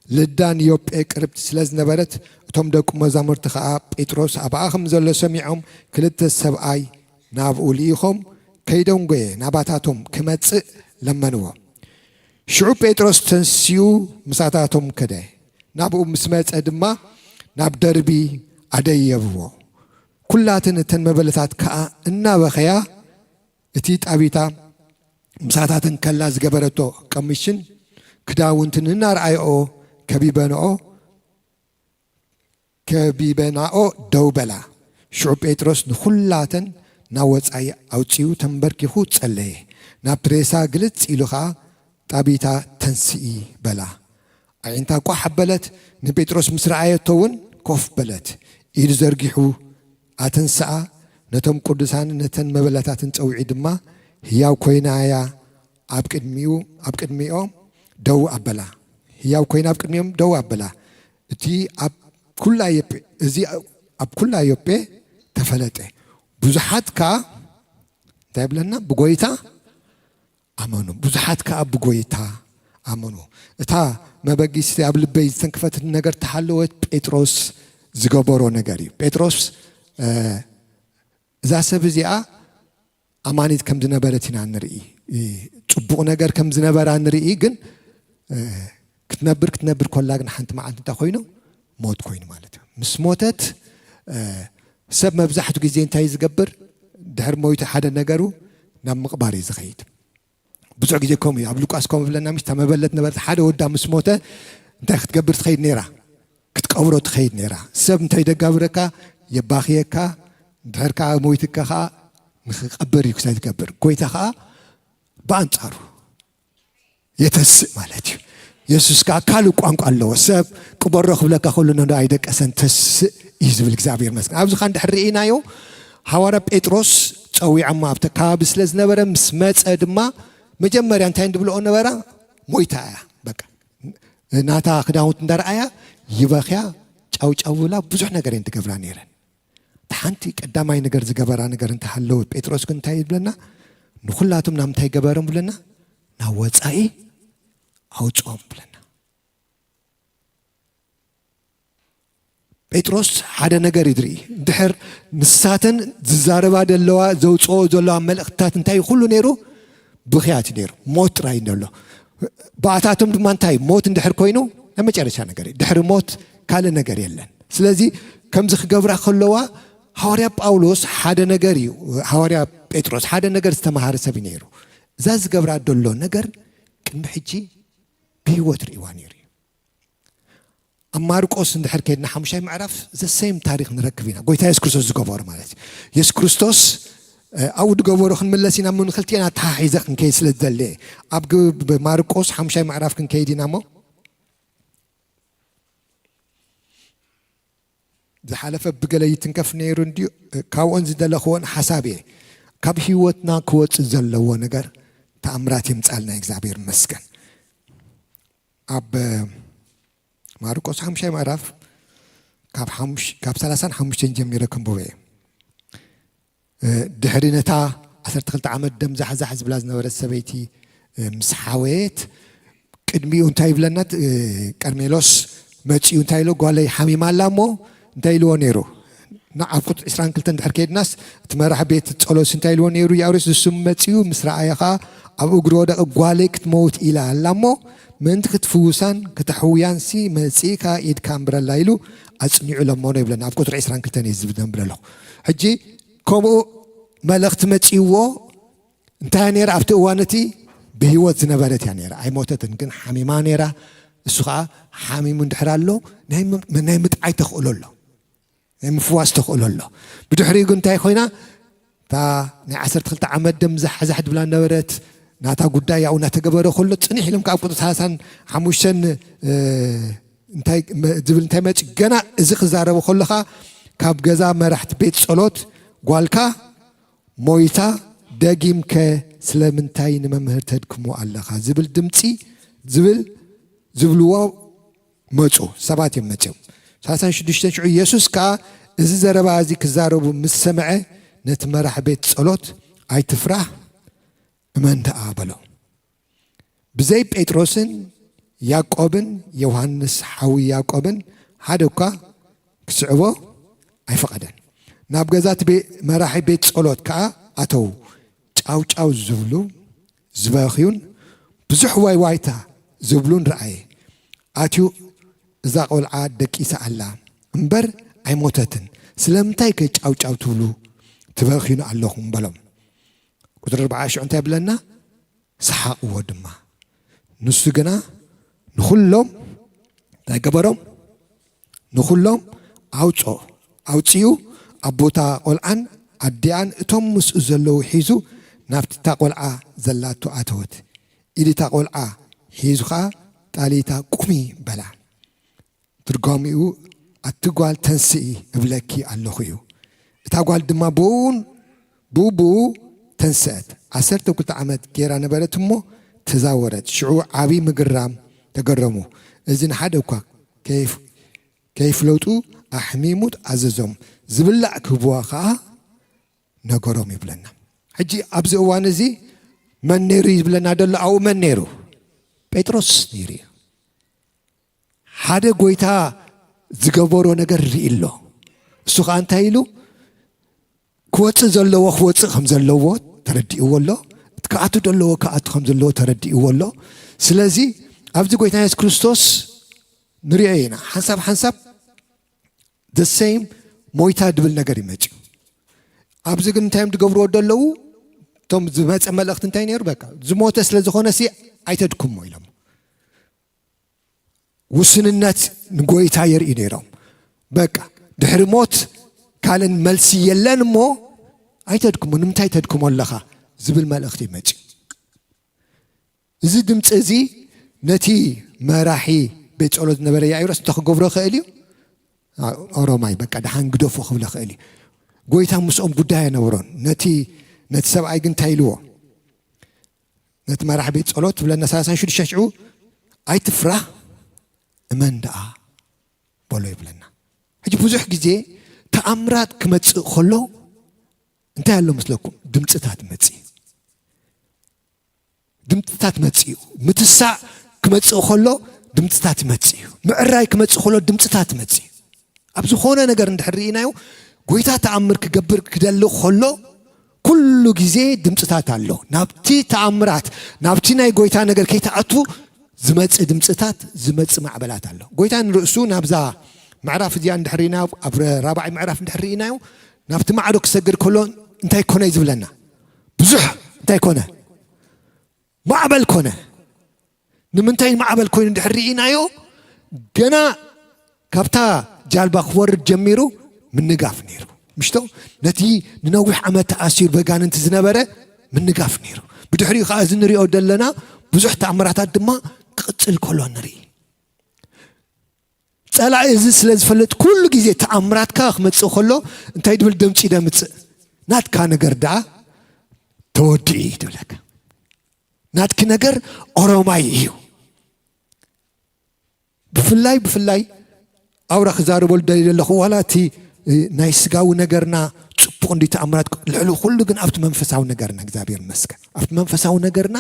ልዳ ንዮጴ ቅርብቲ ስለ ዝነበረት፣ እቶም ደቁ መዛሙርቲ ኸኣ ጴጥሮስ ኣብኣ ኸም ዘሎ ሰሚዖም፣ ክልተ ሰብኣይ ናብኡ ልኢኾም፣ ከይደንጎየ ናባታቶም ክመጽእ ለመንዎ። ሽዑ ጴጥሮስ ተንሲኡ ምሳታቶም ከደ። ናብኡ ምስ መጸ ድማ፣ ናብ ደርቢ ኣደየብዎ። ኵላተን እተን መበለታት ከኣ እናበኸያ፣ እቲ ጣቢታ ምሳታተን ከላ ዝገበረቶ ቀምሽን ክዳውንትን እናረኣየኦ ከቢበንኦ ከቢበናኦ ደው በላ። ሽዑ ጴጥሮስ ንኹላተን ናብ ወጻኢ ኣውጺኡ ተንበርኪኹ ጸለየ። ናብቲ ሬሳ ግልጽ ኢሉ ኸኣ ጣቢታ ተንስኢ በላ። ኣዒንታ ቋሕ ኣበለት፣ ንጴጥሮስ ምስ ረኣየቶ እውን ኮፍ በለት። ኢዱ ዘርጊሑ ኣተንስኣ፣ ነቶም ቅዱሳንን ነተን መበለታትን ጸዊዑ ድማ ህያው ኮይና እያ ኣብ ቅድሚኡ ኣብ ቅድሚኦም ደው ኣበላ። ህያው ኮይና ኣብ ቅድሚኦም ደው ኣበላ። እቲ ኣብ ኩላ ዮጴ እዚ ኣብ ኩላ ዮጴ ተፈለጠ። ብዙሓት ከኣ እንታይ ይብለና? ብጎይታ ኣመኑ። ብዙሓት ከኣ ብጎይታ ኣመኑ። እታ መበጊስቲ ኣብ ልበይ ዝተንክፈትኒ ነገር ተሃለወት ጴጥሮስ ዝገበሮ ነገር እዩ። ጴጥሮስ እዛ ሰብ እዚኣ ኣማኒት ከም ዝነበረት ኢና ንርኢ። ጽቡቕ ነገር ከም ዝነበራ ንርኢ፣ ግን ክትነብር ክትነብር ኮላ ግን ሓንቲ መዓልቲ እንታይ ኮይኑ? ሞት ኮይኑ ማለት እዩ። ምስ ሞተት ሰብ መብዛሕቱ ግዜ እንታይ ዝገብር? ድሕር ሞይቱ ሓደ ነገሩ ናብ ምቕባር እዩ ዝኸይድ። ብዙሕ ግዜ ከምኡ እዩ። ኣብ ሉቃስ ከምኡ ብለና፣ ምሽ እታ መበለት ነበረት፣ ሓደ ወዳ ምስ ሞተ እንታይ ክትገብር ትኸይድ ነይራ? ክትቀብሮ ትኸይድ ነይራ። ሰብ እንታይ ደጋብረካ? የባኽየካ። ድሕር ከዓ ሞይትካ ከዓ ንኽቀብር እዩ ክሳይ ትገብር። ጎይታ ከዓ ብኣንጻሩ የተስእ ማለት እዩ። የሱስ ከዓ ካልእ ቋንቋ ኣለዎ። ሰብ ቅበሮ ክብለካ ከሎ ነዶ ኣይደቀሰን፣ ተስእ እዩ ዝብል። እግዚኣብሔር ይመስገን። ኣብዚ ኸኣ እንድሕር ርኢናዮ፣ ሃዋርያ ጴጥሮስ ጸዊዖማ ኣብቲ ከባቢ ስለ ዝነበረ፣ ምስ መጸ ድማ መጀመርያ እንታይ እንድብልኦ ነበራ? ሞይታ እያ። በቃ ናታ ክዳውንት እንዳረኣያ ይበኽያ፣ ጫው ጫው ብላ፣ ብዙሕ ነገር እየን ትገብራ ነይረን። እቲ ሓንቲ ቀዳማይ ነገር ዝገበራ ነገር እንተሃለወ፣ ጴጥሮስ ግን እንታይ ይብለና? ንኹላቶም ናብ እንታይ ገበሮም ብለና? ናብ ወጻኢ ኣውፅኦም ብለና። ጴጥሮስ ሓደ ነገር ይድርኢ። ድሕር ንሳተን ዝዛረባ ዘለዋ፣ ዘውፅኦ ዘለዋ መልእኽትታት እንታይ ኩሉ ነይሩ? ብኽያት እዩ ነይሩ። ሞት ጥራይ እዩ ዘሎ። ብኣታቶም ድማ እንታይ? ሞት እንድሕር ኮይኑ ናይ መጨረሻ ነገር እዩ። ድሕሪ ሞት ካልእ ነገር የለን። ስለዚ ከምዚ ክገብራ ከለዋ፣ ሃዋርያ ጳውሎስ ሓደ ነገር እዩ፣ ሃዋርያ ጴጥሮስ ሓደ ነገር ዝተምሃረ ሰብ እዩ ነይሩ። እዛ ዝገብራ ዘሎ ነገር ቅድሚ ሕጂ ብህይወት ርእይዋ ነይሩ እዩ። ኣብ ማርቆስ እንድሕር ከይድና ሓሙሻይ ምዕራፍ ዘሰይም ታሪክ ንረክብ ኢና። ጎይታ የሱስ ክርስቶስ ዝገበሩ ማለት እዩ። የሱስ ክርስቶስ ኣብኡ ዝገበሩ ክንምለስ ኢና። ምን ክልቲና ተሓሒዘ ክንከይድ ስለ ዝደለ ኣብ ማርቆስ ሓሙሻይ ምዕራፍ ክንከይድ ኢና እሞ፣ ዝሓለፈ ብገለ ይትንከፍ ነይሩ እንድዩ። ካብኦን ዝደለኽዎን ሓሳብ እየ። ካብ ህይወትና ክወፅእ ዘለዎ ነገር ተኣምራት የምፃልና። እግዚኣብሔር ይመስገን። ኣብ ማርቆስ ሓሙሻይ ምዕራፍ ካብ ሓሙሽ- ካብ ሰላሳን ሓሙሽተን ጀሚረ ክንብቦ እየ። ድሕሪ ነታ ዓሰርተ ክልተ ዓመት ደም ዛሕዛሕ ዝብላ ዝነበረት ሰበይቲ ምስ ሓወየት፣ ቅድሚኡ እንታይ ይብለና? ቀርሜሎስ መፂኡ እንታይ ኢሎ? ጓለይ ሓሚማ ኣላ እሞ እንታይ ኢልዎ ነይሩ? ኣብ ቁፅሪ ዕስራን ክልተን ድሕር ከይድናስ እቲ መራሕ ቤት ፀሎት እንታይ ኢልዎ ነይሩ? ያውሬስ ዝስም መፂኡ ምስ ረኣየ ከዓ ኣብ እግሩ ወደቐ። ጓለይ ክትመውት ኢላ ኣላ እሞ ምእንቲ ክትፍውሳን ከተሕውያን ሲ መፂእካ ኢድካ እንብረላ ኢሉ ኣፅኒዑ ለመኖ ይብለና። ኣብ ቁፅሪ ዕስራን ክልተን እዩ ዝብል ዘንብረ ኣለኹ። ሕጂ ከምኡ መልእኽቲ መፂእዎ እንታይ ነይራ ኣብቲ እዋን እቲ ብህይወት ዝነበረት እያ ነይራ። ኣይሞተትን ግን ሓሚማ ነይራ። እሱ ከዓ ሓሚሙ እንድሕር ኣሎ ናይ ም- ናይ ምጥዓይ ተኽእሎ ኣሎ። ናይ ምፍዋስ ተኽእሎ ኣሎ። ብድሕሪኡ ግን እንታይ ኮይና? እታ ናይ ዓሰርተ ክልተ ዓመት ደም ዛሕዛሕ ድብላ ነበረት። ናታ ጉዳይ ያው እናተገበረ ከሎ ፅንሕ ኢሎም ካብ ቁፅሪ ሰላሳን ሓሙሽተን እንታይ ዝብል እንታይ መፂ ገና እዚ ክዛረቡ ከለኻ ካብ ገዛ መራሕቲ ቤት ፀሎት ጓልካ ሞይታ ደጊምከ ስለምንታይ ንመምህር ተድክሞ ኣለኻ ዝብል ድምፂ ዝብል ዝብልዎ መፁ። ሰባት እዮም መፅኦም። ሰላሳን ሽዱሽተን ሽዑ ኢየሱስ ከዓ እዚ ዘረባ እዚ ክዛረቡ ምስ ሰምዐ ነቲ መራሕ ቤት ፀሎት ኣይትፍራህ እመን ደኣ በሎ። ብዘይ ጴጥሮስን ያዕቆብን ዮሃንስ ሓዊ ያዕቆብን ሓደ እኳ ክስዕቦ ኣይፈቐደን። ናብ ገዛ እቲ ቤ- መራሒ ቤት ጸሎት ከኣ ኣተዉ። ጫው ጫው ዝብሉ ዝበኽዩን ብዙሕ ዋይ ዋይታ ዝብሉን ረኣየ። ኣትዩ እዛ ቆልዓ ደቂሳ ኣላ እምበር ኣይሞተትን፣ ስለምንታይ ከ ጫው ጫው ትብሉ ትበኽዩን ኣለኹም በሎም። ቁጽሪ ኣርብዓ ሽዑ እንታይ ይብለና? ሰሓቕዎ ድማ። ንሱ ግና ንኹሎም እንታይ ገበሮም? ንኹሎም ኣውፅኦ ኣውፅኡ ኣቦታ ቆልዓን ኣዲኣን እቶም ምስኡ ዘለዉ ሒዙ ናብቲ እታ ቆልዓ ዘላቶ ኣተወት። ኢድ እታ ቆልዓ ሒዙ ኸዓ ጣሊታ ቁሚ በላ። ትርጓሚኡ ኣቲ ጓል ተንስኢ እብለኪ ኣለኹ እዩ። እታ ጓል ድማ ብኡን ብኡ ብኡ ተንስአት። ዓሰርተ ክልተ ዓመት ገይራ ነበረት እሞ ተዛወረት። ሽዑ ዓቢ ምግራም ተገረሙ። እዚ ንሓደ እኳ ከይፍ- ከይፍለጡ ኣሕሚሙት ኣዘዞም። ዝብላዕ ክህብዋ ኸዓ ነገሮም ይብለና። ሕጂ ኣብዚ እዋን እዚ መን ነይሩ ይብለና ደሎ? ኣብኡ መን ነይሩ? ጴጥሮስ ነይሩ እዩ። ሓደ ጎይታ ዝገበሮ ነገር ርኢ ኣሎ። እሱ ከዓ እንታይ ኢሉ? ክወፅእ ዘለዎ ክወፅእ ከም ዘለዎ ተረዲእዎ ኣሎ። ክኣቱ ዘለዎ ክኣቱ ከም ዘለዎ ተረዲእዎ ኣሎ። ስለዚ ኣብዚ ጎይታ የሱስ ክርስቶስ ንሪኦ ኢና። ሓንሳብ ሓንሳብ the same ሞይታ ድብል ነገር ይመፅኡ። ኣብዚ ግን እንታይ እዮም ዝገብርዎ ዘለዉ? እቶም ዝመፀ መልእኽቲ እንታይ ነይሩ? በቃ ዝሞተ ስለ ዝኾነ ሲ ኣይተድክሞ ኢሎም። ውስንነት ንጎይታ የርእዩ ነይሮም። በቃ ድሕሪ ሞት ካልእ መልሲ የለን እሞ ኣይተድክሞ። ንምንታይ ተድክሞ ኣለኻ ዝብል መልእኽቲ ይመፅእ። እዚ ድምፂ እዚ ነቲ መራሒ ቤት ጸሎት ዝነበረ ያኢሮስ እንታይ ክገብሮ ክእል እዩ? ኦሮማይ በቃ ደሓን ግደፎ ክብሎ ክእል እዩ። ጎይታ ምስኦም ጉዳይ ኣይነበሮን። ነቲ ነቲ ሰብኣይ ግን እንታይ ኢልዎ? ነቲ መራሕ ቤት ጸሎት ትብለና ሰላሳን ሽዱሽተ ሽዑ ኣይትፍራህ እመን ደኣ በሎ ይብለና። ሕጂ ብዙሕ ግዜ ተኣምራት ክመጽእ ከሎ እንታይ ኣሎ መስለኩም? ድምፅታት መፅእ ድምፅታት መፅኡ ምትሳእ ክመጽእ ከሎ ድምፅታት ይመጽእ እዩ። ምዕራይ ክመጽእ ከሎ ድምፅታት ይመጽእ እዩ። ኣብ ዝኾነ ነገር እንድሕር ርኢናዮ፣ ጎይታ ተኣምር ክገብር ክደሊ ከሎ፣ ኩሉ ግዜ ድምፅታት ኣሎ። ናብቲ ተኣምራት፣ ናብቲ ናይ ጎይታ ነገር ከይትኣቱ ዝመጽእ ድምፅታት፣ ዝመጽእ ማዕበላት ኣሎ። ጎይታ ንርእሱ ናብዛ ምዕራፍ እዚኣ እንድሕር ርኢና፣ ኣብ ራብዓይ ምዕራፍ እንድሕር ርኢናዮ፣ ናብቲ ማዕዶ ክሰግድ ከሎ እንታይ ኮነ እዩ ዝብለና? ብዙሕ እንታይ ኮነ? ማዕበል ኮነ። ንምንታይ ማዕበል ኮይኑ እንድሕር ርኢናዮ፣ ገና ካብታ ጃልባ ክወርድ ጀሚሩ ምንጋፍ ነይሩ። ምሽቶ ነቲ ንነዊሕ ዓመት ተኣሲሩ በጋንንቲ ዝነበረ ምንጋፍ ነይሩ። ብድሕሪኡ ከዓ እዚ ንሪኦ ዘለና ብዙሕ ተኣምራታት ድማ ክቕጽል ከሎ ንርኢ። ጸላኢ እዚ ስለ ዝፈልጥ ኩሉ ግዜ ተኣምራትካ ክመጽእ ከሎ እንታይ ድብል ድምጺ ደምጽእ? ናትካ ነገር ደኣ ተወዲኡ እዩ ድብለካ። ናትኪ ነገር ኦሮማይ እዩ። ብፍላይ፣ ብፍላይ ኣውራ ክዛረበሉ ደልየ ዘለኹ፣ ዋላ እቲ፣ እ፣ ናይ ስጋዊ ነገርና ጽቡቕ እንዲ ተኣምራት፣ ልዕሊ ኩሉ ግን ኣብቲ መንፈሳዊ ነገርና፣ እግዚኣብሔር ይመስገን፣ ኣብቲ መንፈሳዊ ነገርና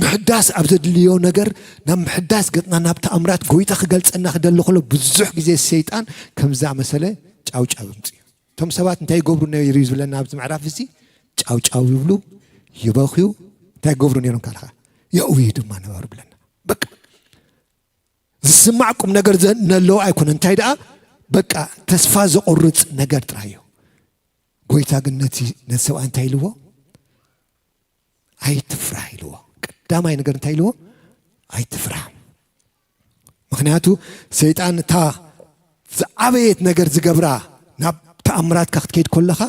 ምሕዳስ ኣብ ዘድልዮ ነገር፣ ናብ ምሕዳስ ገጽና፣ ናብ ተኣምራት ጎይታ ክገልጸና ክደሊ ከሎ፣ ብዙሕ ግዜ ሰይጣን ከም ዝኣመሰለ ጫውጫው ይምጽእ እዩ። እቶም ሰባት እንታይ ይገብሩ ነይሩ እዩ ዝብለና ኣብዚ ምዕራፍ እዚ? ጫውጫው ይብሉ፣ ይበኽዩ፣ እንታይ ይገብሩ ነይሮም ካልኻ? የእውዩ ድማ ነበሩ ብለና። በቃ ዝስማዕ ቁም ነገር ዘ-፣ ነለዎ ኣይኮነ። እንታይ ደኣ? በቃ ተስፋ ዘቑርጽ ነገር ጥራይ እዩ። ጎይታ ግን ነቲ፣ ነቲ ሰብኣይ እንታይ ኢልዎ? "ኣይትፍራህ" ኢልዎ። ቀዳማይ ነገር እንታይ ኢልዎ? "ኣይትፍራህ." ምኽንያቱ ሰይጣን እታ ዝዓበየት ነገር ዝገብራ ናብ ተኣምራትካ ክትከይድ ከለኻ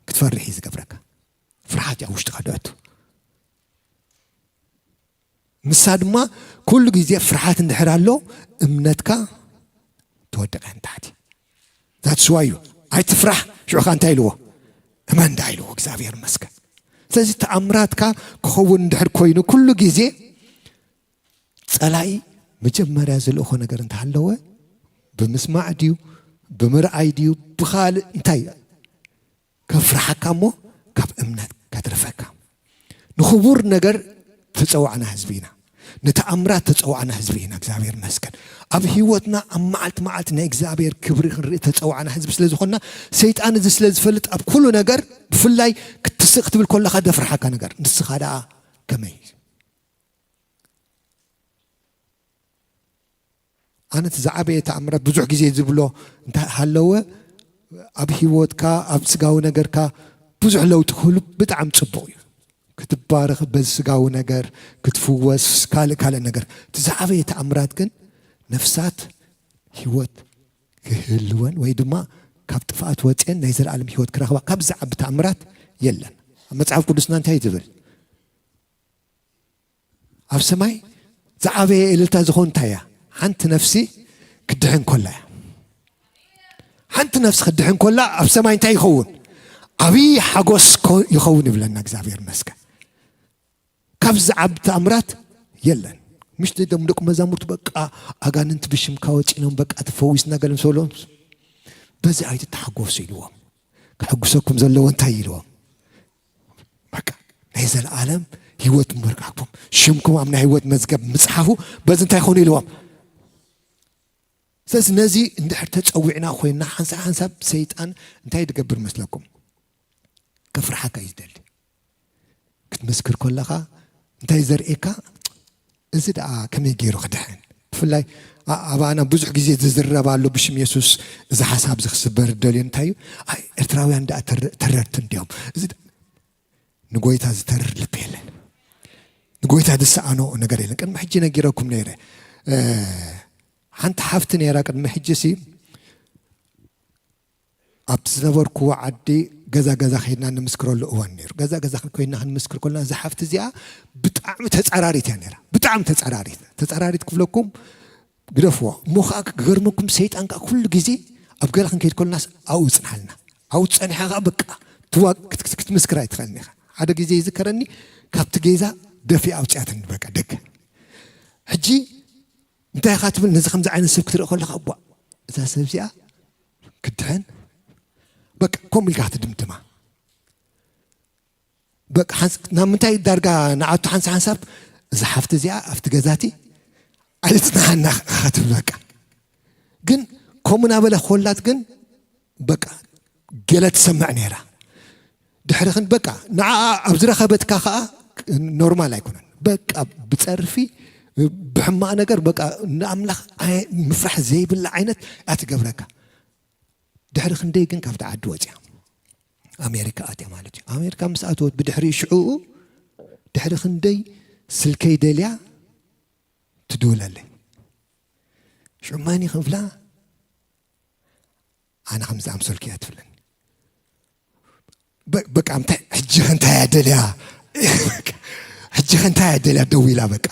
ክትፈርሕ እዩ ዝገብረካ። ፍርሓት እያ ውሽጥኻ ደእቱ። ንሳ ድማ ኩሉ ግዜ ፍርሓት እንድሕር ኣሎ እምነትካ ትወድቕ እያ ንታሕቲ። That's why እዩ። "ኣይትፍራሕ፣ ሽዑ ኸኣ እንታይ ኢልዎ? እመን" ደኣ ኢልዎ። እግዚኣብሔር ይመስገን። ስለዚ ተኣምራትካ ክኸውን እንድሕር ኮይኑ ኩሉ ግዜ ጸላኢ መጀመርያ ዝልእኾ ነገር እንተሃለወ ብምስማዕ ድዩ፣ ብምርኣይ ድዩ፣ ብኻልእ እንታይ ከፍርሓካ እሞ ካብ እምነት ከትርፈካ። ንኽቡር ነገር ተጸዋዕና ህዝቢ ኢና። ንተኣምራት ተጸዋዕና ህዝቢ ኢና። እግዚኣብሔር ይመስገን። ኣብ ህይወትና ኣብ መዓልቲ መዓልቲ ናይ እግዚኣብሔር ክብሪ ክንርኢ ተጸዋዕና ህዝቢ ስለ ዝኾንና፣ ሰይጣን እዚ ስለ ዝፈልጥ ኣብ ኩሉ ነገር ብፍላይ ክትስእ ክትብል ከለኻ ደፍርሓካ ነገር። ንስኻ ደኣ ከመይ? ኣነ እቲ ዝዓበየ ተኣምራት ብዙሕ ግዜ ዝብሎ እንታይ ሃለወ፣ ኣብ ህይወትካ፣ ኣብ ስጋዊ ነገርካ ብዙሕ ለውጢ ክህሉ ብጣዕሚ ጽቡቕ እዩ። ክትባረኽ በዚ ስጋዊ ነገር፣ ክትፍወስ፣ ካልእ ካልእ ነገር። እቲ ዝዓበየ ተኣምራት ግን ነፍሳት ህይወት ክህልወን ወይ ድማ ካብ ጥፍኣት ወጽየን ናይ ዘለኣለም ህይወት ክረኽባ ካብ ዝዓቢ ተኣምራት የለን። ኣብ መጽሓፍ ቅዱስና እንታይ እዩ ዝብል? ኣብ ሰማይ ዝዓበየ እልልታ ዝኾን እንታይ እያ? ሓንቲ ነፍሲ ክድሕን ኮላ እያ። ሓንቲ ነፍሲ ክድሕን ኮላ ኣብ ሰማይ እንታይ ይኸውን? ዓብዪ ሓጎስ ኮ-፣ ይኸውን ይብለና እግዚኣብሔር ይመስገን። ካብ ዝዓቢ ተኣምራት የለን። ምሽ ደም ደቂ መዛሙርቱ በቃ ኣጋንንቲ ብሽምካ ወፂኖም በቃ ተፈዊስና ገለ ምስ በሎም በዚ ኣይትተሓጎሱ ኢልዎም። ከሐጉሰኩም ዘለዎ እንታይ ኢልዎም? በቃ ናይ ዘለኣለም ህይወት ምርካብኩም ሽምኩም ኣብ ናይ ህይወት መዝገብ ምጽሓፉ በዚ እንታይ ኾኑ ኢልዎም። ስለዚ ነዚ እንድሕር ተጸዊዕና ኮይንና ሓንሳብ ሓንሳብ ሰይጣን እንታይ ድገብር መስለኩም? ከፍርሓካ እዩ ዝደሊ። ክትምስክር ከለኻ እንታይ ዘርእየካ? እዚ ደኣ ከመይ ገይሩ ክድሕን? ብፍላይ ኣ-፣ ኣባና ብዙሕ ግዜ ዝዝረብ ኣሎ ብሽም የሱስ እዚ ሓሳብ እዚ ክስበር ደልዮ እንታይ እዩ? ኣይ ኤርትራውያን ደኣ ተረ-፣ ተረርቲ እንድዮም። እዚ ደ-፣ ንጎይታ ዝተርር ልቢ የለን። ንጎይታ ዝሰኣኖ ነገር የለን። ቅድሚ ሕጂ ነጊረኩም ነይረ። እ፣ ሓንቲ ሓፍቲ ነይራ ቅድሚ ሕጂ ሲ ኣብቲ ዝነበርኩዎ ዓዲ ገዛ ገዛ ከይድና ንምስክረሉ እዋን ነይሩ። ገዛ ገዛ ኮይንና ክንምስክር ከለና እዛ ሓፍቲ እዚኣ ብጣዕሚ ተጻራሪት እያ ነይራ። ብጣዕሚ ተጻራሪት። ተጻራሪት ክብለኩም ግደፍዎ። እሞ ኸኣ ክገርመኩም ሰይጣን ከኣ ኩሉ ግዜ ኣብ ገለ ክንከይድ ከለናስ ኣብኡ ይጽንሓልና። ኣብኡ ጸኒሓ ኸኣ በቃ ትዋ-፣ ክት-፣ ክት-፣ ክትምስክር ኣይትኽእልን ኢኻ። ሓደ ግዜ ይዝከረኒ ካብቲ ገዛ ደፊኣ ኣውጽኣትኒ በቃ ደገ። ሕጂ እንታይ ኢኻ ትብል? ነዚ ከምዚ ዓይነት ሰብ ክትርኢ ከለኻ፣ "እቧ፣ እዛ ሰብ እዚኣ ክትድሕን?" በቃ፣ ከምኡ ኢልካ ክትድምድማ። በቃ፣ ሓንስ-፣ ናብ ምንታይ ዳርጋ ንኣቱ ሓንሳብ ሓንሳብ፣ "እዛ ሓፍቲ እዚኣ ኣብቲ ገዛቲ ኣይጽናሓና ክትብል በቃ። ግን ከምኡ እናበለ ኮላት ግን በቃ ገለ ትሰምዕ ነይራ። ድሕሪ ክን በቃ ንዓ ኣብ ዝረኸበትካ ከዓ ኖርማል ኣይኮነን። በቃ ብፀርፊ ብሕማቕ ነገር በቃ ንኣምላኽ ኣይ- ምፍራሕ ዘይብላ ዓይነት እያ ትገብረካ። ድሕሪ ክንደይ ግን ካብቲ ዓዲ ወፅያ ኣሜሪካ ኣትያ ማለት እዩ። ኣሜሪካ ምስ ኣትወት ብድሕሪ ሽዕኡ ድሕሪ ክንደይ ስልከይ ደልያ ትድውለለይ። ሽዑ መን እዩ ክብላ ኣነ ከም ዝኣምሰልኩ እያ ትብለኒ። በ- በቃ እንታይ ሕጂ እንታይ እያ ደልያ ሕጂ እንታይ እያ ደልያ ደው ኢላ በቃ።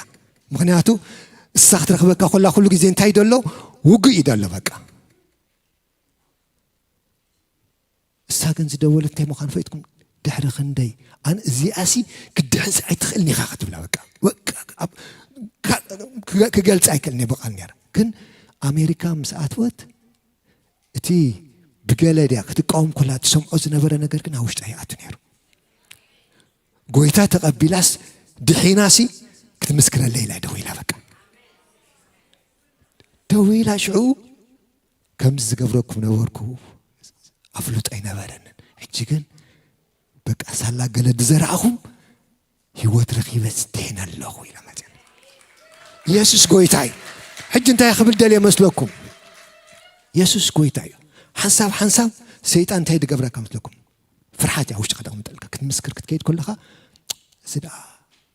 ምክንያቱ እሳ ክትረክበካ ኮላ ኩሉ ግዜ እንታይ ደሎ ውግእ እዩ ደሎ በቃ። እሳ ግን ዝደወለት እንታይ ምዃን ፈይትኩም ድሕሪ ክንደይ ኣነ እዚኣሲ ክድሕንሲ ኣይትኽእልን ኢኻ ክትብላ በቃ በቃ ኣብ- ካ- ክገ- ክገልጽ ኣይክእልን እየ ብቓል ነይራ። ግን ኣሜሪካ ምስ ኣትወት እቲ ብገለ ድያ ክትቃወም ኮላ ትሰምዖ ዝነበረ ነገር ግን ኣብ ውሽጣ ይኣቱ ነይሩ። ጎይታ ተቐቢላስ ድሒናሲ ክትምስክረለይ ኢላ ደው ኢላ በቃ ደው ኢላ ሽዑ ከምዚ ዝገብረኩም ነበርኩ ኣፍልጦ ኣይነበረንን። ሕጂ ግን በቃ ሳላ ገለ ዝዘራእኹም ህይወት ረኺበ ዝድሕን ኣለኹ ኢላ መፅያ። የሱስ ጎይታ እዩ። ሕጂ እንታይ ክብል ደልየ መስለኩም? የሱስ ጎይታ እዩ። ሓንሳብ ሓንሳብ ሰይጣን እንታይ ዝገብረካ መስለኩም? ፍርሓት እያ ውሽጥኻ ተቐምጠልካ ክትምስክር ክትከይድ ከለኻ እዚ ደኣ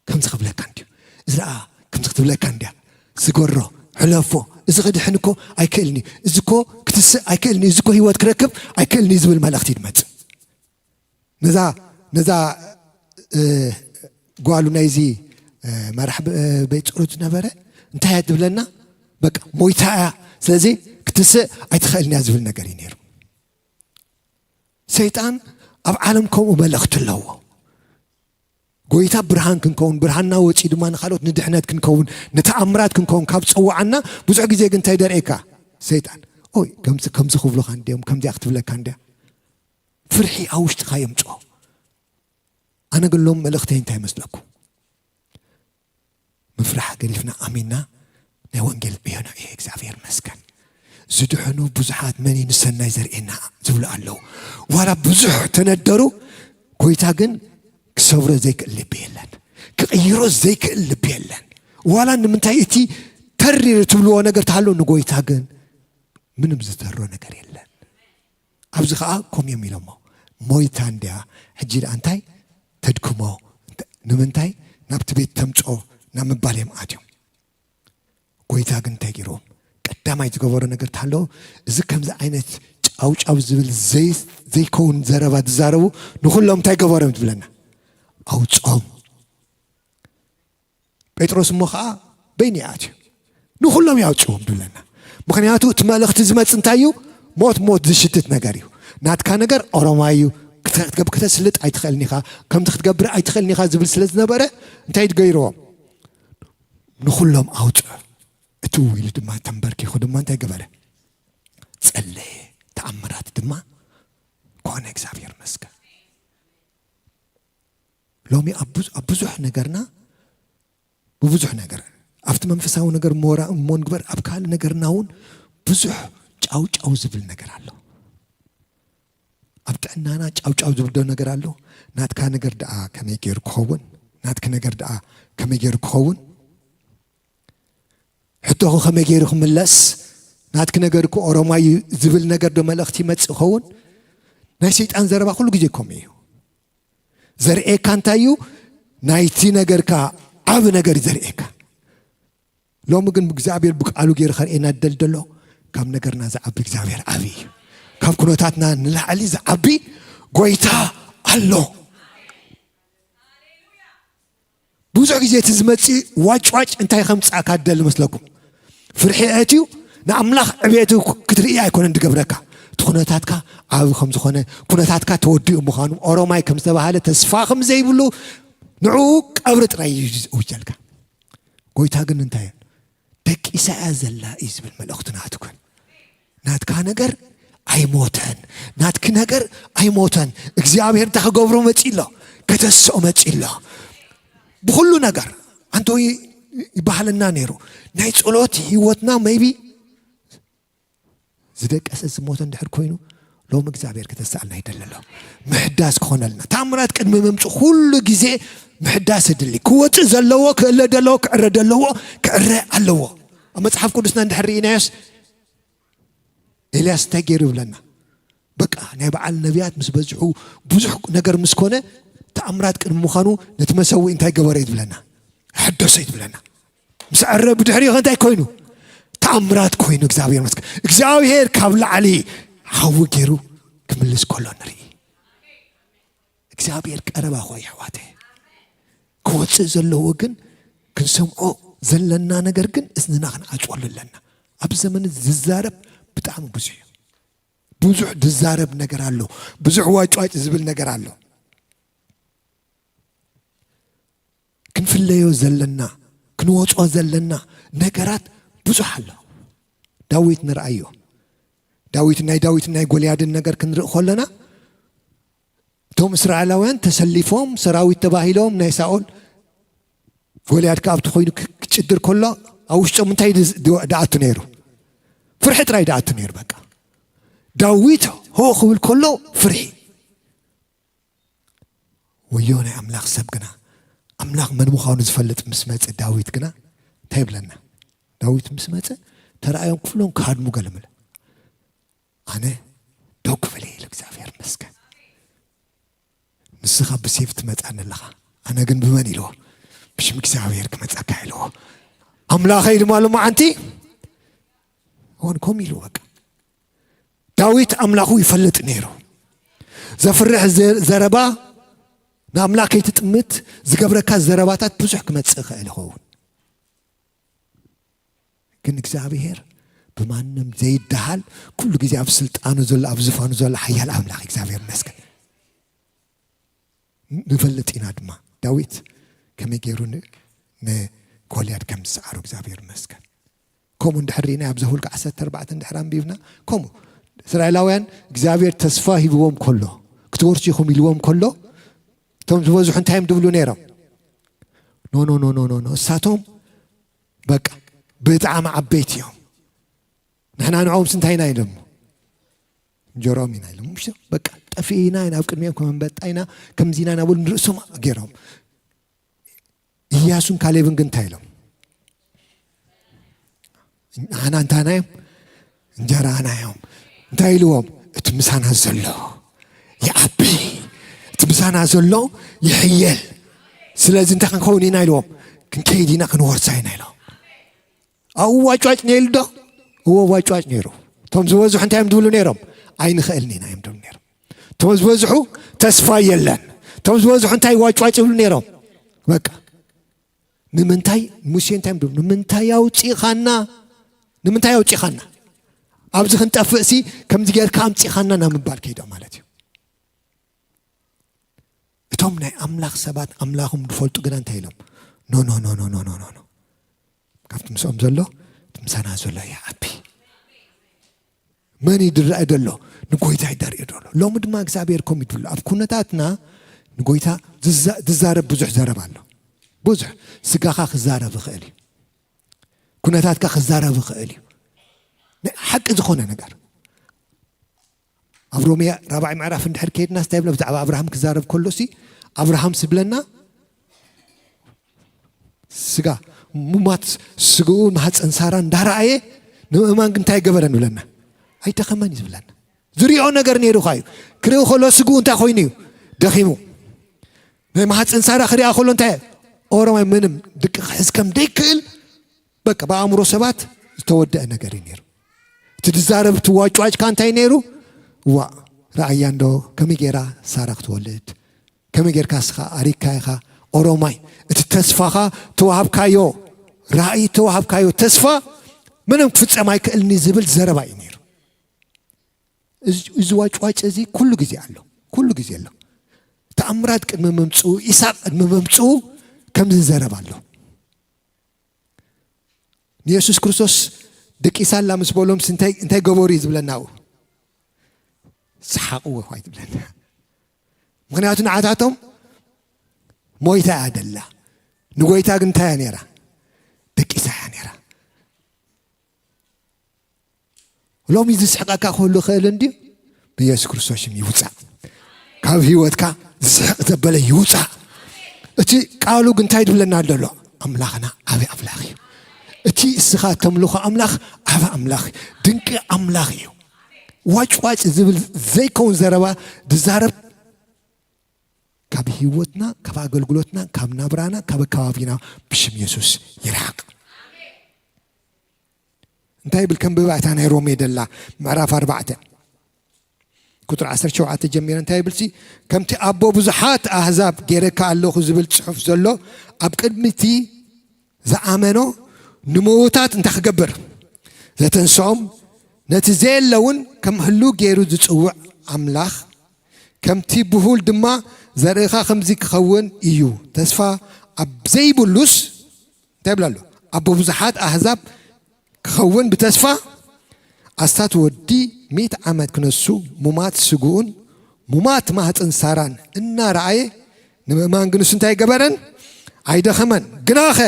ከምዚ ክብለካ እንድዩ እዚ ደኣ ከምዚ ክትብለካ እንድያ ስገሮ ሕለፎ እዚ ክድሕን እኮ ኣይክእልኒ እዚ እኮ ክትስእ ኣይክእልኒ እዚ እኮ ህይወት ክረክብ ኣይክእልኒ ዝብል መልእኽቲ ይመጽእ። ነዛ ነዛ እ፣ ጓሉ ናይዚ እ፣ መራሕ ብ- እ፣ ቤት ጸሎት ዝነበረ እንታይ እያ ትብለና? በቃ ሞይታ እያ፣ ስለዚ ክትስእ ኣይትኽእልን እያ ዝብል ነገር እዩ ነይሩ። ሰይጣን ኣብ ዓለም ከምኡ መልእኽቲ ኣለዎ። ጎይታ ብርሃን ክንከውን ብርሃንና ወፂኡ ድማ ንካልኦት ንድሕነት ክንከውን ንተኣምራት ክንከውን ካብ ፀዋዓና ብዙሕ ግዜ ግን እንታይ ደርእየካ ሰይጣን? ኦይ ከምዚ ከምዚ ክብሉካ እንዲዮም ከምዚኣ ክትብለካ እንዲያ። ፍርሒ ኣብ ውሽጥኻ የምፅኦ። ኣነ ግን ሎም መልእኽተይ እንታይ ይመስለኩም? ምፍራሕ ገዲፍና ኣሚንና ናይ ወንጌል ዕዮና እየ እግዚኣብሔር መስገን። ዝድሕኑ ብዙሓት መን እዩ ንሰናይ ዘርእየና ዝብሉ ኣለዉ። ዋላ ብዙሕ ተነደሩ፣ ጎይታ ግን ክሰብሮ ዘይክእል ልቢ የለን፣ ክቕይሮ ዘይክእል ልቢ የለን። ዋላ ንምንታይ እቲ ተሪር ትብልዎ ነገር ተሃሎ ንጎይታ ግን ምንም ዝተሮ ነገር የለን። ኣብዚ ከዓ ኮም እዮም ኢሎሞ ሞይታ እንድያ። ሕጂ ደኣ እንታይ ተድክሞ? ንምንታይ ናብቲ ቤት ተምፅኦ ናብ ምባል እዮም ኣትዮም። ጎይታ ግን እንታይ ገይርዎም? ቀዳማይ ዝገበሮ ነገር ተሃለዎ እዚ ከምዚ ዓይነት ጫውጫው ዝብል ዘይ- ዘይከውን ዘረባ ዝዛረቡ ንኩሎም እንታይ ገበሮም ትብለና? ኣውፅኦም። ጴጥሮስ እሞ ከዓ በይኑ ይኣትዩ ንኩሎም ያውፅዎም ትብለና። ምክንያቱ እቲ መልእኽቲ ዝመፅ እንታይ እዩ? ሞት ሞት ዝሽትት ነገር እዩ። ናትካ ነገር ኦሮማይ እዩ። ክተ- ክትገብ- ክተስልጥ ኣይትኽእልን ኢኻ፣ ከምዚ ክትገብር ኣይትኽእልን ኢኻ ዝብል ስለ ዝነበረ እንታይ ገይርዎም? ንኩሎም ኣውፅኦ። እትው ኢሉ ድማ ተንበርኪኹ ድማ እንታይ ገበረ? ጸለየ። ተኣምራት ድማ ኮነ። እግዚኣብሔር መስገን። ሎሚ ኣብ ብዙ- ኣብ ብዙሕ ነገርና ብብዙሕ ነገር ኣብቲ መንፈሳዊ ነገር ሞራ እሞ ንግበር ኣብ ካልእ ነገርና እውን ብዙሕ ጫው ጫው ዝብል ነገር ኣሎ። ኣብ ጥዕናና ጫው ጫው ዝብል ዶ ነገር ኣሎ? ናትካ ነገር ደኣ ከመይ ገይሩ ክኸውን? ናትኪ ነገር ደኣ ከመይ ገይሩ ክኸውን? ሕቶኹ ከመይ ገይሩ ክምለስ? ናትኪ ነገር እኮ ኦሮማይ እዩ ዝብል ነገር ዶ መልእኽቲ ይመጽእ ይኸውን? ናይ ሰይጣን ዘረባ ኩሉ ግዜ ከምኡ እዩ። ዘርእየካ እንታይ እዩ? ናይቲ ነገርካ ዓቢ ነገር እዩ ዘርእየካ። ሎሚ ግን እግዚኣብሔር ብቃሉ ገይሩ ከርእየና ደል ደሎ ካብ ነገርና ዝዓቢ እግዚኣብሔር ዓቢ እዩ። ካብ ኩነታትና ንላዕሊ ዝዓቢ ጎይታ ኣሎ። ብዙሕ ግዜ እቲ ዝመፅእ ዋጭዋጭ እንታይ ከምፅኣካ ደሊ መስለኩም? ፍርሒ ኣትዩ ንኣምላኽ ዕቤቱ ክትርኢ ኣይኮነን ዝገብረካ። እቲ ኩነታትካ ዓብ ከም ዝኾነ ኩነታትካ ተወዲኡ ምዃኑ ኦሮማይ ከም ዝተባሃለ ተስፋ ከም ዘይብሉ ንዕኡ ቀብሪ ጥራይ እዩ ዝውጀልካ። ጎይታ ግን እንታይ እዩ? ደቂሳ እያ ዘላ እዩ ዝብል መልእኽቱ ናቱ ግን ናትካ ነገር ኣይሞተን። ናትኪ ነገር ኣይሞተን። እግዚኣብሔር እንታይ ክገብሮ መፂ ኣሎ? ከተስኦ መፂ ኣሎ። ብኩሉ ነገር ኣንተ ወይ ይባህልና ነይሩ። ናይ ጸሎት ህይወትና maybe ዝደቀሰ ዝሞተ እንድሕር ኮይኑ፣ ሎም እግዚኣብሔር ከተሳእልና ይደሊ ኣሎ። ምሕዳስ ክኾነልና። ታምራት ቅድሚ ምምፁ ኩሉ ግዜ ምሕዳስ የድሊ። ክወፅእ ዘለዎ፣ ክእለ ዘለዎ፣ ክዕረ ዘለዎ፣ ክዕረ ኣለዎ። ኣብ መጽሓፍ ቅዱስና እንድሕር ርኢናዮስ፣ ኤልያስ እንታይ ገይሩ ይብለና? በቃ ናይ በዓል ነቢያት ምስ በዝሑ፣ ብዙሕ ነገር ምስ ኮነ፣ ተኣምራት ቅድሚ ምዃኑ ነቲ መሰውኢ እንታይ ገበረ ይብለና? ሕደሶ ይብለና። ምስ ዕረ ብድሕሪኡ እንታይ ኮይኑ? ተኣምራት ኮይኑ። እግዚኣብሔር መስገን። እግዚኣብሔር ካብ ላዕሊ ሓዊ ገይሩ ክምልስ ከሎ ንርኢ። እግዚኣብሔር ቀረባ ኾ ይሕዋተ። ክወፅእ ዘለዎ ግን ክንሰምዖ ዘለና ነገር ግን እዝንና ክንዓፅወሉ ኣለና። ኣብ ዘመን ዝዛረብ ብጣዕሚ ብዙሕ እዩ። ብዙሕ ዝዛረብ ነገር ኣሎ። ብዙሕ ዋጭዋጭ ዝብል ነገር ኣሎ። ክንፍለዮ ዘለና፣ ክንወጾ ዘለና ነገራት ብዙሕ ኣሎ። ዳዊት ንርኣዮ። ዳዊት፣ ናይ ዳዊትን ናይ ጎልያድን ነገር ክንርኢ ከለና፣ እቶም እስራኤላውያን ተሰሊፎም፣ ሰራዊት ተባሂሎም፣ ናይ ሳኦል ጎልያድ ከኣ ኣብቲ ኮይኑ ክ-፣ ክጭድር ከሎ፣ ኣብ ውሽጦም እንታይ ድ-፣ ድ-፣ ድኣቱ ነይሩ? ፍርሒ ጥራይ ድኣቱ ነይሩ። በቃ ዳዊት ሆ ክብል ከሎ ፍርሒ። ወዮ ናይ ኣምላኽ ሰብ ግና፣ ኣምላኽ መን ምዃኑ ዝፈልጥ ምስ መጸ፣ ዳዊት ግና እንታይ ይብለና? ዳዊት ምስ መጸ፣ ተራእዮም ክፍሎም ክሃድሙ ገለመለ። ኣነ ደው ክብል እየ ኢሉ፣ እግዚኣብሔር ይመስገን። ንስኻ ብሴፍ ትመጻኒ ኣለኻ፣ ኣነ ግን ብመን ኢልዎ? ብሽም እግዚኣብሔር ክመጸካ ኢልዎ። ኣምላኸይ ድማ ሎማዓንቲ እውን ከምኡ ኢሉ በቃ። ዳዊት ኣምላኹ ይፈልጥ ነይሩ። ዘፍርሕ ዘ-፣ ዘረባ ንኣምላኽ ከይትጥምት ዝገብረካ ዘረባታት ብዙሕ ክመጽእ ይኽእል ይኸውን። ግን እግዚኣብሔር ብማንም ዘይደሃል ኩሉ ግዜ ኣብ ስልጣኑ ዘሎ ኣብ ዝፋኑ ዘሎ ሓያል ኣምላኽ እግዚኣብሔር ይመስገን። ንፈልጥ ኢና ድማ ዳዊት ከመይ ገይሩ ን-፣ ንጎልያድ ከም ዝሰዓሮ እግዚኣብሔር ይመስገን። ከምኡ እንድሕር ርኢና ኣብ ዘኍልቍ ዓሰርተ ኣርባዕተ እንድሕር ኣንቢብና ከምኡ እስራኤላውያን እግዚኣብሔር ተስፋ ሂብዎም ከሎ ክትወርሱ ኢኹም ኢልዎም ከሎ እቶም ዝበዝሑ እንታይ እዮም ድብሉ ነይሮም? ኖ፣ ኖ፣ ኖ፣ ኖ፣ ኖ፣ ኖ። እሳቶም በቃ ብጣዕሚ ዓበይቲ እዮም። ንሕና ንዕኦም ስንታይ ኢና ኢሎም? እንጀሮም ኢና ኢሎም። ምሽ በቃ ጠፊእና ኢና፣ ኣብ ቅድሚኦም ከም ኣንበጣ ኢና፣ ከምዚ ኢና እናበሉ ንርእሶም ገይሮም። ኢያሱን ካሌብን ግን እንታይ ኢሎም? ንዓና እንታና እዮም? እንጀራና እዮም። እንታይ ኢልዎም? እቲ ምሳና ዘሎ ይዓቢ፣ እቲ ምሳና ዘሎ ይሕየል። ስለዚ እንታይ ክንኸውን ኢና ኢልዎም? ክንከይድ ኢና፣ ክንወርሳ ኢና ኢሎም። ኣብኡ ዋጭዋጭ ነይሩ ዶ? እዎ ዋጭዋጭ ነይሩ። እቶም ዝበዝሑ እንታይ እዮም ድብሉ ነይሮም? ኣይንኽእልን ኢና እዮም ድብሉ ነይሮም። እቶም ዝበዝሑ ተስፋ የለን። እቶም ዝበዝሑ እንታይ ዋጭዋጭ ይብሉ ነይሮም? በቃ ንምንታይ ሙሴ እንታይ እዮም ድብሉ? ንምንታይ ኣውፂኻና? ንምንታይ ኣውፂኻና? ኣብዚ ክንጠፍእ ሲ ከምዚ ጌርካ ኣምፂኻና ናብ ምባል ከይዶም ማለት እዩ። እቶም ናይ ኣምላኽ ሰባት ኣምላኹም ዝፈልጡ ግና እንታይ ኢሎም? ኖ፣ ኖ፣ ኖ፣ ኖ፣ ኖ፣ ኖ፣ ኖ፣ ኖ። ካብቲ ምስኦም ዘሎ እቲ ምሳና ዘሎ ይዓቢ። መን እዩ ዝረአ ዘሎ? ንጎይታ እዩ ዘርኢ ዘሎ። ሎሚ ድማ እግዚኣብሔር ከምኡ ይድሎ። ኣብ ኩነታትና ንጎይታ ዝዛ-፣ ዝዛረብ ብዙሕ ዘረባ ኣሎ። ብዙሕ ስጋኻ ክዛረብ ይኽእል እዩ። ኩነታትካ ክዛረብ ይኽእል እዩ። ናይ ሓቂ ዝኾነ ነገር። ኣብ ሮሜ ራብዓይ ምዕራፍ እንድሕር ከይድና እንታይ ይብሎ ብዛዕባ ኣብርሃም ክዛረብ ከሎ ሲ ኣብርሃም ስብለና ስጋ ሙማት ስግኡ ማህፀን ሳራ እንዳረኣየ ንምእማን ግን እንታይ ገበረ ንብለና? ኣይደኸመን እዩ ዝብለና። ዝሪኦ ነገር ነይሩ ኳ እዩ። ክርኢ ከሎ ስግኡ እንታይ ኮይኑ እዩ? ደኺሙ። ናይ ማህፀን ሳራ ክሪኣ ከሎ እንታይ? ኦሮማይ ምንም ድቂ ክሕዝ ከም ደይክእል በቃ ብኣእምሮ ሰባት ዝተወደአ ነገር እዩ ነይሩ። እቲ ዝዛረብ እቲ ዋጭዋጭ ከ እንታይ ነይሩ? ዋ ረኣያ እንዶ ከመይ ገይራ ሳራ ክትወልድ? ከመይ ጌርካ እስኻ ኣሪግካ ኢኻ ኦሮማይ? እቲ ተስፋኻ ተዋሃብካዮ ራእይ ተዋሃብካዮ ተስፋ ምንም ክፍጸም ኣይክእልኒ ዝብል ዘረባ እዩ ነይሩ። እዚ፣ እዚ ዋጭዋጭ እዚ ኩሉ ግዜ ኣሎ፣ ኩሉ ግዜ ኣሎ። ተኣምራት ቅድሚ ምምፅኡ፣ ኢሳቅ ቅድሚ ምምፅኡ ከምዚ ዘረባ ኣሎ። ንየሱስ ክርስቶስ ደቂሳ ኣላ ምስ በሎም እንታይ፣ እንታይ ገበሩ እዩ ዝብለና? ኣብኡ ሰሓቕዎ ኳ እዩ ዝብለና። ምኽንያቱ ንዓታቶም ሞይታ እያ ደላ። ንጎይታ ግን እንታይ እያ ነይራ? ሎሚ ዝስሕቀካ ክህሉ ይኽእል እንድዩ። ብየሱስ ክርስቶስ ሽም ይውፃእ። ካብ ህይወትካ ዝስሕቅ ዘበለ ይውፃእ። እቲ ቃሉ ግን እንታይ ድብለና ኣሎ? ኣምላኽና ዓቢ ኣምላኽ እዩ። እቲ እስኻ ተምልኾ ኣምላኽ ዓቢ ኣምላኽ እዩ። ድንቂ ኣምላኽ እዩ። ዋጭ ዋጭ ዝብል ዘይከውን ዘረባ ድዛረብ ካብ ህይወትና፣ ካብ ኣገልግሎትና፣ ካብ ናብራና፣ ካብ ከባቢና ብሽም የሱስ ይርሓቅ። እንታይ ይብል? ከም ብባእታ ናይ ሮሜ ደላ ምዕራፍ ኣርባዕተ ቁጥሪ ዓሰርተ ሸውዓተ ጀሚረ እንታይ ይብል? ከምቲ ኣቦ ብዙሓት ኣህዛብ ገይረካ ኣለኹ ዝብል ጽሑፍ ዘሎ፣ ኣብ ቅድሚ እቲ ዝኣመኖ ንምውታት እንታይ ክገብር? ዘተንስኦም፣ ነቲ ዘየለ እውን ከም ህሉ ገይሩ ዝጽውዕ ኣምላኽ፣ ከምቲ ብሁል ድማ ዘርእኻ ከምዚ ክኸውን እዩ። ተስፋ ኣብ ዘይብሉስ እንታይ ይብል ኣሎ? ኣቦ ብዙሓት ኣህዛብ ክኸውን ብተስፋ፣ ኣስታት ወዲ ሚእቲ ዓመት ክነሱ፣ ሙማት ስግኡን ሙማት ማህፀን ሳራን እናረኣየ፣ ንምእማን ግን ንሱ እንታይ ገበረን? ኣይደኸመን። ግናኸ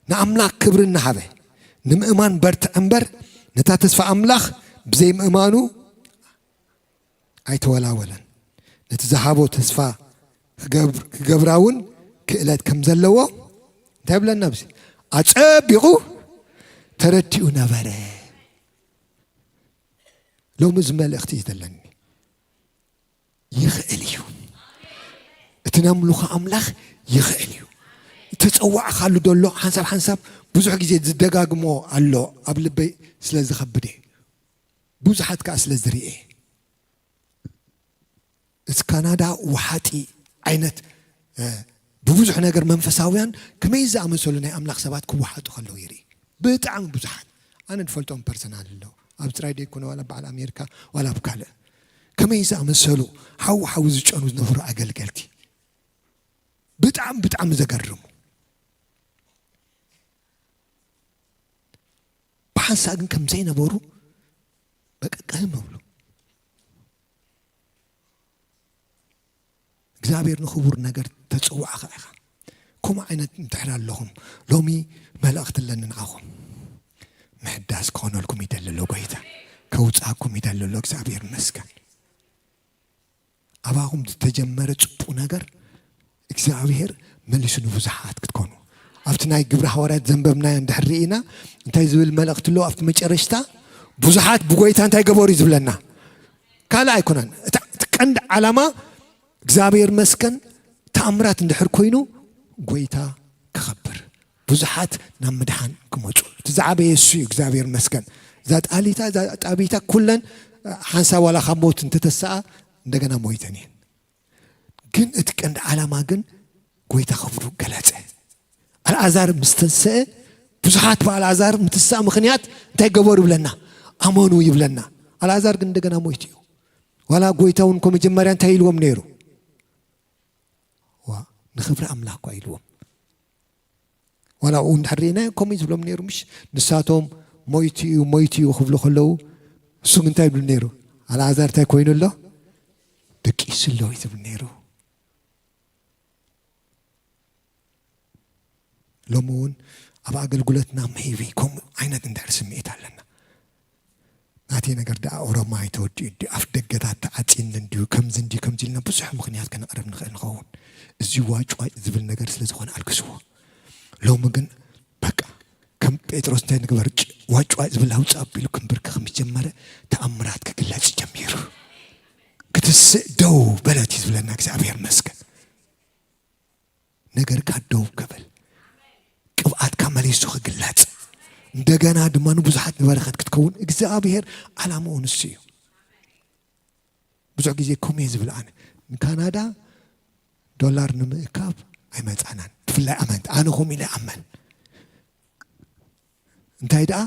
ንኣምላኽ ክብሪ እናሃበ ንምእማን በርትዕ እምበር፣ ነታ ተስፋ ኣምላኽ ብዘይምእማኑ ኣይተወላወለን። ነቲ ዝሃቦ ተስፋ ክገብር-፣ ክገብራ እውን ክእለት ከም ዘለዎ እንታይ ይብለና? ኣብዚ ኣጸቢቑ ተረዲኡ ነበረ። ሎሚ እዚ መልእኽቲ እዩ ዘለኒ። ይኽእል እዩ። እቲ ነምልኾ ኣምላኽ ይኽእል እዩ። ተጸዋዕካሉ ደሎ ሓንሳብ ሓንሳብ ብዙሕ ግዜ ዝደጋግሞ ኣሎ ኣብ ልበይ ስለ ዝኸብደ፣ ብዙሓት ከኣ ስለ ዝርኤ። እቲ ካናዳ ወሓጢ ዓይነት፣ እ፣ ብብዙሕ ነገር መንፈሳውያን ከመይ ዝኣመሰሉ ናይ ኣምላኽ ሰባት ክወሓጡ ከለዉ ይርኢ። ብጣዕሚ ብዙሓት። ኣነ ዝፈልጦም ፐርሰናል ኣለዉ። ኣብ ጥራይ ደይኮነ ዋላ በዓል ኣሜሪካ ዋላ ኣብ ካልእ። ከመይ ዝኣመሰሉ ሓው ሓው ዝጨኑ ዝነበሩ ኣገልገልቲ። ብጣዕሚ ብጣዕሚ ዘገርሙ። ብሓንሳእ ግን ከም ዘይነበሩ በቃ ቅህም እብሉ። እግዚኣብሔር ንኽቡር ነገር ተጽዋዕኻ ኢኻ። ከምኡ ዓይነት እንድሕር ኣለኹም፣ ሎሚ መልእኽቲ ኣለኒ ንዓኹም። ምሕዳስ ክኾነልኩም ይደሊ ኣሎ ጎይታ፣ ከውጽኣኩም ይደሊ ኣሎ። እግዚኣብሔር ይመስገን። ኣባኹም ዝተጀመረ ጽቡቕ ነገር እግዚኣብሔር መሊሱ ንብዙሓት ክትኮኑ። ኣብቲ ናይ ግብሪ ሃዋርያት ዘንበብናዮ እንድሕር ርኢና፣ እንታይ ዝብል መልእኽቲ ኣለዎ? ኣብቲ መጨረሽታ ብዙሓት ብጎይታ እንታይ ገበሩ እዩ ዝብለና? ካልእ ኣይኮነን። እታ፣ እቲ ቀንዲ ዓላማ እግዚኣብሔር መስገን ተኣምራት እንድሕር ኮይኑ ጎይታ ክኸብር፣ ብዙሓት ናብ ምድሓን ክመጹ። እቲ ዝዓበየ እሱ እዩ፣ እግዚኣብሔር መስገን። እዛ ጣሊታ፣ እዛ ጣቢታ ኩለን ሓንሳብ ዋላ ካብ ሞት እንተተሰኣ እንደገና ሞይተን እየን። ግን እቲ ቀንዲ ዓላማ ግን ጎይታ ክብሩ ገለጸ። ኣልዓዛር ምስ ተንሰአ፣ ብዙሓት ብኣልዓዛር ምትሳእ ምኽንያት እንታይ ገበሩ ይብለና? ኣመኑ ይብለና። ኣልዓዛር ግን እንደገና ሞይቱ እዩ። ዋላ ጎይታ እውን እኮ መጀመርያ እንታይ ኢልዎም ነይሩ? ዋ፣ ንኽብሪ ኣምላኽ እኳ ኢልዎም። ዋላ ኣብኡ እንድሕር ርኢናዮ ከምኡ እዩ ዝብሎም ነይሩ፣ ምሽ? ንሳቶም ሞይቱ እዩ፣ ሞይቱ እዩ ክብሉ ከለዉ፣ እሱ ግን እንታይ ይብሉ ነይሩ? ኣልዓዛር እንታይ ኮይኑ ኣሎ? ደቂሱ ኣሎ እዩ ዝብል ነይሩ። ሎሚ እውን ኣብ ኣገልግሎትና maybe ከምኡ ዓይነት እንድሕር ስምዒት ኣለና። ናተይ ነገር ደኣ ኦሮማይ ተወዲኡ ድዩ፣ ኣፍ ደገታት ተዓጺኒ እንድዩ፣ ከምዚ እንድዩ፣ ከምዚ ኢልና ብዙሕ ምኽንያት ከነቕርብ ንኽእል ንኸውን። እዚ ዋጭ ዋጭ ዝብል ነገር ስለ ዝኾነ ኣልግስዎ። ሎሚ ግን በቃ ከም ጴጥሮስ እንታይ ንግበር? ጭ-፣ ዋጭ ዋጭ ዝብል ኣውጽእ ኣቢሉ ክምብርከኽ ምስ ጀመረ ተኣምራት ክግለጽ ጀሚሩ። ክትስእ ደው በለት እዩ ዝብለና እግዚኣብሔር ይመስገን። ነገርካ ደው ክብል፣ ቅብኣትካ መሊሱ ክግለጽ፣ እንደገና ድማ ንብዙሓት ንበረኸት ክትከውን እግዚኣብሔር ዓላምኡ ንሱ እዩ። ብዙሕ ግዜ ከምኡ እየ ዝብል ኣነ። ንካናዳ ዶላር ንምእካብ ኣይመጻናን። ብፍላይ ኣመንቲ፣ ኣነ ከምኡ ኢለ ኣመን። እንታይ ደኣ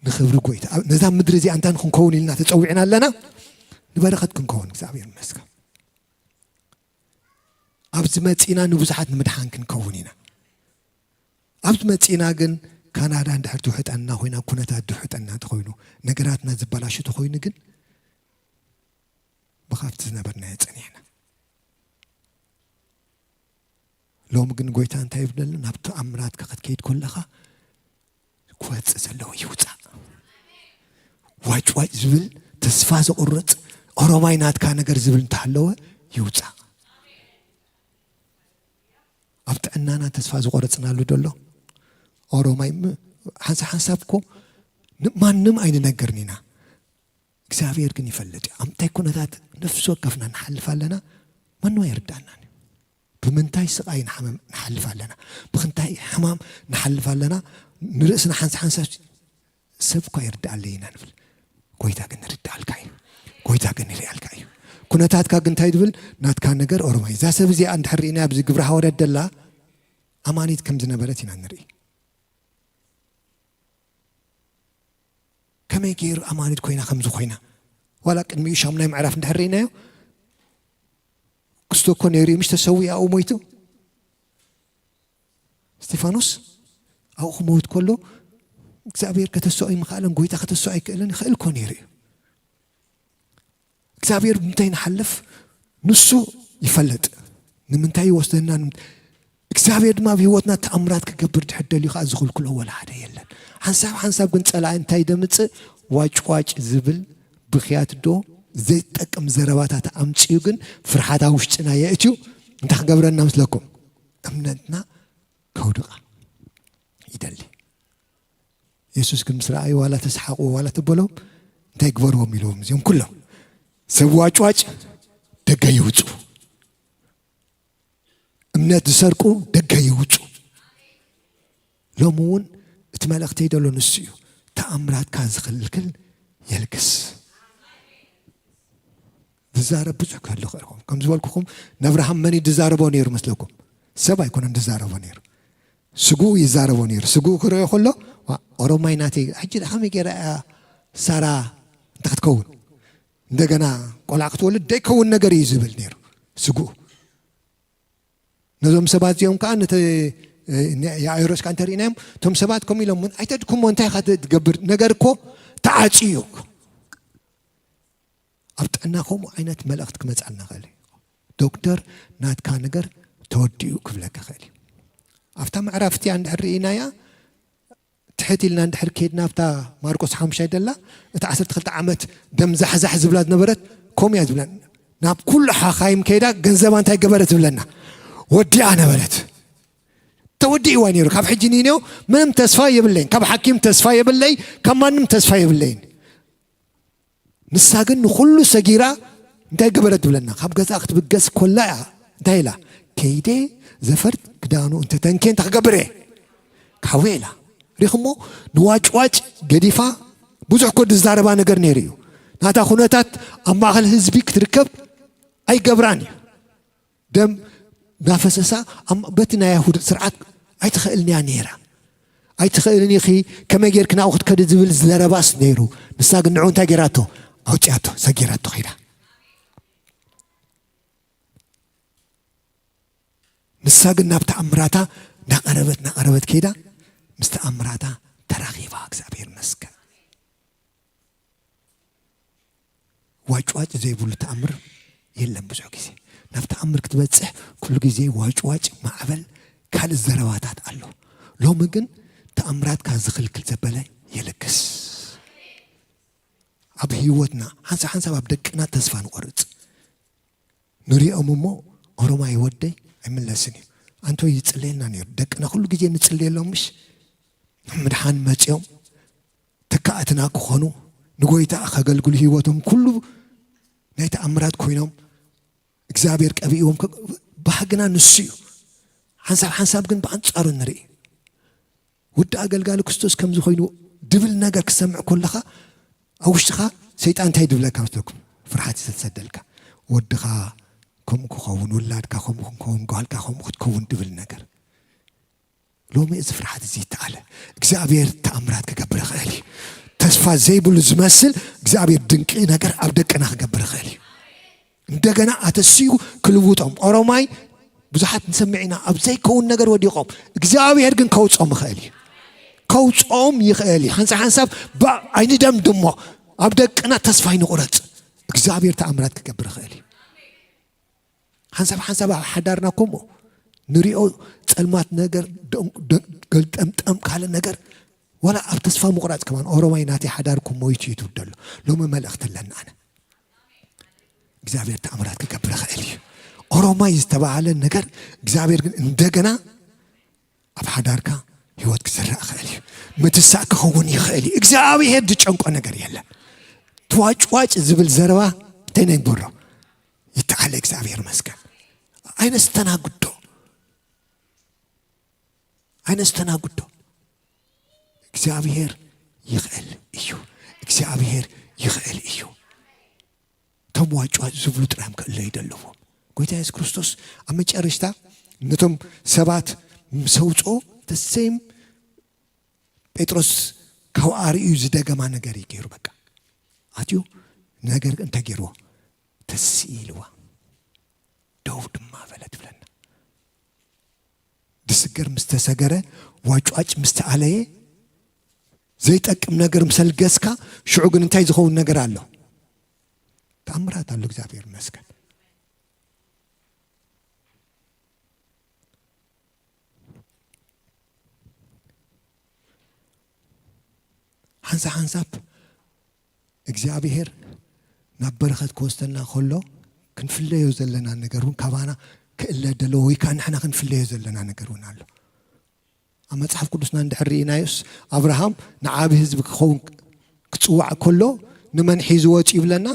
ንኽብሪ ጎይታ፣ ኣብ-፣ ነዛ ምድሪ እዚኣ እንታይ ንኽንከውን ኢልና ተጸዊዕና ኣለና? ንበረኸት ክንከውን፣ እግዚኣብሔር ይመስገን። ኣብዚ መጺና ንብዙሓት ንምድሓን ክንከውን ኢና። ኣብዚ መጺና ግን ካናዳ እንድሕር ትውሕጠና ኮይና፣ ኩነታት ድውሕጠና እንተኾይኑ፣ ነገራትና ዝበላሹ ተኾይኑ ግን ብኻብቲ ዝነበርናዮ ጸኒሕና። ሎሚ ግን ጎይታ እንታይ ይብለና? ናብ ተኣምራትካ ክትከይድ ከለኻ ክወጽእ ዘለዎ ይውጻእ። ዋጭ ዋጭ ዝብል፣ ተስፋ ዘቑርጽ፣ ኦሮማይ ናትካ ነገር ዝብል እንተሃለወ ይውጻእ። ኣብ ጥዕናና ተስፋ ዝቆረጽናሉ ደሎ ኦሮማይ ም-፣ ሓንሳብ ሓንሳብ እኮ ን-፣ ማንም ኣይንነገርን ኢና። እግዚኣብሔር ግን ይፈልጥ እዩ። ኣብ እንታይ ኩነታት ነፍሲ ወከፍና ንሓልፍ ኣለና፣ ማንም ኣይርዳእናን እዩ። ብምንታይ ስቓይ ንሓመም-፣ ንሓልፍ ኣለና፣ ብኽንታይ ሕማም ንሓልፍ ኣለና፣ ንርእስና ሓንሳብ ሓንሳብ ሰብ እኳ ይርዳኣለይ ኢና ንብል። ጎይታ ግን ንርዳኣልካ እዩ። ጎይታ ግን ንሪኣልካ እዩ። ኩነታትካ ግን እንታይ ዝብል? ናትካ ነገር ኦሮማይ። እዛ ሰብ እዚኣ እንድሕር ርኢና ኣብዚ ግብረ ሃዋርያት ደላ ኣማኒት ከም ዝነበረት ኢና ንርኢ። ከመይ ገይሩ ኣማኒት ኮይና ከም ዝኾይና። ዋላ ቅድሚኡ ሻሙናይ ምዕራፍ እንድሕር ርኢናዮ፣ ክስቶ እኮ ነይሩ እዩ፣ ምሽ ተሰዊኡ ኣብኡ ሞይቱ። እስጢፋኖስ ኣብኡ ክመውት ከሎ እግዚኣብሔር ከተስኦ ኣይምኽኣለን፣ ጎይታ ከተስኦ ኣይክእልን፣ ይኽእል እኮ ነይሩ እዩ። እግዚኣብሔር ብምንታይ ንሓልፍ ንሱ ይፈልጥ። ንምንታይ ይወስደና? ንምን-፣ እግዚኣብሔር ድማ ኣብ ህይወትና ተኣምራት ክገብር ድሕር ደልዩ ከዓ ዝኽልክሎ ወላ ሓደ የለን። ሓንሳብ ሓንሳብ ግን ጸላኢ እንታይ ደምጽእ? ዋጭ ዋጭ ዝብል ብኽያት ዶ ዘይጠቅም ዘረባታት ኣምጺኡ ግን ፍርሓት ኣብ ውሽጥና የእትዩ እንታይ ክገብረና ምስለኩም? እምነትና ከውድቓ ይደሊ። የሱስ ግን ምስ ረኣዩ ዋላ ተሰሓቑ ዋላ ተበሎም እንታይ ግበርዎም ኢልዎም እዚኦም ኩሎም ሰብ ዋጭ ዋጭ ደገ ይውጹ። እምነት ዝሰርቁ ደገ ይውጹ። ሎሚ እውን እቲ መልእኽተይ ደሎ ንሱ እዩ። ተኣምራትካ ዝኽልክል የልግስ። ዝዛረብ ብዙሕ ክህሉ ክእል። ከም ዝበልኩኹም ነብርሃም መን እዩ ዝዛረቦ ነይሩ መስለኩም? ሰብ ኣይኮነን ዝዛረቦ ነይሩ። ስግኡ ይዛረቦ ነይሩ። ስግኡ ክረዮ ከሎ "ዋ፣ ኦሮማይ ናተይ ሕጂ ከመይ ገይራ እያ ሳራ እንተ ክትከውን እንደገና ቆልዓ ክትወልድ ደይከውን ነገር እዩ" ዝብል ነይሩ ስግኡ። ነዞም ሰባት እዚኦም ከዓ ነቲ የኣይሮስ ከዓ እንተርኢናዮም እቶም ሰባት ከምኡ ኢሎም "ኣይተድክሞ እንታይ ኢኻ ትገብር ነገር እኮ ተዓፅዩ እዩ እኮ" ኣብ ጥዕና ከምኡ ዓይነት መልእኽቲ ክመፅኣልና ይኽእል እዩ። ዶክተር ናትካ ነገር ተወዲኡ ክብለካ ይኽእል እዩ። ኣብታ ምዕራፍ እቲኣ እንድሕር ርኢናያ ትሕት ኢልና እንድሕር ከይድና ኣብታ ማርቆስ ሓሙሽተ ደላ እቲ ዓሰርተ ክልተ ዓመት ደም ዛሕዛሕ ዝብላ ዝነበረት ከምኡ እያ ዝብላ። ናብ ኩሉ ሓኻይም ከይዳ ገንዘባ እንታይ ገበረት ዝብለና ወዲኣ ነበረት። ተወዲእዋ ነይሩ። ካብ ሕጂ ንኔው ምንም ተስፋ የብለይን። ካብ ሓኪም ተስፋ የብለይ፣ ካብ ማንም ተስፋ የብለይን። ንሳ ግን ንኹሉ ሰጊራ እንታይ ገበረት ትብለና? ካብ ገዛ ክትብገስ ኮላ እያ እንታይ ኢላ? ከይደ ዘፈርት ክዳኑ እንተተንኬ እንታይ ክገብር እየ? ካወ ኢላ። ሪኹሞ ንዋጭዋጭ ገዲፋ ብዙሕ ኮ ዝዛረባ ነገር ነይሩ እዩ። ናታ ኩነታት ኣብ ማእኸል ህዝቢ ክትርከብ ኣይገብራን እዩ። ደም ናፈሰሳ ኣም-፣ በቲ ናይ ኣይሁድ ስርዓት ኣይትኽእልን እያ ነይራ። ኣይትኽእልን ኢኺ፣ ከመይ ጌርክ ናብኡ ክትከዲ ዝብል ዘረባስ ነይሩ። ንሳ ግን ንዑ እንታይ ጌራቶ? ኣውጺኣቶ፣ ሰጊራቶ ኸይዳ። ንሳ ግን ናብ ተኣምራታ ናቐረበት፣ ናቐረበት ከይዳ፣ ምስ ተኣምራታ ተራኺባ። እግዚኣብሔር ይመስገን። ዋጭዋጭ ዘይብሉ ተኣምር የለን። ብዙሕ ግዜ ናብ ተኣምር ክትበጽሕ ኩሉ ግዜ ዋጭዋጭ፣ ማዕበል፣ ካልእ ዘረባታት ኣሎ። ሎሚ ግን ተኣምራትካ ዝኽልክል ዘበለ የልግስ። ኣብ ህይወትና ሓንሳብ ሓንሳብ ኣብ ደቅና ተስፋ ንቆርጽ። ንሪኦም እሞ ኦሮማይ ወደይ ኣይምለስን እዩ። ኣንቶ ይጽለየልና ነይሩ። ደቅና ኩሉ ግዜ ንጽለየሎም ምሽ ምድሓን መጽዮም ተካእትና ክኾኑ፣ ንጎይታ ከገልግሉ ህይወቶም ኩሉ ናይ ተኣምራት ኮይኖም እግዚኣብሔር ቀቢእዎም ከ-፣ ባህግና ንሱ እዩ። ሓንሳብ ሓንሳብ ግን ብኣንጻሩ ንርኢ። ወዲ ኣገልጋሊ ክርስቶስ ከም ዝኾይኑ ድብል ነገር ክሰምዕ ከለኻ ኣብ ውሽጥኻ ሰይጣን እንታይ ድብለካ መስለኩም? ፍርሓት እዩ ዝተሰደልካ። ወድኻ ከምኡ ክኸውን፣ ውላድካ ከምኡ ክንከውን፣ ጓልካ ከምኡ ክትከውን ድብል ነገር። ሎሚ እዚ ፍርሓት እዚ ይተኣለ። እግዚኣብሔር ተኣምራት ክገብር ይኽእል እዩ። ተስፋ ዘይብሉ ዝመስል እግዚኣብሔር ድንቂ ነገር ኣብ ደቅና ክገብር ይኽእል እዩ። እንደገና ኣተሲኡ ክልውጦም። ኦሮማይ ብዙሓት ንሰምዕ ኢና፣ ኣብ ዘይከውን ነገር ወዲቖም። እግዚኣብሔር ግን ከውጾም ይኽእል እዩ። ከውጾም ይኽእል እዩ። ሓንሳብ ሓንሳብ ባ-፣ ኣይንደምድሞ። ኣብ ደቅና ተስፋ ኣይንቑረጽ። እግዚኣብሔር ተኣምራት ክገብር ይኽእል እዩ። ሓንሳብ ሓንሳብ ኣብ ሓዳርና ከምኡ ንሪኦ ጸልማት ነገር፣ ደ-፣ ደ-፣ ገልጠምጠም ካልእ ነገር ወላ ኣብ ተስፋ ምቑራፅ ከማን ኦሮማይ ናተይ ሓዳርኩም ሞይቱ እዩ ትብል ዘሎ። ሎሚ መልእኽቲ ኣለና። ኣነ እግዚኣብሔር ተኣምራት ክገብር ይኽእል እዩ። ኦሮማይ ዝተባህለ ነገር እግዚኣብሔር ግን እንደገና ኣብ ሓዳርካ ህይወት ክዝራእ ይኽእል እዩ። ምትሳእ ክኸውን ይኽእል እዩ። እግዚኣብሔር ዝጨንቆ ነገር የለን። ትዋጭዋጭ ዝብል ዘረባ እንታይ ናይ በሮ ይተዓለ። እግዚኣብሔር መስገን። ኣይነስተናግዶ ኣይነስተናግዶ። እግዚኣብሔር ይኽእል እዩ። እግዚኣብሔር ይኽእል እዩ። እቶም ዋጭዋጭ ዝብሉ ጥራዮም ክእለዩ ዘለዎም። ጎይታ የሱስ ክርስቶስ ኣብ መጨረሽታ ነቶም ሰባት ምስ ኣውፅኦ ተሰይም ጴጥሮስ ካብ ኣርእዩ ዝደገማ ነገር እዩ ገይሩ። በቃ ኣትዩ ነገር እንታይ ገይርዎ? ተስኢ ኢልዋ ደው ድማ በለ ትብለና። ድስገር ምስ ተሰገረ ዋጭዋጭ ምስ ተኣለየ ዘይጠቅም ነገር ምስ ኣልገስካ ሽዑ ግን እንታይ ዝኸውን ነገር ኣሎ? ተኣምራት ኣሎ። እግዚኣብሔር ይመስገን። ሓንሳብ ሓንሳብ እግዚኣብሔር ናብ በረኸት ክወስደና ከሎ ክንፍለዮ ዘለና ነገር እውን ካባና ክእለ ደለዎ ወይ ከዓ ንሕና ክንፍለዮ ዘለና ነገር እውን ኣሎ። ኣብ መጽሓፍ ቅዱስና እንድሕር ርኢናዮስ ኣብርሃም ንዓቢ ህዝቢ ክኸውን ክጽዋዕ ከሎ ንመን ሒዝዎ ወፂኡ ይብለና?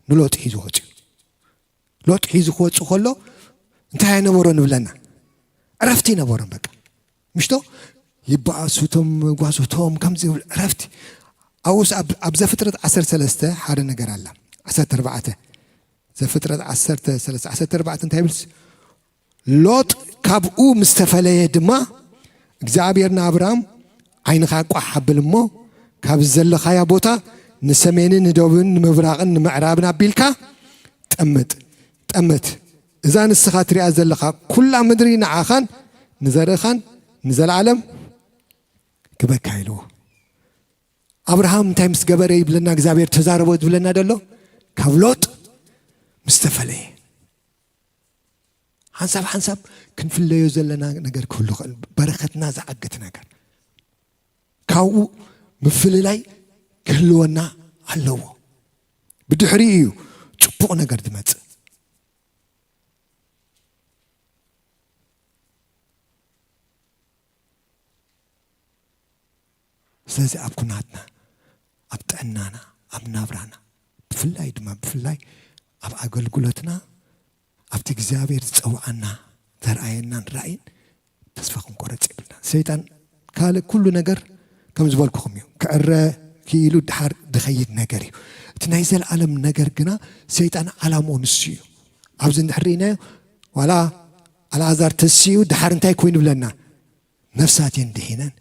ንሎጥ ሒዝዎ ወፂኡ። ሎጥ ሒዙ ክወፅእ ከሎ እንታይ ኣይነበሮን ይብለና? ዕረፍቲ ኣይነበሮን። በቃ ምሽቶ ይበኣሱ እቶም ጓሶቶም ከምዚ ይብሉ ዕረፍቲ። ኣብኡስ ኣብ ኣብ ዘፍጥረት ዓሰርተ ሰለስተ ሓደ ነገር ኣላ። ዓሰርተ ኣርባዕተ ዘፍጥረት ዓሰርተ ሰለስተ ዓሰርተ ኣርባዕተ እንታይ ይብል? ሎጥ ካብኡ ምስ ተፈለየ ድማ እግዚኣብሔር ንኣብራም ዓይንኻ ቋሕ ኣብል እሞ ካብ ዘለኻያ ቦታ ንሰሜንን ንደቡብን ንምብራቕን ንምዕራብን ኣቢልካ ጠምት ጠምት። እዛ ንስኻ ትሪኣ ዘለኻ ኩላ ምድሪ ንዓኻን ንዘርእኻን ንዘለዓለም ክበካ ኢልዎ። ኣብርሃም እንታይ ምስ ገበረ ይብለና እግዚኣብሔር ተዛረቦ ዝብለና ደሎ? ካብ ሎጥ ምስ ተፈለየ ሓንሳብ ሓንሳብ ክንፍለዮ ዘለና ነገር ክህሉ ይኽእል። በረኸትና ዝዓግት ነገር ካብኡ ምፍልላይ ክህልወና ኣለዎ። ብድሕሪኡ እዩ ፅቡቕ ነገር ዝመፅእ። ስለዚ ኣብ ኩናትና፣ ኣብ ጥዕናና፣ ኣብ ናብራና፣ ብፍላይ ድማ ብፍላይ ኣብ ኣገልግሎትና ኣብቲ እግዚኣብሔር ዝፀውዓና ዘርኣየናን ራእይን ተስፋ ክንቆረፅ የብልና። ሰይጣን ካልእ ኩሉ ነገር ከም ዝበልኩኹም እዩ፣ ክዕረ ክኢሉ ድሓር ዝኸይድ ነገር እዩ። እቲ ናይ ዘለኣለም ነገር ግና ሰይጣን ዓላምኡ ንሱ እዩ። ኣብዚ እንድሕር ርኢናዮ ዋላ ኣልኣዛር ተሲኡ ድሓር እንታይ ኮይኑ ብለና? ነፍሳት እየን ድሒነን።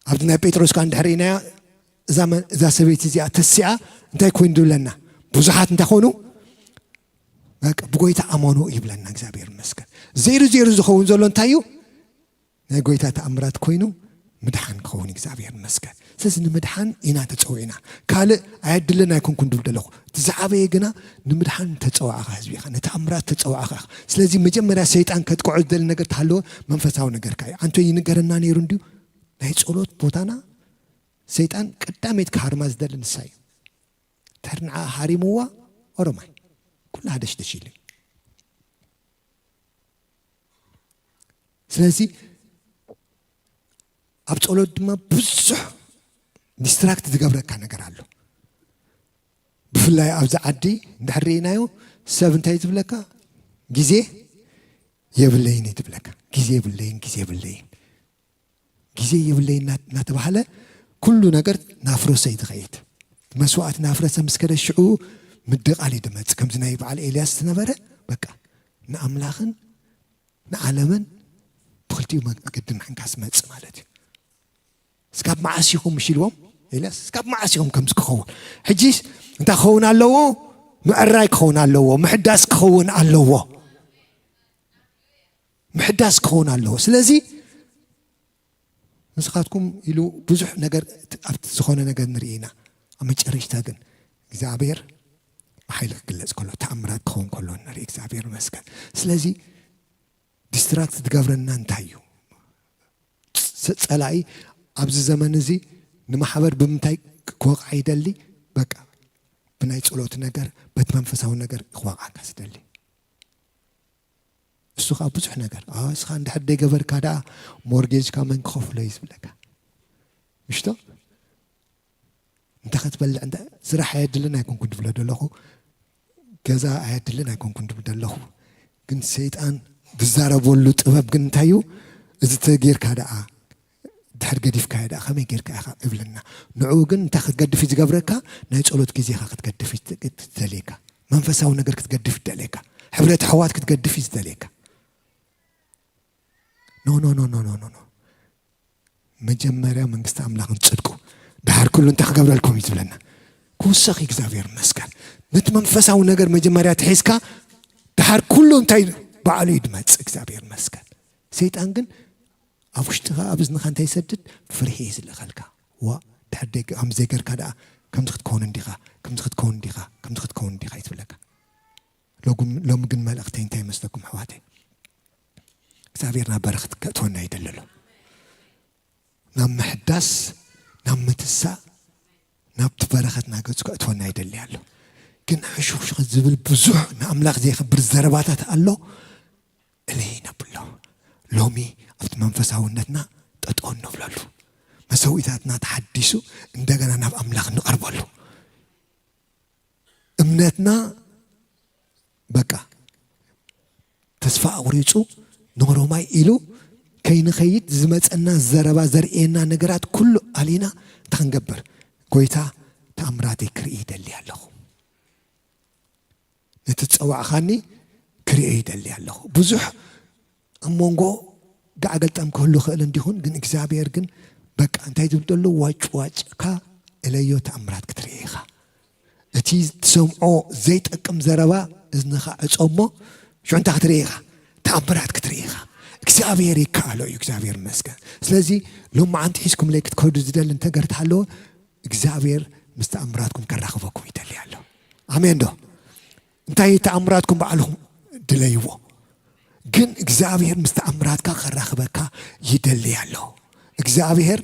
ኣብዚ ናይ ጴጥሮስ ከዓ እንድሕር ርኢናዮ እዛ መ- እዛ ሰበይቲ እዚኣ ተሲኣ እንታይ ኮይኑ ዝብለና? ብዙሓት እንታይ ኮኑ? በቃ ብጎይታ ኣመኑ ይብለና። እግዚኣብሔር ይመስገን። ዜሩ ዜሩ ዝኸውን ዘሎ እንታይ እዩ? ናይ ጎይታ ተኣምራት ኮይኑ ምድሓን ክኸውን እግዚኣብሔር ይመስገን። ስለዚ ንምድሓን ኢና ተፀዊዕና። ካልእ ኣየድልን ኣይኮንኩን ድብል ዘለኹ። እቲ ዝዓበየ ግና ንምድሓን ተፀዋዕኻ ህዝቢ ኢኻ፣ ንተኣምራት ተፀዋዕኻ ኢኻ። ስለዚ መጀመርያ ሰይጣን ከጥቅዖ ዝደሊ ነገር ተሃለወ መንፈሳዊ ነገርካ እዩ። ኣንቶ ይንገረና ነይሩ እንድዩ ናይ ጸሎት ቦታና ሰይጣን ቀዳመይት ክሃርማ ዝደሊ ንሳ እዩ። ተርንዓ ሃሪምዋ ኦሮማይ ኩላ ሃደሽደሽ ኢሉ። ስለዚ ኣብ ጸሎት ድማ ብዙሕ ዲስትራክት ዝገብረካ ነገር ኣሎ። ብፍላይ ኣብዚ ዓዲ እንድሕር ርኢናዮ ሰብ እንታይ ዝብለካ ግዜ የብለይን እዩ ዝብለካ። ግዜ የብለይን፣ ግዜ የብለይን፣ ግዜ የብለይን እና- እናተባህለ ኩሉ ነገር ናፍረሰ እዩ ዝኸይድ። መስዋዕት ናፍረሰ ምስ ከደ ሽዑ ምድቓል እዩ ዝመጽእ። ከምዚ ናይ በዓል ኤልያስ ዝነበረ በቃ ንኣምላኽን ንዓለምን ብክልቲኡ መገዲ ምሕንካስ መጽእ ማለት እዩ። እስካብ መዓስ ኢኹም ምሽ ኢልዎም ኤልያስ? እስካብ መዓስ ኢኹም ከምዚ ክኸውን? ሕጂ እንታይ ክኸውን ኣለዎ? ምዕራይ ክኸውን ኣለዎ፣ ምሕዳስ ክኸውን ኣለዎ፣ ምሕዳስ ክኸውን ኣለዎ። ስለዚ ንስኻትኩም ኢሉ ብዙሕ ነገር ኣብቲ ዝኾነ ነገር ንርኢ ኢና። ኣብ መጨረሽታ ግን እግዚኣብሔር ብሓይሊ ክግለጽ ከሎ ተኣምራት ክኸውን ከሎ ንርኢ። እግዚኣብሔር ይመስገን። ስለዚ ዲስትራክት ዝገብረና እንታይ እዩ? ጸ- ጸላኢ ኣብዚ ዘመን እዚ ንማሕበር ብምንታይ ክወቕዓ ይደሊ? በቃ ብናይ ጸሎት ነገር፣ በቲ መንፈሳዊ ነገር ክወቕዓካ ዝደሊ። እሱ ከዓ ብዙሕ ነገር፣ "ኣ፣ እስኻ እንድሕር ደይገበርካ ደኣ ሞርጌጅካ መን ክኸፍሎ እዩ?" ዝብለካ። ምሽቶ? እንተ ክትበልዕ፣ እንተ ስራሕ ኣየድልን ኣይኮንኩን ድብሎ ደለኹ፣ ገዛ ኣየድልን ኣይኮንኩን ድብል ደለኹ። ግን ሰይጣን ዝዛረበሉ ጥበብ ግን እንታይ እዩ? "እዚ ተጌርካ ደኣ፣ ድሕር ገዲፍካዮ ደኣ ከመይ ጌርካ ኢኻ?" እብለና። ንዕኡ ግን እንታይ ክትገድፍ እዩ ዝገብረካ? ናይ ጸሎት ግዜኻ ክትገድፍ እዩ ዝደልየካ። መንፈሳዊ ነገር ክትገድፍ ይደልየካ። ሕብረት ኣሕዋት ክትገድፍ እዩ ዝደልየካ። ኖ፣ ኖ፣ ኖ፣ ኖ፣ ኖ፣ ኖ፣ ኖ። መጀመርያ መንግስቲ ኣምላኽን ጽድቁ፣ ደሓር ኩሉ እንታይ ክገብረልኩም እዩ ዝብለና? ክውሰኽ እዩ። እግዚኣብሔር ይመስገን። ነቲ መንፈሳዊ ነገር መጀመርያ ትሒዝካ፣ ደሓር ኩሉ እንታይ ባዕሉ እዩ ዝመጽእ። እግዚኣብሔር ይመስገን። ሰይጣን ግን ኣብ ውሽጥኻ፣ ኣብ እዝንኻ እንታይ ይሰድድ? ፍርሒ እዩ ዝልእኸልካ። ዋ፣ ድሕር ደይ-፣ ከምዚ ዘይገርካ ደኣ፣ ከምዚ ክትከውን እንዲኻ፣ ከምዚ ክትከውን እንዲኻ፣ ከምዚ ክትከውን እንዲኻ እዩ ዝብለካ። ሎጉም-፣ ሎሚ ግን መልእኽተይ እንታይ ይመስለኩም ኣሕዋተይ? እግዚኣብሔር ናብ በረኸት ከእትወና ይደሊ ኣሎ። ናብ ምሕዳስ፣ ናብ ምትሳእ፣ ናብቲ በረኸት ናገጹ ከእትወና ይደሊ ኣሎ። ግን ሕሹኽሹኽ ዝብል ብዙሕ ንኣምላኽ ዘየኽብር ዘረባታት ኣሎ። እለይ ነብሎ። ሎሚ ኣብቲ መንፈሳውነትና ጠጠው ንብለሉ። መሰዊታትና ተሓዲሱ እንደገና ናብ ኣምላኽ ንቐርበሉ። እምነትና በቃ ተስፋ ኣቑሪጹ ንሮማይ ኢሉ ከይንኸይድ ዝመጸና ዘረባ ዘርእየና ነገራት ኩሉ ኣሊና እንታይ ክንገብር? ጎይታ ተኣምራተይ ክርኢ ይደሊ ኣለኹ። ነቲ ዝጸዋዕኻኒ ክርእዮ ይደሊ ኣለኹ። ብዙሕ ኣብ መንጎ ጋዕ ገልጣም ክህሉ ክእል እንዲኹን፣ ግን እግዚኣብሔር ግን በቃ እንታይ ዝብል ዘሎ ዋጭ ዋጭካ እለዮ ተኣምራት ክትርኢ ኢኻ። እቲ ትሰምዖ ዘይጠቅም ዘረባ እዝንኻ ዕጾ እሞ ሽዑ እንታይ ክትርኢ ኢኻ? ተኣምራት ክትርኢ ኢኻ። እግዚኣብሔር ይከኣሎ እዩ። እግዚኣብሔር ይመስገን። ስለዚ ሎማዓንቲ ሒዝኩምለይ ክትከዱ ዝደሊ ነገር እንተሃለወ እግዚኣብሔር ምስ ተኣምራትኩም ከራኽበኩም ይደሊ ኣሎ። ኣሜን ዶ? እንታይ ተኣምራትኩም ባዕልኹም ድለይዎ፣ ግን እግዚኣብሔር ምስ ተኣምራትካ ከራኽበካ ይደሊ ኣሎ። እግዚኣብሔር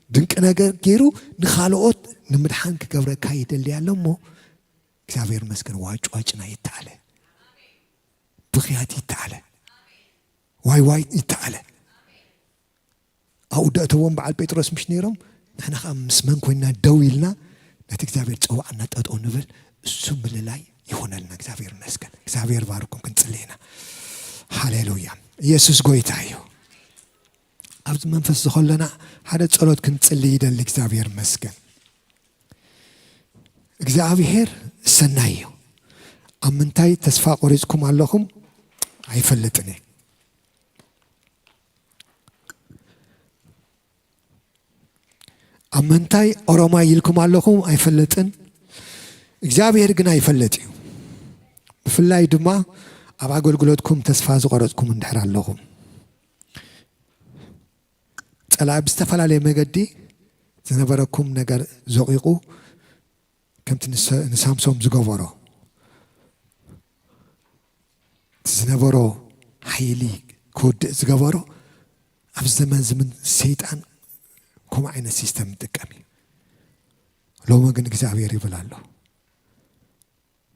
ድንቂ ነገር ገይሩ ንኻልኦት ንምድሓን ክገብረካ ይደሊ ኣሎ እሞ እግዚኣብሔር መስገን ዋጭ ዋጭና ይተዓለ፣ ብኽያት ይተዓለ፣ ዋይ ዋይ ይተዓለ። ኣብኡ ደእተዎም በዓል ጴጥሮስ ምሽ ነይሮም። ንሕና ከዓ ምስ መን ኮይንና ደው ኢልና ነቲ እግዚኣብሔር ጸዋዕና ጠጠው ንብል። እሱ ምልላይ ይኾነልና። እግዚኣብሔር ይመስገን። እግዚኣብሔር ባርኩም ክንጽሊ ኢና። ሃሌሉያ። ኢየሱስ ጎይታ እዩ። ኣብዚ መንፈስ ዝኸለና ሓደ ጸሎት ክንጽሊ ይደሊ። እግዚኣብሔር ይመስገን። እግዚኣብሔር ሰናይ እዩ። ኣብ ምንታይ ተስፋ ቆሪጽኩም ኣለኹም? ኣይፈልጥን እየ። ኣብ ምንታይ ኦሮማይ ኢልኩም ኣለኹም? ኣይፈልጥን። እግዚኣብሔር ግን ኣይፈልጥ እዩ። ብፍላይ ድማ ኣብ ኣገልግሎትኩም ተስፋ ዝቆረጽኩም እንድሕር ኣለኹም፣ ጸላኢ ብዝተፈላለየ መገዲ ዝነበረኩም ነገር ዘቂቑ ከምቲ ንሰ-፣ ንሳምሶም ዝገበሮ፣ እቲ ዝነበሮ ሓይሊ ክወድእ ዝገበሮ፣ ኣብ ዘመን ዝምን ሰይጣን ከምኡ ዓይነት ሲስተም ይጥቀም እዩ። ሎሚ ግን እግዚኣብሔር ይብል ኣሎ፣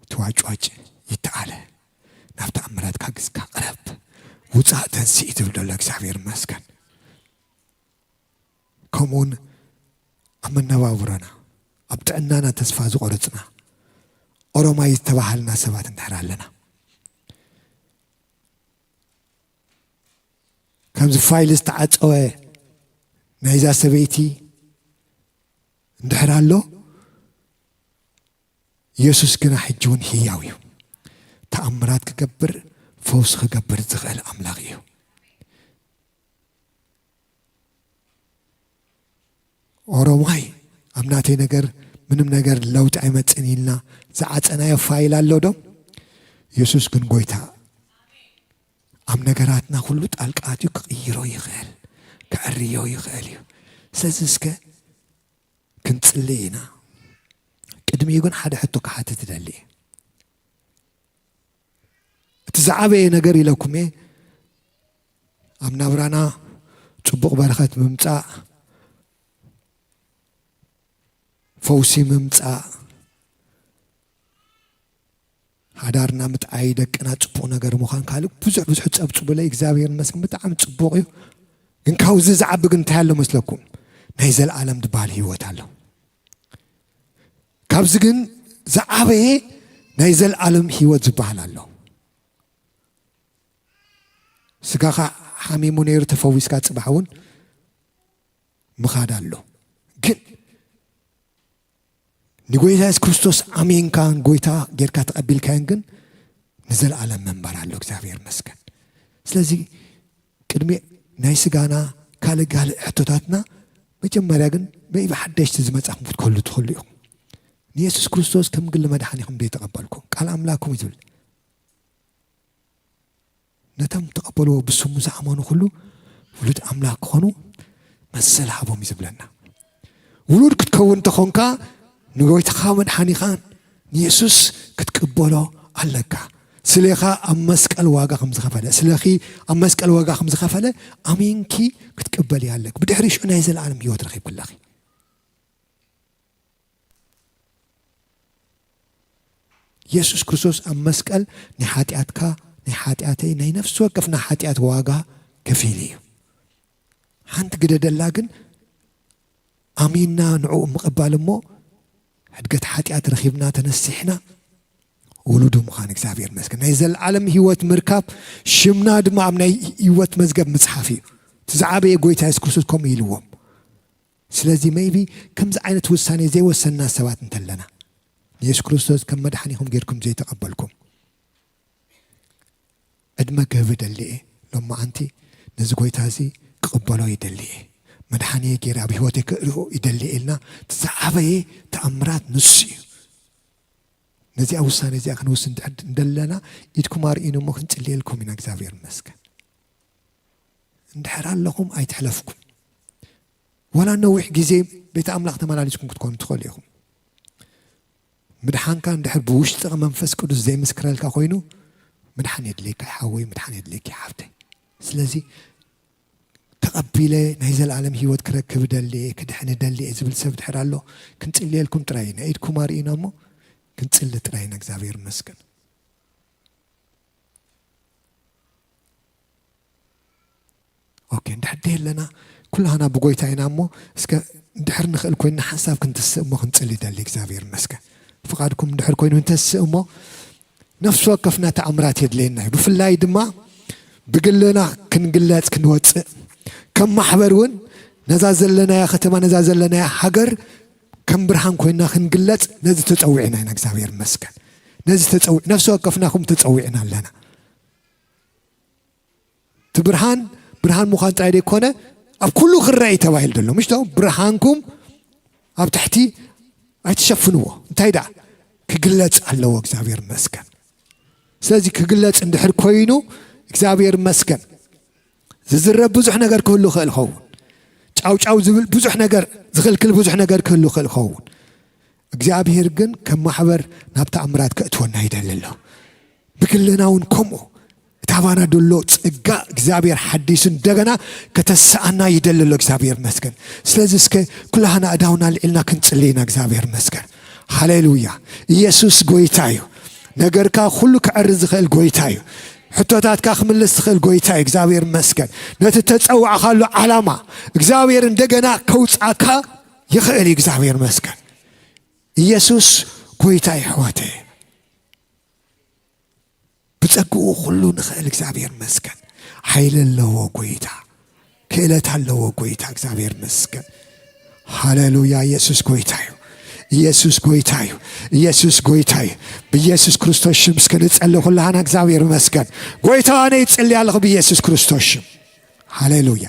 እቲ ዋጭዋጭ ይተዓለ፣ ናብ ተኣምራትካ ግዝካ ቅረብ፣ ውፃእ ተንስኢ ትብል ዘሎ እግዚኣብሔር ይመስገን። ከምኡውን ኣብ መነባብሮና፣ ኣብ ጥዕናና ተስፋ ዝቆረጽና፣ ኦሮማይ ዝተባሃልና ሰባት እንድሕር ኣለና፣ ከምዚ ፋይል ዝተዓጸወ ናይዛ ሰበይቲ እንድሕር ኣሎ፣ ኢየሱስ ግና ሕጂ እውን ህያው እዩ። ተኣምራት ክገብር፣ ፈውሲ ክገብር ዝኽእል ኣምላኽ እዩ። ኦሮማይ ኣብ ናተይ ነገር ምንም ነገር ለውጢ ኣይመጽእን ኢልና ዝዓጸናዮ ፋይል ኣሎ ዶ? ኢየሱስ ግን ጎይታ፣ ኣብ ነገራትና ኩሉ ጣልቃ ኣትዩ ክቕይሮ ይኽእል፣ ከዕርዮ ይኽእል እዩ። ስለዚ እስከ ክንጽሊ ኢና። ቅድሚኡ ግን ሓደ ሕቶ ክሓትት እደሊ እየ። እቲ ዝዓበየ ነገር ኢለኩም እየ፣ ኣብ ናብራና ጽቡቕ በረኸት ምምጻእ፣ ፈውሲ ምምፃእ፣ ሓዳርና ምጥዓይ፣ ደቅና ፅቡቕ ነገር ምዃን፣ ካልእ ብዙሕ ብዙሕ ጸብጽቡለይ። እግዚኣብሔር ይመስገን፣ ብጣዕሚ ጽቡቕ እዩ። ግን ካብዚ ዝዓቢ ግን እንታይ ኣሎ መስለኩም? ናይ ዘለኣለም ዝበሃል ህይወት ኣሎ። ካብዚ ግን ዝዓበየ ናይ ዘለኣለም ህይወት ዝበሃል ኣሎ። ስጋኻ ሓሚሙ ነይሩ፣ ተፈዊስካ፣ ጽባሕ እውን ምኻድ ኣሎ። ግን ንጎይታ የሱስ ክርስቶስ ኣሜንካን ጎይታ ጌርካ ተቐቢልካዮን ግን ንዘለኣለም መንበር ኣሎ። እግዚኣብሔር ይመስገን። ስለዚ ቅድሚ ናይ ስጋና ካልእ ካልእ ሕቶታትና መጀመርያ ግን መይቢ ሓደሽቲ ዝመጻኹም ክትከሉ ትኽእሉ ኢኹም። ንየሱስ ክርስቶስ ከም ግሊ መድሓኒኹም ዘይተቐበልኩም ቃል ኣምላኽኩም እዩ ዝብል። ነቶም ተቐበልዎ ብስሙ ዝኣመኑ ኩሉ ውሉድ ኣምላኽ ክኾኑ መሰል ሃቦም እዩ ዝብለና። ውሉድ ክትከውን እንተኾንካ ንጎይታኻ መድሓኒኻን ንየሱስ ክትቅበሎ ኣለካ። ስለኻ ኣብ መስቀል ዋጋ ከም ዝኸፈለ፣ ስለኺ ኣብ መስቀል ዋጋ ከም ዝኸፈለ ኣሚንኪ ክትቅበሊ ኣለክ። ብድሕሪ ሽዑ ናይ ዘለኣለም ህይወት ረኺብክለኺ። የሱስ ክርስቶስ ኣብ መስቀል ናይ ሓጢኣትካ፣ ናይ ሓጢኣተይ፣ ናይ ነፍሲ ወከፍና ሓጢኣት ዋጋ ከፊሉ እዩ። ሓንቲ ግደ ደላ ግን ኣሚንና ንዕኡ ምቕባል እሞ ሕድገት ሓጢኣት ረኺብና ተነሲሕና ውሉዱ ምዃን እግዚኣብሔር ይመስገን። ናይ ዘለዓለም ህይወት ምርካብ ሽምና ድማ ኣብ ናይ ህይወት መዝገብ ምጽሓፍ እዩ። እቲ ዝዓበየ ጎይታ የሱስ ክርስቶስ ከምኡ ኢልዎም። ስለዚ maybe ከምዚ ዓይነት ውሳኔ ዘይወሰንና ሰባት እንተለና ንየሱስ ክርስቶስ ከም መድሓኒኹም ጌርኩም ዘይተቐበልኩም ዕድመ ክህብ ይደሊ እየ። ሎማዓንቲ ነዚ ጎይታ እዚ ክቕበሎ ይደሊ እየ፣ መድሓኒየ ገይረ ኣብ ህይወተይ ክእልኦ ይደሊ እየ ኢልና እቲ ዝዓበየ ተኣምራት ንሱ እዩ። ነዚኣ ውሳኔ እዚኣ ክንውስን እንድሕር እንደለና ኢድኩም ኣርእዩኒ እሞ ክንጽልየልኩም ኢና። እግዚኣብሔር ይመስገን። እንድሕር ኣለኹም ኣይትሕለፍኩም። ዋላ ነዊሕ ግዜ ቤተ ኣምላኽ ተመላሊስኩም ክትኮኑ ትኽእሉ ኢኹም። ምድሓንካ እንድሕር ብውሽጥኻ መንፈስ ቅዱስ ዘይምስክረልካ ኮይኑ ምድሓን የድልየካ ሓወይ፣ ምድሓን የድልየኪ ሓፍተይ። ስለዚ ተቐቢለ ናይ ዘለኣለም ህይወት ክረክብ እደሊ እየ፣ ክድሕን እደሊ እየ ዝብል ሰብ ድሕር ኣሎ ክንጽልየልኩም ጥራይ ኢና። ኢድኩም ኣርእዩና እሞ ክንጽሊ ጥራይ ኢና። እግዚኣብሔር ይመስገን። ኦኬ፣ እንድሕር ደይ ኣለና ኩላህና ብጎይታ ኢና እሞ እስከ እንድሕር ንኽእል ኮይንና ሓንሳብ ክንተስእ እሞ ክንጽሊ ይደሊ። እግዚኣብሔር ይመስገን። ፍቓድኩም እንድሕር ኮይኑ እንተስእ እሞ ነፍሲ ወከፍና ተኣምራት የድልየና እዩ። ብፍላይ ድማ ብግልና ክንግለጽ ክንወጽእ፣ ከም ማሕበር እውን ነዛ ዘለናያ ከተማ ነዛ ዘለናያ ሃገር ከም ብርሃን ኮይንና ክንግለጽ ነዚ ተጸዊዕና ኢና። እግዚኣብሔር ይመስገን። ነዚ ተጸዊ-፣ ነፍሲ ወከፍናኹም ተጸዊዕና ኣለና። እቲ ብርሃን ብርሃን ምዃን ጥራይ ዘይኮነ ኣብ ኩሉ ክረአ እዩ ተባሂሉ ዘሎ ምሽቶ። ብርሃንኩም ኣብ ትሕቲ ኣይትሸፍንዎ። እንታይ ደኣ ክግለጽ ኣለዎ። እግዚኣብሔር ይመስገን። ስለዚ ክግለጽ እንድሕር ኮይኑ እግዚኣብሔር ይመስገን። ዝዝረብ ብዙሕ ነገር ክህሉ ይኽእል ይኸውን። ጫው ጫው ዝብል ብዙሕ ነገር፣ ዝኽልክል ብዙሕ ነገር ክህሉ ይኽእል ይኸውን። እግዚኣብሔር ግን ከም ማሕበር ናብ ተኣምራት ከእትወና ይደሊ ኣሎ። ብግልና እውን ከምኡ። እቲ ኣባና ደሎ ጸጋ እግዚኣብሔር ሓዲሱ እንደገና ከተስኣና ይደሊ ኣሎ። እግዚኣብሔር ይመስገን። ስለዚ እስከ ኩላህና ኣእዳውና ኣልዒልና ክንጽሊ ኢና። እግዚኣብሔር ይመስገን። ሃሌሉያ። ኢየሱስ ጎይታ እዩ። ነገርካ ኩሉ ክዕሪ ዝኽእል ጎይታ እዩ። ሕቶታትካ ክምልስ ዝኽእል ጎይታ እዩ። እግዚኣብሔር ይመስገን። ነቲ ተጸዋዕካሉ ዓላማ እግዚኣብሔር እንደገና ከውጻእካ ይኽእል እዩ። እግዚኣብሔር ይመስገን። ኢየሱስ ጎይታ እዩ ኣሕዋተይ። ብጸግኡ ኩሉ ንኽእል እግዚኣብሔር ይመስገን። ሓይሊ ኣለዎ ጎይታ። ክእለት ኣለዎ ጎይታ። እግዚኣብሔር ይመስገን። ሃሌሉያ። ኢየሱስ ጎይታ እዩ። ኢየሱስ ጎይታ እዩ። ኢየሱስ ጎይታ እዩ። ብኢየሱስ ክርስቶስ ሽም እስከ ንጸሊ ኩላህና። እግዚኣብሔር ይመስገን። ጎይታ ኣነ ይጽሊ ኣለኹ ብኢየሱስ ክርስቶስ ሽም። ሃሌሉያ።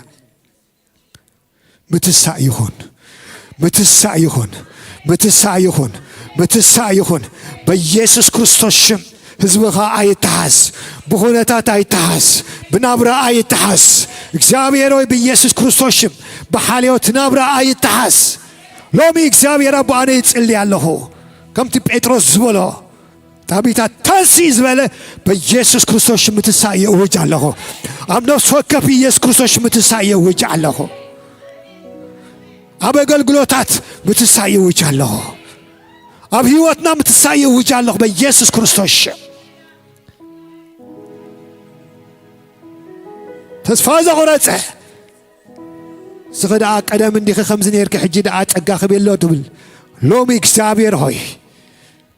ምትሳእ ይኹን፣ ምትሳእ ይኹን፣ ምትሳእ ይኹን፣ ምትሳእ ይኹን። በኢየሱስ ክርስቶስ ሽም ህዝብኻ ኣይተሓዝ፣ ብኹነታት ኣይተሓዝ፣ ብናብራ ኣይተሓዝ። እግዚኣብሔር ሆይ ብኢየሱስ ክርስቶስ ሽም ብሓልዮት ናብራ ኣይተሓዝ። ሎሚ እግዚኣብሔር ኣቦ ኣነ ይጽሊ ኣለኹ ከምቲ ጴጥሮስ ዝበሎ ጣቢታ ተንሲ ዝበለ በኢየሱስ ክርስቶስ ሽም ምትሳእ የእውጅ ኣለኹ። ኣብ ነፍሲ ወከፍ ኢየሱስ ክርስቶስ ሽም ምትሳእ የእውጅ ኣለኹ። ኣብ ኣገልግሎታት ምትሳእ ይውጅ ኣለኹ። ኣብ ህይወትና ምትሳእ ይውጅ ኣለኹ በኢየሱስ ክርስቶስ ሽም። ተስፋ ዘቑረጸ፣ እስኺ ደኣ ቀደም እንዲኺ ከምዚ ነይርኪ፣ ሕጂ ደኣ ጸጋ ክቤሎ ትብል። ሎሚ እግዚኣብሔር ሆይ፣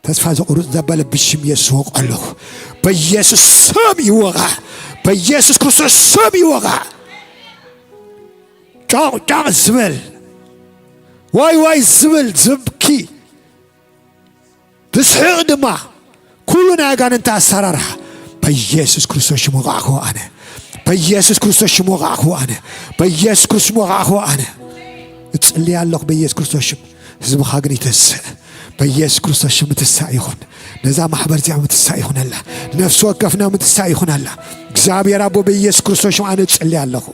ተስፋ ዘቑርጽ ዘበለ ብሽም የሱስ ወቕዖ ኣለኹ። በኢየሱስ ስም ይወቓዕ። በኢየሱስ ክርስቶስ ስም ይወቓዕ። ጫቕ ጫቕ ዝበል፣ ዋይ ዋይ ዝብል፣ ዝብኪ፣ ዝስሕቕ ድማ፣ ኩሉ ናይ ኣጋንንቲ ኣሰራርሓ በኢየሱስ ክርስቶስ ሽም ወቓዕክዎ ኣነ። በኢየሱስ ክርስቶስ ሽም ወቓዕክዎ ኣነ። በኢየሱስ ክርስቶስ ሽም ወቓዕክዎ ኣነ። እጽሊ ኣለኹ በኢየሱስ ክርስቶስ ሽም። ህዝብኻ ግን ይተስእ። በኢየሱስ ክርስቶስ ሽም ምትሳእ ይኹን። ነዛ ማሕበር እዚኣ ምትሳእ ይኹነላ። ነፍሲ ወከፍና ምትሳእ ይኹነላ። እግዚኣብሔር ኣቦ በኢየሱስ ክርስቶስ ሽም ኣነ እጽሊ ኣለኹ።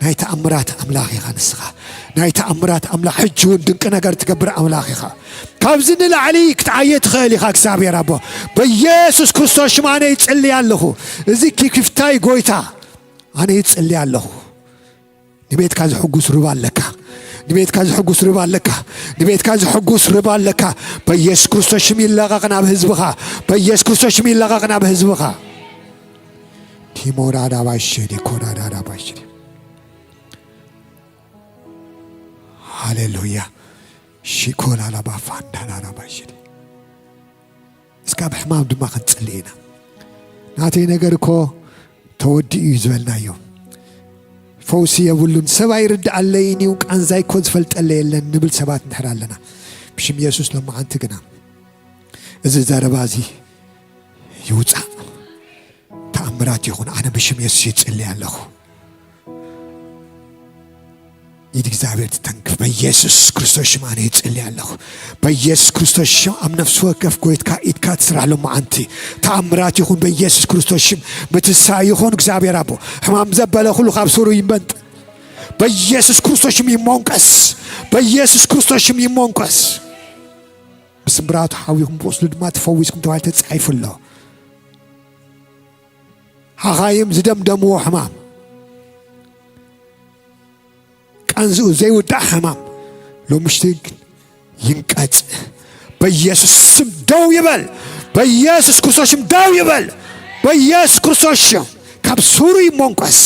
ናይ ተኣምራት ኣምላኽ ኢኻ ንስኻ። ናይ ተኣምራት ኣምላኽ፣ ሕጂ እውን ድንቂ ነገር ትገብር ኣምላኽ ኢኻ። ካብዚ ንላዕሊ ክትዓየ ትኽእል ኢኻ እግዚኣብሔር ኣቦ። በኢየሱስ ክርስቶስ ሽም ኣነ ይጽሊ ኣለኹ። እዚ ኪኪፍታይ ጎይታ ኣነ ይጽሊ ኣለኹ። ንቤትካ ዝሕጉስ ርባ ኣለካ። ንቤትካ ዝሕጉስ ርባ ኣለካ። ንቤትካ ዝሕጉስ ርባ ኣለካ። በኢየሱስ ክርስቶስ ሽም ይለቐቕ ናብ ህዝብኻ። በኢየሱስ ክርስቶስ ሽም ይለቐቕ ናብ ህዝብኻ። ቲሞራዳ ባሽዲ ኮራዳዳ ባሽዲ። ሃሌሉያ። ሺኮላላ ባፋንዳላላ ባሽዲ። እስካብ ሕማም ድማ ክንጽሊ ኢና። ናተይ ነገር እኮ ተወዲኡ እዩ ዝበልናዮ። ፈውሲ የብሉን፣ ሰብ ኣይርድኣለይን እዩ፣ ቃንዛይ እኮ ዝፈልጠለ የለን ንብል ሰባት እንድሕር ኣለና፣ ብሽም የሱስ ሎማዓንቲ ግና እዚ ዘረባ እዚ ይውጻእ። ተኣምራት ይኹን። ኣነ ብሽም የሱስ ይጽሊ ኣለኹ። ኢድ እግዚኣብሔር ትተንክፍ። በኢየሱስ ክርስቶስ ሽም ኣነ ይጽሊ ኣለኹ። በኢየሱስ ክርስቶስ ሽም ኣብ ነፍሲ ወከፍ ጎይትካ ኢድካ ትስራሕ ሎማዓንቲ። ተኣምራት ይኹን በኢየሱስ ክርስቶስ ሽም። ምትሳእ ይኹን እግዚኣብሔር ኣቦ። ሕማም ዘበለ ኩሉ ካብ ሱሩ ይመንጥ። በኢየሱስ ክርስቶስ ሽም ይሞንቀስ። በኢየሱስ ክርስቶስ ሽም ይሞንቀስ። ብስምብራቱ ሓዊኹም ብቁስሉ ድማ ተፈዊስኩም ተባሂሉ ተጻሒፉ ኣሎ። ሓኻይም ዝደምደምዎ ሕማም፣ ቃንዝኡ ዘይውዳእ ሕማም፣ ሎምሽቲ ግን ይንቀጽ። በኢየሱስ ስም ደው ይበል። በኢየሱስ ክርስቶስ ሽም ደው ይበል። በኢየሱስ ክርስቶስ ሽም ካብ ሱሩ ይሞንቀስ።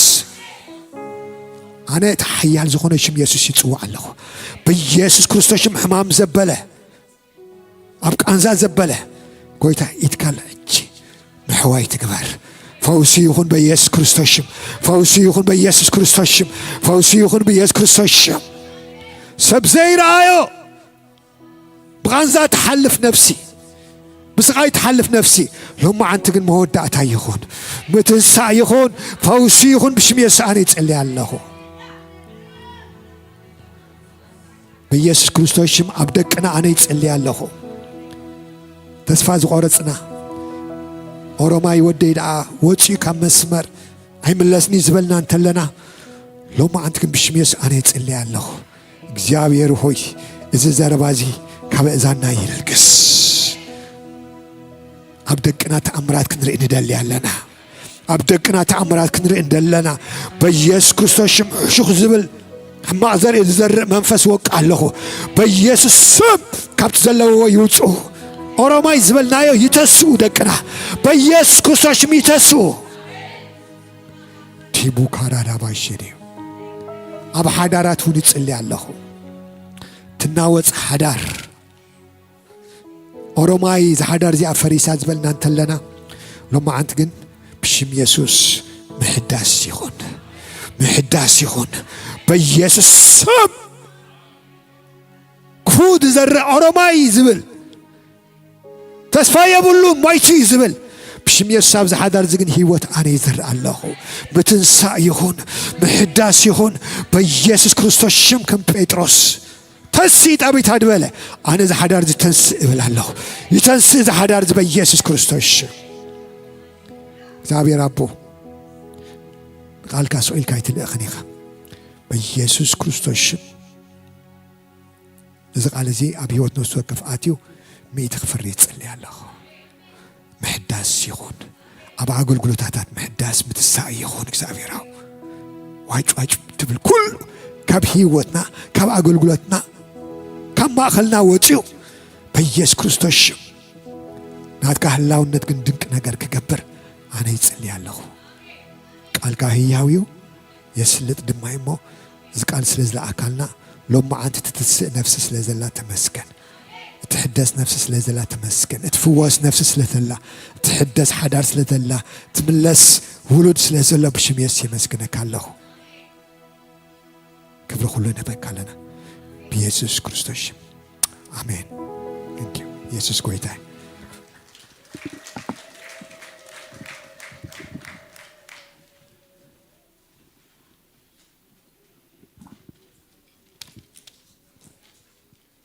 ኣነ እቲ ሓያል ዝኾነ ሽም የሱስ ይጽውዕ ኣለኹ። በኢየሱስ ክርስቶስ ሽም ሕማም ዘበለ፣ ኣብ ቃንዛ ዘበለ ጎይታ ኢድካ ሕጂ ምሕዋይ ትግበር። ፈውሲ ይኹን በኢየሱስ ክርስቶስ ሽም። ፈውሲ ይኹን በኢየሱስ ክርስቶስ ሽም። ፈውሲ ይኹን በኢየሱስ ክርስቶስ ሽም። ሰብ ዘይረኣዮ ብቓንዛ ትሓልፍ ነፍሲ፣ ብስቓይ ትሓልፍ ነፍሲ፣ ሎማዓንቲ ግን መወዳእታ ይኹን፣ ምትንሳእ ይኹን፣ ፈውሲ ይኹን ብሽም የሱስ ኣነ ይጸሊ ኣለኹ። በኢየሱስ ክርስቶስ ሽም ኣብ ደቅና ኣነ ይጸሊ ኣለኹ። ተስፋ ዝቖረጽና፣ ኦሮማይ ወደይ ደኣ ወጺኡ ካብ መስመር ኣይምለስኒ ዝበልና እንተለና፣ ሎማዓንቲ ግን ብሽም የሱስ ኣነ ይጸሊ ኣለኹ። እግዚኣብሔር ሆይ፣ እዚ ዘረባ እዚ ካብ ኣእዛንና ይልግስ። ኣብ ደቅና ተኣምራት ክንርኢ ንደሊ ኣለና። ኣብ ደቅና ተኣምራት ክንርኢ እንደለና፣ በኢየሱስ ክርስቶስ ሽም ሕሹኽ ዝብል ሕማቕ ዘርኢ ዝዘርእ መንፈስ ወቅ ኣለኹ። በኢየሱስ ስም ካብቲ ዘለውዎ ይውጹ። ኦሮማይ ዝበልናዮ ይተስኡ ደቅና። በኢየሱስ ክርስቶስ ሽም ይተስኡ። ቲቡ ካራዳ ባይሸዴ። ኣብ ሓዳራት እውን ይጽሊ ኣለኹ። ትናወጽ ሓዳር። ኦሮማይ ዝሓዳር እዚኣ ፈሪሳ ዝበልና እንተለና፣ ሎማዓንቲ ግን ብሽም የሱስ ምሕዳስ ይኹን። ምሕዳስ ይኹን። በኢየሱስ ስም። ክፉእ ዝዘርእ ኦሮማይ ዝብል፣ ተስፋ የብሉን፣ ሞይቱ እዩ ዝብል፣ ብሽም የሱስ ኣብዚ ሓዳር እዚ ግን ህይወት ኣነ ይዘርእ ኣለኹ። ምትንሳእ ይኹን፣ ምሕዳስ ይኹን፣ በኢየሱስ ክርስቶስ ሽም ከም ጴጥሮስ ተንስእ ጣቢታ ዝበለ፣ ኣነ እዚ ሓዳር እዚ ተንስእ እብል ኣለኹ። ይተንስእ እዚ ሓዳር እዚ በኢየሱስ ክርስቶስ ሽም። እግዚኣብሔር ኣቦ፣ ቃልካ ስቕ ኢልካ ኣይትልእኽን ኢኻ። በኢየሱስ ክርስቶስ ሽም፣ እዚ ቃል እዚ ኣብ ህይወት ነፍሲ ወከፍ ኣትዩ፣ ሚእቲ ክፍሪ ይጽሊ ኣለኹ። ምሕዳስ ይኹን። ኣብ ኣገልግሎታታት ምሕዳስ ምትሳእ ይኹን። እግዚኣብሔር ኣቦ፣ ዋጭ ዋጭ ትብል ኩሉ ካብ ህይወትና፣ ካብ ኣገልግሎትና፣ ካብ ማእኸልና ወፂኡ በኢየሱስ ክርስቶስ ሽም ናትካ ህላውነት ግን ድንቅ ነገር ክገብር ኣነ ይጽሊ ኣለኹ። ቃልካ ህያው እዩ፣ የስልጥ ድማ እዩ። እሞ እዚ ቃል ስለ ዝለኣካልና ሎም መዓንቲ ትትስእ ነፍሲ ስለ ዘላ ተመስገን። እትሕደስ ነፍሲ ስለ ዘላ ተመስገን። እትፍወስ ነፍሲ ስለ ዘላ፣ እትሕደስ ሓዳር ስለ ዘላ፣ ትምለስ ውሉድ ስለ ዘሎ ብሽም የሱስ የመስግነካ ኣለኹ። ክብሪ ኩሉ ንህበካ ኣለና ብየሱስ ክርስቶስ ሽም ኣሜን። Thank you። የሱስ ጎይታ እዩ።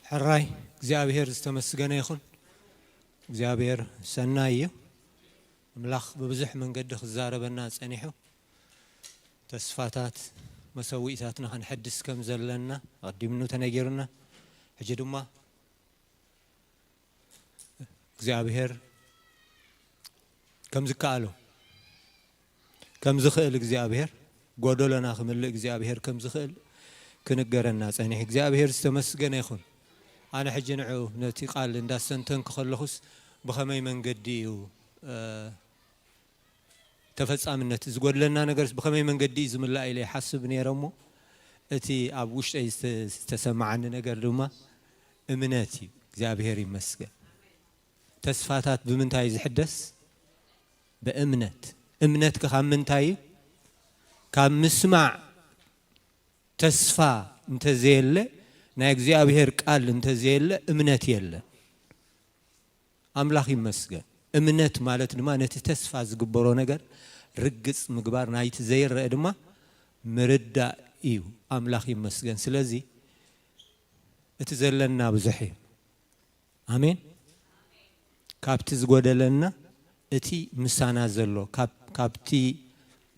ሕራይ እግዚኣብሔር ዝተመስገነ ይኹን። እግዚኣብሔር ሰናይ እዩ። ኣምላኽ ብብዙሕ መንገዲ ክዛረበና ጸኒሑ፣ ተስፋታት መሰዊእታትና ክንሕድስ ከም ዘለና ኣቐዲምኑ ተነጊሩና። ሕጂ ድማ እግዚኣብሔር ከም ዝከኣሎ፣ ከም ዝኽእል እግዚኣብሔር፣ ጎደሎና ክምልእ እግዚኣብሔር ከም ዝኽእል ክንገረና ጸኒሑ። እግዚኣብሔር ዝተመስገነ ይኹን። ኣነ ሕጂ ንዑ ነቲ ቃል እንዳስተንተንኩ ከለኹስ ብኸመይ መንገዲ እዩ፣ እ፣ ተፈጻምነት ዝጎድለና ነገርስ ብኸመይ መንገዲ እዩ ዝምላእ ኢለ ይሓስብ ነይረ እሞ፣ እቲ ኣብ ውሽጠይ ዝተ-፣ ዝተሰማዓኒ ነገር ድማ እምነት እዩ። እግዚኣብሔር ይመስገን። ተስፋታት ብምንታይ እዩ ዝሕደስ? ብእምነት። እምነትከ ካብ ምንታይ እዩ? ካብ ምስማዕ። ተስፋ እንተዘየለ፣ ናይ እግዚኣብሔር ቃል እንተዘየለ እምነት የለን። ኣምላኽ ይመስገን። እምነት ማለት ድማ ነቲ ተስፋ ዝግበሮ ነገር ርግጽ ምግባር፣ ናይቲ ዘይረአ ድማ ምርዳእ እዩ። ኣምላኽ ይመስገን። ስለዚ እቲ ዘለና ብዙሕ እዩ። ኣሜን። ካብቲ ዝጎደለና እቲ ምሳና ዘሎ፣ ካብ-፣ ካብቲ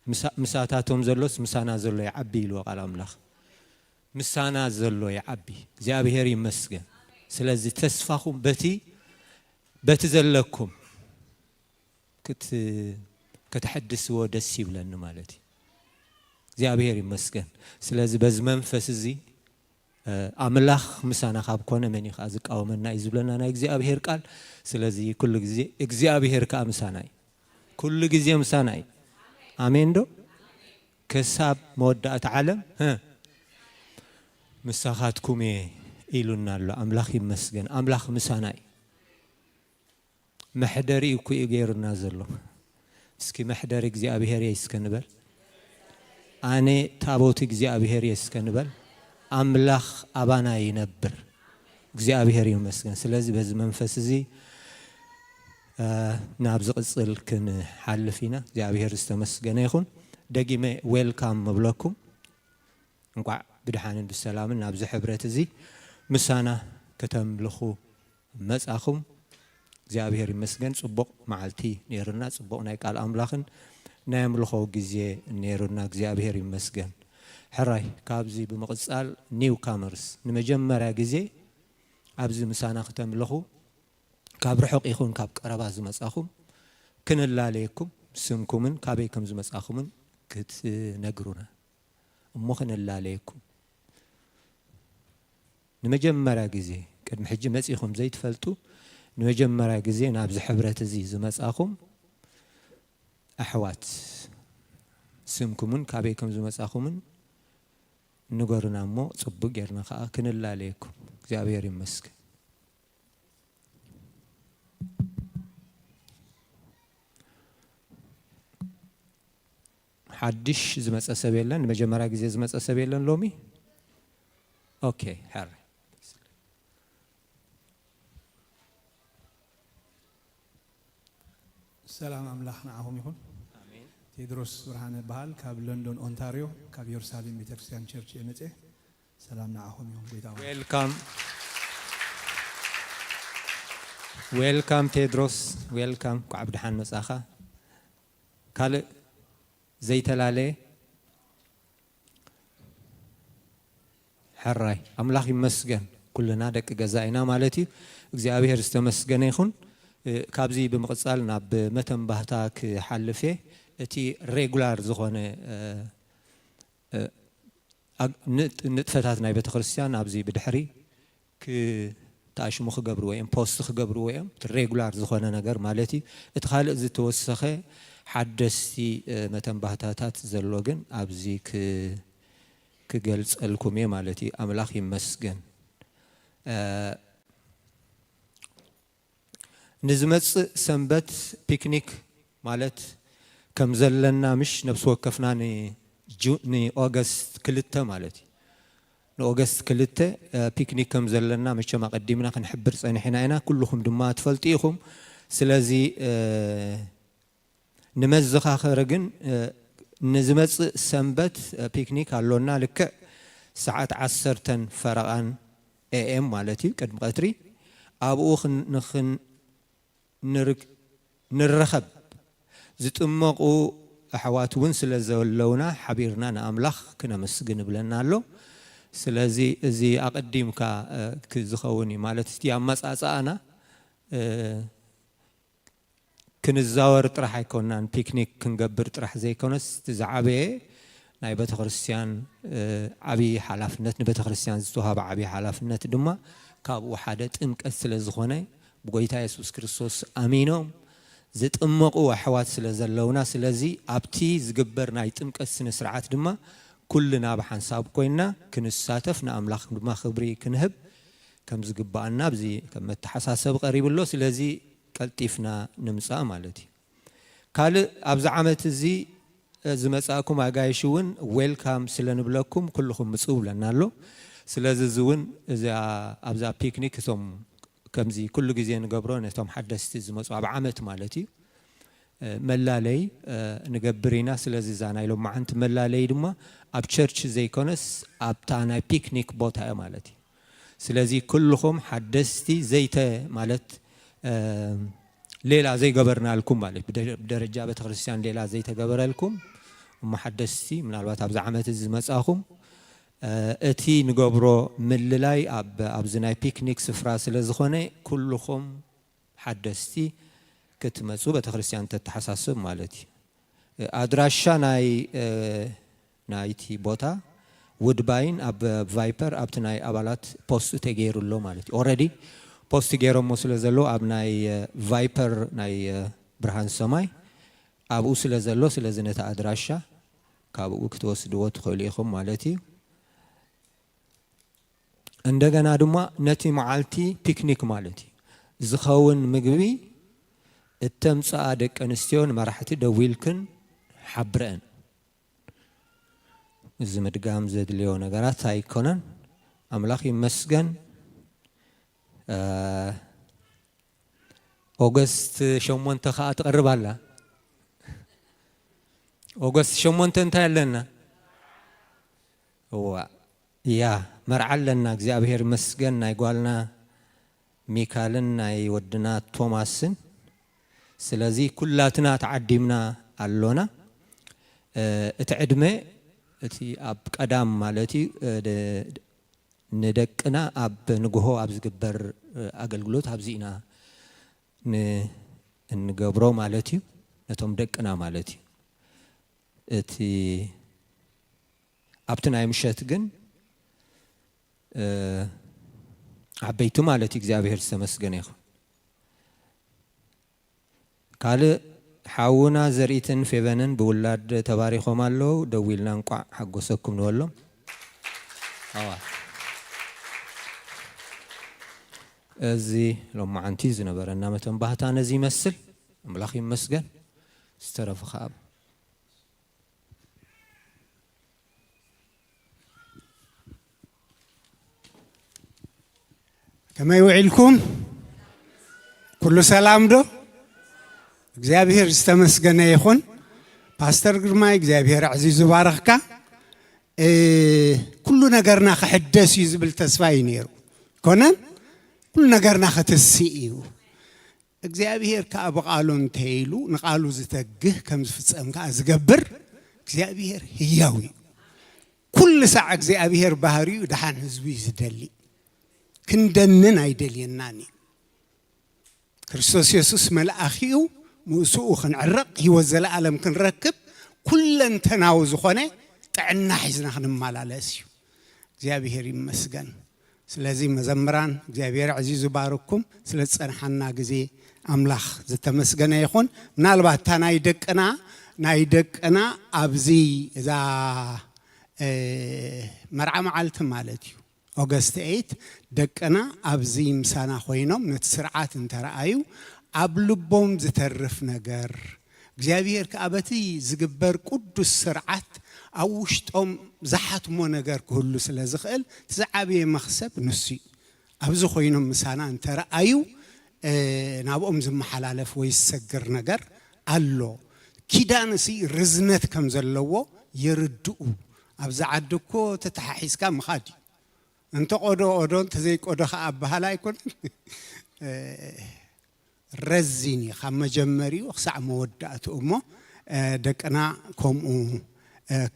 ምሳ-፣ ምሳታቶም ዘሎስ ምሳና ዘሎ ይዓቢ ኢልዎ ቃል ኣምላኽ። ምሳና ዘሎ ይዓቢ። እግዚኣብሔር ይመስገን። ስለዚ ተስፋኹም በቲ፣ በቲ ዘለኩም ክት-፣ ከተሐድስዎ ደስ ይብለኒ ማለት እዩ። እግዚኣብሔር ይመስገን። ስለዚ በዚ መንፈስ እዚ፣ እ፣ ኣምላኽ ምሳና ካብ ኮነ መን እዩ ከኣ ዝቃወመና እዩ ዝብለና ናይ እግዚኣብሔር ቃል። ስለዚ ኩሉ ግዜ እግዚኣብሔር ከኣ ምሳና እዩ። ኩሉ ግዜ ምሳና እዩ። ኣሜን ዶ? ክሳብ መወዳእታ ዓለም፣ እ፣ ምሳኻትኩም እየ ኢሉና ኣሎ። ኣምላኽ ይመስገን። ኣምላኽ ምሳና እዩ። መሕደሪ እኮ እዩ ገይሩና ዘሎ። እስኪ መሕደሪ እግዚኣብሔር እየ እስከ ንበል። ኣነ ታቦት እግዚኣብሔር እየ እስከ ንበል። ኣምላኽ ኣባና ይነብር። እግዚኣብሔር ይመስገን። ስለዚ በዚ መንፈስ እዚ፣ እ፣ ናብ ዝቕጽል ክንሓልፍ ኢና። እግዚኣብሔር ዝተመስገነ ይኹን። ደጊመ ዌልካም መብለኩም። እንቋዕ ብድሓንን ብሰላምን ናብዚ ሕብረት እዚ ምሳና ከተምልኹ መጻኹም። እግዚኣብሔር ይመስገን። ጽቡቕ መዓልቲ ነይሩና፣ ጽቡቕ ናይ ቃል ኣምላኽን ናይ ኣምልኾ ግዜ ነይሩና። እግዚኣብሔር ይመስገን። ሕራይ፣ ካብዚ ብምቕጻል ኒው ካመርስ፣ ንመጀመርያ ግዜ ኣብዚ ምሳና ክተምልኹ፣ ካብ ርሑቕ ይኹን ካብ ቀረባ ዝመጻኹም፣ ክንላለየኩም፣ ስምኩምን ካበይ ከም ዝመጻኹምን ክትነግሩና። እሞ ክንላለየኩም። ንመጀመርያ ግዜ፣ ቅድሚ ሕጂ መጺኹም ዘይትፈልጡ፣ ንመጀመርያ ግዜ ናብዚ ሕብረት እዚ ዝመጻኹም ኣሕዋት፣ ስምኩምን ካበይ ከም ዝመጻኹምን ንገሩና እሞ፣ ጽቡቕ ጌርና ከኣ ክንላለየኩም። እግዚኣብሔር ይመስገን። ሓድሽ ዝመጸ ሰብ የለን? ንመጀመርያ ግዜ ዝመጸ ሰብ የለን ሎሚ? ኦኬ፣ ሕራይ። ሰላም ኣምላኽ ንዓኹም ይኹን። ኣሜን። ቴድሮስ ብርሃነ እበሃል፣ ካብ ለንዶን ኦንታርዮ፣ ካብ ኢየሩሳሌም ቤተክርስትያን ቸርች እየ መጽየ። ሰላም ንዓኹም ይኹን። ጎይታ ይባርክ። ዌልካም። ዌልካም ቴድሮስ፣ ዌልካም። እንኳዕ ብደሓን መጻኻ። ካልእ ዘይተላለየ? ሕራይ፣ ኣምላኽ ይመስገን፣ ኩልና ደቂ ገዛ ኢና ማለት እዩ። እግዚኣብሔር ዝተመስገነ ይኹን። እ፣ ካብዚ ብምቕጻል ናብ መተንባህታ ክሓልፍ እየ። እቲ ሬጉላር ዝኾነ፣ እ፣ እ፣ ኣግ- ንጥ- ንጥፈታት ናይ ቤተክርስትያን ኣብዚ ብድሕሪ ክተኣሽሙ ክገብርዎ እዮም፣ ፖስት ክገብርዎ እዮም። እቲ ሬጉላር ዝኾነ ነገር ማለት እዩ። እቲ ካልእ ዝተወሰኸ ሓደስቲ እ፣ መተንባህታታት ዘሎ ግን ኣብዚ ክ- ክገልጸልኩም እየ ማለት እዩ። ኣምላኽ ይመስገን። እ፣ ንዝመጽእ ሰንበት ፒክኒክ ማለት ከም ዘለና ምሽ ነብሲ ወከፍና ንጁ- ንኦገስት ክልተ ማለት እዩ። ንኦገስት ክልተ እ፣ ፒክኒክ ከም ዘለና መቸም ኣቐዲምና ክንሕብር ጸኒሕና ኢና። ኩልኹም ድማ ትፈልጡ ኢኹም። ስለዚ እ፣ ንመዘኻኸሪ ግን እ፣ ንዝመጽእ ሰንበት እ፣ ፒክኒክ ኣሎና። ልክዕ ሰዓት ዓሰርተን ፈረቓን ኤኤም ማለት እዩ፣ ቅድሚ ቀትሪ ኣብኡ ክን- ንኽን- ንርክ- ንረኸብ። ዝጥመቑ ኣሕዋት እውን ስለ ዘለውና ሓቢርና ንኣምላኽ ክነመስግን ይብለና ኣሎ። ስለዚ እዚ ኣቐዲምካ እ፣ ክ- ዝኸውን እዩ ማለት እቲ ኣመጻጽኣና እ፣ ክንዛወር ጥራሕ ኣይኮናን፣ ፒክኒክ ክንገብር ጥራሕ ዘይኮነስ እቲ ዝዓበየ ናይ ቤተክርስትያን እ፣ ዓብዪ ሓላፍነት፣ ንቤተክርስትያን ዝተዋሃበ ዓብዪ ሓላፍነት ድማ ካብኡ ሓደ ጥምቀት ስለ ዝኾነ ብጎይታ የሱስ ክርስቶስ ኣሚኖም ዝጥመቑ ኣሕዋት ስለ ዘለውና፣ ስለዚ ኣብቲ ዝግበር ናይ ጥምቀት ስነ ስርዓት ድማ ኩልና ብሓንሳብ ኮይንና ክንሳተፍ ንኣምላኽ ድማ ክብሪ ክንህብ ከም ዝግባኣና ኣብዚ ከም መተሓሳሰቢ ቀሪቡ ኣሎ። ስለዚ ቀልጢፍና ንምጻእ ማለት እዩ። ካልእ ኣብዚ ዓመት እዚ እ፣ ዝመጻእኩም ኣጋይሽ እውን ዌልካም ስለ ንብለኩም ኩልኹም ምጽኡ ብለና ኣሎ። ስለዚ እዚ እውን እዛ ኣብዛ ፒክኒክ እቶም ከምዚ ኩሉ ግዜ ንገብሮ ነቶም ሓደስቲ ዝመጹ ኣብ ዓመት ማለት እዩ እ፣ መላለይ እ፣ ንገብር ኢና። ስለዚ እዛ ናይ ሎማዓንቲ መላለይ ድማ ኣብ ቸርች ዘይኮነስ ኣብታ ናይ ፒክኒክ ቦታ እያ ማለት እዩ። ስለዚ ኩልኹም ሓደስቲ ዘይተ ማለት እ፣ ሌላ ዘይገበርናልኩም ማለት ብደ- ብደረጃ ቤተክርስትያን ሌላ ዘይተገበረልኩም እሞ ሓደስቲ ምናልባት ኣብዚ ዓመት እዚ ዝመጻኹም እ፣ እቲ ንገብሮ ምልላይ ኣብ ኣብዚ ናይ ፒክኒክ ስፍራ ስለ ዝኾነ ኩልኹም ሓደስቲ ክትመጹ ቤተክርስትያን ተተሓሳስብ ማለት እዩ። ኣድራሻ ናይ እ፣ ናይቲ ቦታ ውድባይን ኣብ ቫይፐር ኣብቲ ናይ ኣባላት ፖስት ተገይሩ ኣሎ ማለት እዩ። ኦረዲ ፖስት ገይሮሞ ስለ ዘለዉ ኣብ ናይ እ፣ ቫይፐር ናይ እ፣ ብርሃን ሰማይ ኣብኡ ስለ ዘሎ፣ ስለዚ ነቲ ኣድራሻ ካብኡ ክትወስድዎ ትኽእሉ ኢኹም ማለት እዩ። እንደገና ድማ ነቲ መዓልቲ ፒክኒክ ማለት እዩ ዝኸውን ምግቢ እተምፅኣ ደቂ ኣንስትዮ ንመራሕቲ ደዊልክን ሓብረአን። እዚ ምድጋም ዘድልዮ ነገራት ኣይኮነን። ኣምላኽ ይመስገን። እ፣ ኦገስት ሸሞንተ ከዓ ትቐርብ ኣላ። ኦገስት ሸሞንተ እንታይ ኣለና? እዋ፣ ያ፣ መርዓ ኣለና። እግዚኣብሔር ይመስገን፣ ናይ ጓልና ሚካልን ናይ ወድና ቶማስን። ስለዚ ኩላትና ተዓዲምና ኣሎና። እ፣ እቲ ዕድመ፣ እቲ ኣብ ቀዳም ማለት እዩ፣ እ፣ ደ- ንደቅና ኣብ ንግሆ ኣብ ዝግበር እ፣ ኣገልግሎት ኣብዚ ኢና ን- እንገብሮ ማለት እዩ። ነቶም ደቅና ማለት እዩ። እቲ ኣብቲ ናይ ምሸት ግን እ፣ ዓበይቲ ማለት እዩ። እግዚኣብሔር ዝተመስገነ ይኹን። ካልእ ሓውና ዘርኢትን ፌቨንን ብውላድ ተባሪኾም ኣለዉ። ደዊልና እንቋዕ ሓጎሰኩም ንበሎም። ኣዋ። እዚ ሎማዓንቲ ዝነበረና መተንባህታ ነዚ ይመስል። ኣምላኽ ይመስገን። ዝተረፈ ኸኣ ከመይ ውዒልኩም? ኩሉ ሰላም ዶ? እግዚኣብሔር ዝተመስገነ ይኹን። ፓስተር ግርማይ እግዚኣብሔር ኣዕዚዙ ባረኽካ። እ፣ ኩሉ ነገርና ክሕደስ እዩ ዝብል ተስፋ እዩ ነይሩ። ኮነን ኩሉ ነገርና ክትስእ እዩ። እግዚኣብሔር ከኣ ብቓሉ እንተይሉ ንቓሉ ዝተግህ ከም ዝፍጸም ከኣ ዝገብር እግዚኣብሔር ህያው እዩ። ኩሉ ሳዕ እግዚኣብሔር ባህሪኡ ደሓን ህዝቡ እዩ ዝደሊ። ክንደንን ኣይደልየናን እዩ። ክርስቶስ የሱስ መልኣኺኡ ምእስኡ ክንዕረቕ ህይወት ዘለኣለም ክንረክብ ኩለንተናዊ ዝኾነ ጥዕና ሒዝና ክንመላለስ እዩ። እግዚኣብሔር ይመስገን። ስለዚ መዘምራን እግዚኣብሔር ኣዕዚዙ ባርኩም ስለ ዝጸንሓና ግዜ ኣምላኽ ዝተመስገነ ይኹን። ምናልባት እታ ናይ ደቅና ናይ ደቅና ኣብዚ እዛ መርዓ መዓልቲ ማለት እዩ ኦገስት ኤይት ደቅና ኣብዚ ምሳና ኮይኖም ነቲ ስርዓት እንተረኣዩ ኣብ ልቦም ዝተርፍ ነገር እግዚኣብሔር ከኣ በቲ ዝግበር ቅዱስ ስርዓት ኣብ ውሽጦም ዝሓትሞ ነገር ክህሉ ስለ ዝኽእል እቲ ዝዓበየ መኽሰብ ንሱ እዩ። ኣብዚ ኮይኖም ምሳና እንተረኣዩ ናብኦም ዝመሓላለፍ ወይ ዝሰግር ነገር ኣሎ። ኪዳን ሲ ርዝነት ከም ዘለዎ የርድኡ። ኣብዚ ዓዲ እኮ ተተሓሒዝካ ምኻድ እዩ። እንተ ቆዶ ቆዶ እንተዘይቆዶ ከዓ ኣበሃላ ኣይኮነን። ረዚን እዩ ካብ መጀመሪኡ ክሳዕ መወዳእትኡ እሞ ደቅና ከምኡ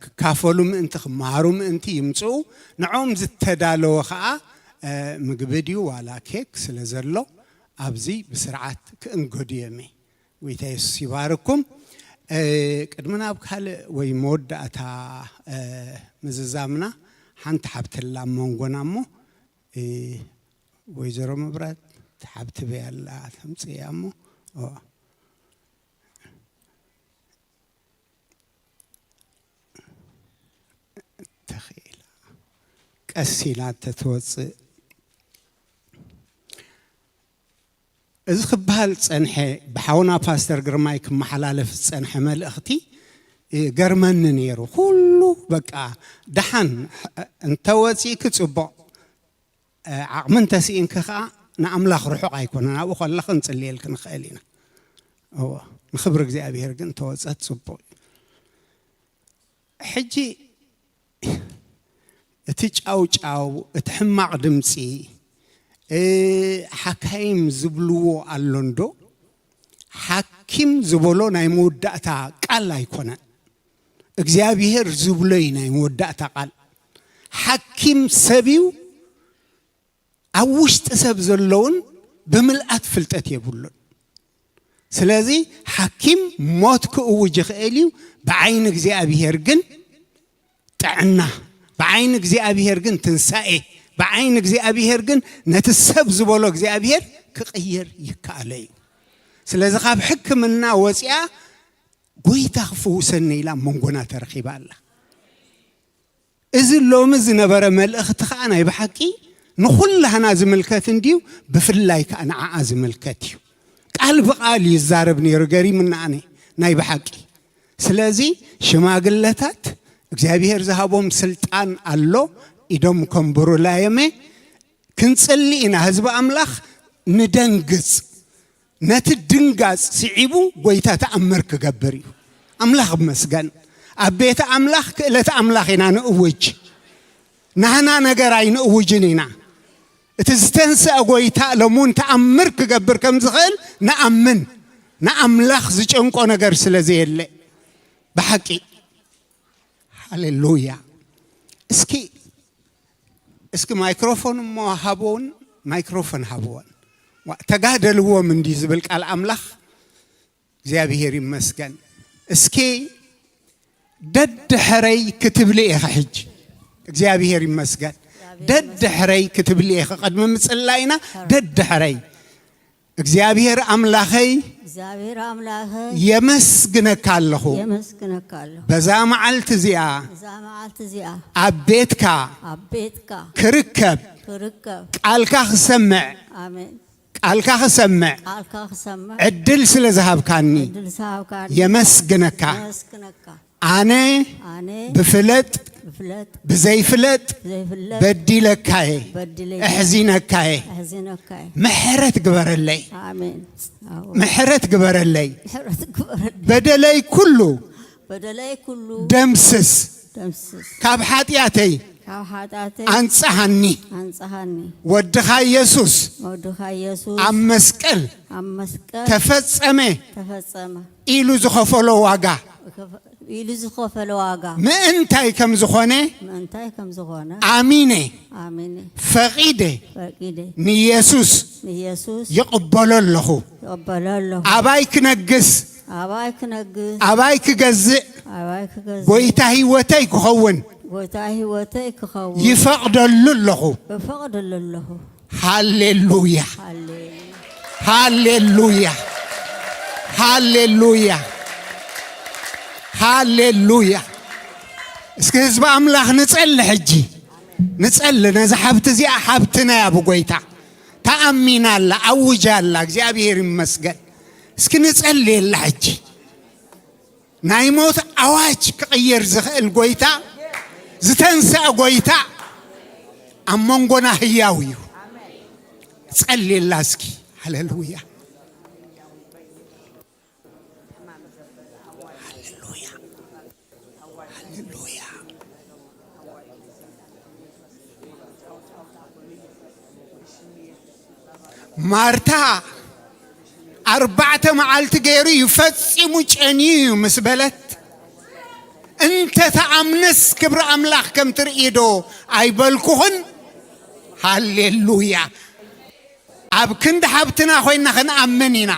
ክካፈሉ ምእንቲ ክመሃሩ ምእንቲ ይምፅኡ። ንዕኦም ዝተዳለወ ከዓ ምግቢ ድዩ ዋላ ኬክ ስለ ዘሎ ኣብዚ ብስርዓት ክእንገዱ እዮም። ጎይታ የሱስ ይባርኩም። ቅድሚ ናብ ካልእ ወይ መወዳእታ ምዝዛምና ሓንቲ ሓብቲ ኣላ ኣብ መንጎና እሞ ወይዘሮ መብራት ሓብቲ በይ ኣላ ተምፅእያ እሞ ተኽኢላ ቀስ ኢላ ተትወፅእ እዚ ክበሃል ዝጸንሐ ብሓውና ፓስተር ግርማይ ክመሓላለፍ ዝጸንሐ መልእኽቲ ገርመኒ ነይሩ። ኩሉ በቃ ደሓን እንተወጺእኪ ጽቡቕ ዓቕሚ እንተስኢንኪ ከኣ ንኣምላኽ ርሑቕ ኣይኮነን። ኣብኡ ከለኺ ክንጽልየልኪ ንኽእል ኢና። እወ ንኽብሪ እግዚኣብሔር ግን እንተወጸት ጽቡቕ እዩ። ሕጂ እቲ ጫውጫው እቲ ሕማቕ ድምፂ ሓካይም ዝብልዎ ኣሎ እንዶ ሓኪም ዝበሎ ናይ መወዳእታ ቃል ኣይኮነን እግዚኣብሔር ዝብሎ እዩ ናይ መወዳእታ ቃል ሓኪም ሰብ እዩ ኣብ ውሽጢ ሰብ ዘለውን ብምልኣት ፍልጠት የብሉን ስለዚ ሓኪም ሞት ክእውጅ ይኽእል እዩ ብዓይኒ እግዚኣብሔር ግን ጥዕና ብዓይኒ እግዚኣብሔር ግን ትንሳኤ ብዓይኒ እግዚኣብሔር ግን ነቲ ሰብ ዝበሎ እግዚኣብሔር ክቕይር ይከኣሎ እዩ ስለዚ ካብ ሕክምና ወፂኣ ጎይታ ክፍውሰኒ ኢላ መንጎና ተረኺባ ኣላ እዚ ሎሚ ዝነበረ መልእኽቲ ከዓ ናይ ብሓቂ ንኹላህና ዝምልከት እንድዩ ብፍላይ ከዓ ንዓኣ ዝምልከት እዩ ቃል ብቃል ይዛረብ ነይሩ ገሪምና ኣነ ናይ ብሓቂ ስለዚ ሽማግለታት እግዚኣብሔር ዝሃቦም ስልጣን ኣሎ ኢዶም ከንብሩላ የመ ክንጽሊ ኢና ህዝቢ ኣምላኽ ንደንግጽ ነቲ ድንጋጽ ስዒቡ ጎይታ ተኣምር ክገብር እዩ ኣምላኽ መስገን ኣብ ቤተ ኣምላኽ ክእለት ኣምላኽ ኢና ንእውጅ ናህና ነገር ኣይንእውጅን ኢና እቲ ዝተንስአ ጎይታ ሎምውን ተኣምር ክገብር ከም ዝኽእል ንኣምን ንኣምላኽ ዝጨንቆ ነገር ስለ ዘየለ ብሓቂ ሃሌሉያ እስኪ እስኪ ማይክሮፎን እሞ ሃቦውን ማይክሮፎን ሃብወን ተጋደልዎም እንዲ ዝብል ቃል ኣምላኽ እግዚኣብሔር ይመስገን እስኪ ደድሕረይ ክትብሊ ኢኻ ሕጂ እግዚኣብሔር ይመስገን ደድሕረይ ክትብሊ ኢኻ ቅድሚ ምፅላይና ደድሕረይ እግዚኣብሔር ኣምላኸይ እግዚኣብሔር ኣምላኸይ የመስግነካ ኣለኹ የመስግነካ ኣለኹ በዛ መዓልቲ እዚኣ በዛ መዓልቲ እዚኣ ኣብ ቤትካ ኣብ ቤትካ ክርከብ ክርከብ ቃልካ ክሰምዕ ኣሜን ቃልካ ክሰምዕ ቃልካ ክሰምዕ ዕድል ስለ ዝሃብካኒ ዕድል ዝሃብካኒ የመስግነካ የመስግነካ ኣነ ኣነ ብፍለጥ ብፍለጥ ብዘይፍለጥ ዘይፍለጥ በዲለካየ በድለይ እሕዚነካየ ኣሕዚነካየ ምሕረት ግበረለይ ኣሜን ኣዎ ምሕረት ግበረለይ ምሕረት ግበረለይ በደለይ ኩሉ በደለይ ኩሉ ደምስስ ደምስስ ካብ ሓጢኣተይ ካብ ሓጢኣተይ ኣንጽሃኒ ኣንጽሃኒ ወድኻ ኢየሱስ ወድኻ ኢየሱስ ኣብ መስቀል ኣብ መስቀል ተፈጸመ ተፈጸመ ኢሉ ዝኸፈሎ ዋጋ ኢሉ ዝኸፈሎ ዋጋ ምእንታይ ከም ዝኾነ ምእንታይ ከም ዝኾነ ኣሚነ ኣሚነ ፈቒደ ፈቂደ ንኢየሱስ ንኢየሱስ ይቕበሎ ኣለኹ ይቕበሎ ኣለኹ ኣባይ ክነግስ ኣባይ ክነግስ ኣባይ ክገዝእ ኣባይ ክገዝእ ጎይታ ህይወተይ ክኸውን ጎይታ ህይወተይ ክኸውን ይፈቕደሉ ኣለኹ። እፈቕደሉ ኣለኹ። ሃሌሉያ፣ ሃሌሉያ፣ ሃሌሉያ፣ ሃሌሉያ፣ ሃሌሉያ። እስኪ ህዝቢ ኣምላኽ ንጸሊ፣ ሕጂ ንጸሊ። ነዚ ሓብቲ እዚኣ ሓብትና እያ ብጎይታ ተኣሚና ኣላ፣ ኣውጃ ኣላ። እግዚኣብሔር ይመስገን። እስኪ ንጸልየላ ሕጂ። ናይ ሞት ኣዋጅ ክቕይር ዝኽእል ጎይታ፣ ዝተንስአ ጎይታ ኣብ መንጎና ህያው እዩ። ጸልየላ እስኪ። ሃሌሉያ፣ ሃሌሉያ፣ ሃሌሉያ። ማርታ ኣርባዕተ መዓልቲ ገይሩ እዩ፣ ፈጺሙ ጨንዩ እዩ ምስ በለት፣ እንተ ተኣምንስ ክብሪ ኣምላኽ ከም ትርኢ ዶ ኣይበልኩኽን? ሃሌሉያ። ኣብ ክንዲ ሓብትና ኮይና ክንኣምን ኢና።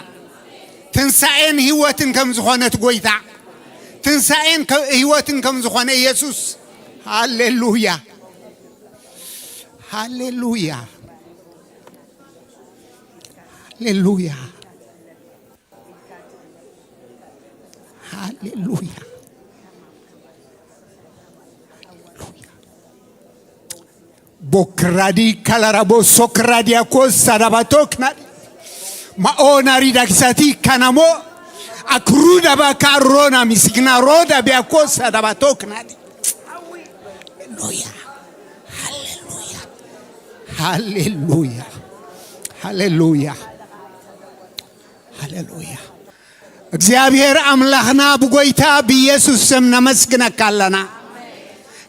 ትንሳኤን ህይወትን ከም ዝኾነት ጎይታ፣ ትንሳኤን ከ- ህይወትን ከም ዝኾነ ኢየሱስ። ሃሌሉያ፣ ሃሌሉያ፣ ሃሌሉያ፣ ሃሌሉያ። ቦክራዲ ካላራቦ ሶክራዲያኮ ሳዳባቶክናዲ ማኦናሪ ዳኪሳቲ ካናሞ ኣክሩዳባ ካሮና ሚሲግና ሮዳ ቢያኮ ሳዳባቶክናዲ። ሃሌሉያ፣ ሃሌሉያ፣ ሃሌሉያ፣ ሃሌሉያ፣ ሃሌሉያ። እግዚኣብሔር ኣምላኽና ብጎይታ ብኢየሱስ ስም ነመስግነካ ኣለና።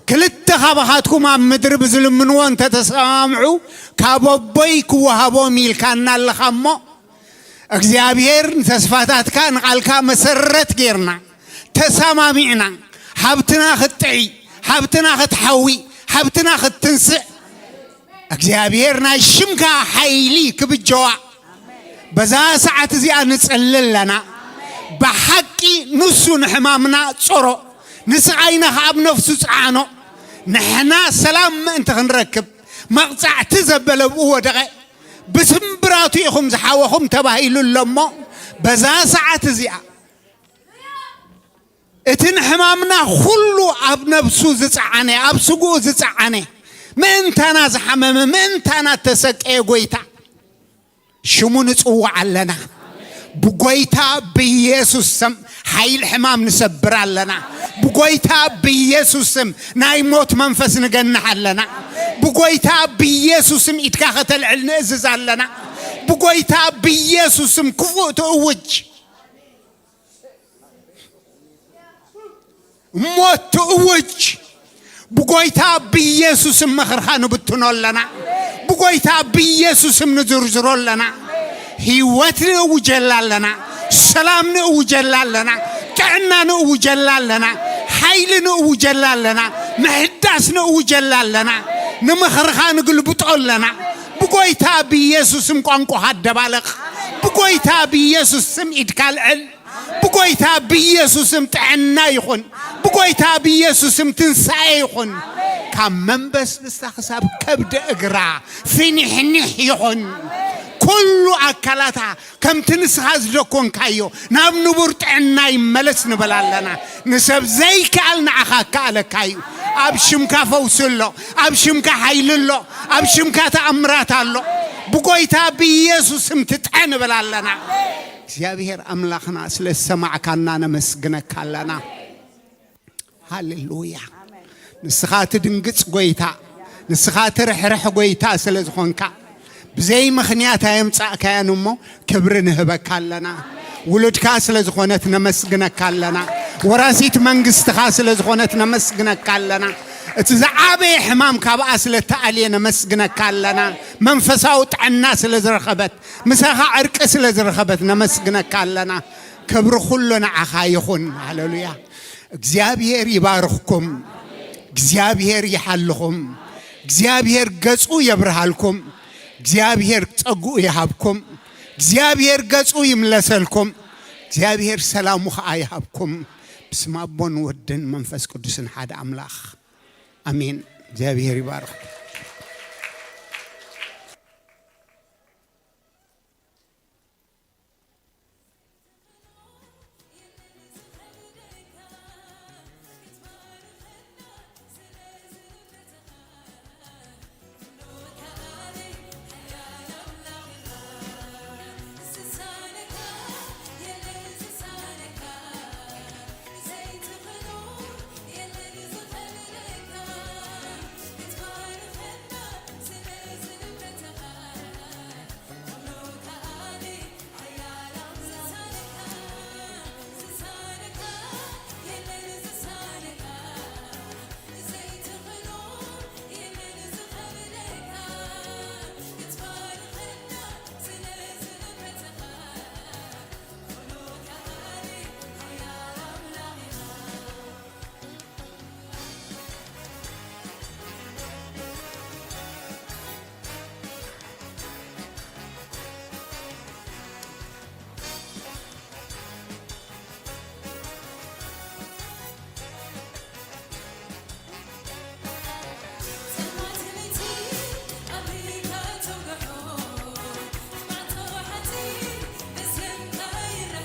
ክልተ ካባኻትኩም ኣብ ምድሪ ብዝልምንዎ እንተተሰማምዑ ካብ ኣቦይ ክወሃቦም ኢልካና ኣለኻ እሞ፣ እግዚኣብሔር ንተስፋታትካ ንቓልካ መሰረት ጌርና ተሰማሚዕና፣ ሓብትና ክትጥዒ፣ ሓብትና ክትሓዊ፣ ሓብትና ክትትንስእ፣ እግዚኣብሔር ናይ ሽምካ ሓይሊ ክብጀዋ በዛ ሰዓት እዚኣ ንጽሊ ኣለና። ብሓቂ ንሱ ንሕማምና ጾሮ፣ ንስቓይና ከኣ ኣብ ነፍሱ ጸዓኖ። ንሕና ሰላም ምእንቲ ክንረክብ መቕጻዕቲ ዘበለ ብኡ ወደቐ። ብስምብራቱ ኢኹም ዝሓወኹም ተባሂሉ ኣሎ እሞ፣ በዛ ሰዓት እዚኣ እቲ ንሕማምና ኩሉ ኣብ ነብሱ ዝጸዓነ፣ ኣብ ስግኡ ዝጸዓነ፣ ምእንታና ዝሓመመ፣ ምእንታና እተሰቀየ ጎይታ ሽሙ ንጽውዕ ኣለና። ብጎይታ ብኢየሱስ ስም ሓይል ሕማም ንሰብር ኣለና። ብጎይታ ብኢየሱስ ስም ናይ ሞት መንፈስ ንገንሕ ኣለና። ብጎይታ ብኢየሱስ ስም ኢድካ ከተልዕል ንእዝዝ ኣለና። ብጎይታ ብኢየሱስ ስም ክፉእ ትእውጅ። ሞት ትእውጅ። ብጎይታ ብኢየሱስም ምኽርኻ ንብትኖ ኣለና። ብጎይታ ብኢየሱስም ንዝርዝሮ ኣለና። ህይወት ንእውጀላ ኣለና። ሰላም ንእውጀላ ኣለና። ጥዕና ንእውጀላ ኣለና። ሓይሊ ንእውጀላ ኣለና። ምሕዳስ ንእውጀላ ኣለና። ንምኽርኻ ንግልብጦ ኣለና። ብጎይታ ብኢየሱስም ቋንቋኻ ኣደባለቕ። ብጎይታ ብኢየሱስ ስም ኢድካ ልዕል። ብጎይታ ብኢየሱስም ጥዕና ይኹን። ብጎይታ ብኢየሱስም ትንሳኤ ይኹን። ካብ መንበስብስታ ክሳብ ከብዲ እግራ ፊኒሕኒሕ ይኹን። ኩሉ ኣካላታ ከምቲ ንስኻ ዝደኮንካዮ ናብ ንቡር ጥዕና ይመለስ ንብል ኣለና። ንሰብ ዘይከኣል ንዓኻ ከኣለካ እዩ። ኣብ ሽምካ ፈውሲ ኣሎ፣ ኣብ ሽምካ ሓይሊ ኣሎ፣ ኣብ ሽምካ ተኣምራት ኣሎ። ብጎይታ ብኢየሱስም ትጥዐ ንብል ኣለና። እግዚኣብሔር ኣምላኽና ስለ ዝሰማዕካና ነመስግነካ ኣለና። ሃሌሉያ። ንስኻ ትድንግጽ ጎይታ፣ ንስኻ ትርሕርሕ ጎይታ ስለ ዝኾንካ፣ ብዘይ ምኽንያት ኣየምጻእካያን እሞ ክብሪ ንህበካ ኣለና። ውሉድካ ስለ ዝኾነት ነመስግነካ ኣለና። ወራሲት መንግስትኻ ስለ ዝኾነት ነመስግነካ ኣለና። እቲ ዝዓበየ ሕማም ካብኣ ስለ ተኣልየ ነመስግነካ ኣለና። መንፈሳዊ ጥዕና ስለ ዝረኸበት፣ ምሳኻ ዕርቂ ስለ ዝረኸበት ነመስግነካ ኣለና። ክብሪ ኩሉ ንዓኻ ይኹን። ሃሌሉያ። እግዚኣብሔር ይባርኽኩም። እግዚኣብሔር ይሓልኹም። እግዚኣብሔር ገጹ የብርሃልኩም። እግዚኣብሔር ጸግኡ ይሃብኩም። እግዚኣብሔር ገጹ ይምለሰልኩም። እግዚኣብሔር ሰላሙ ኸኣ ይሃብኩም። ብስም ኣቦን ወድን መንፈስ ቅዱስን ሓደ ኣምላኽ ኣሜን። እግዚኣብሔር ይባርኽ።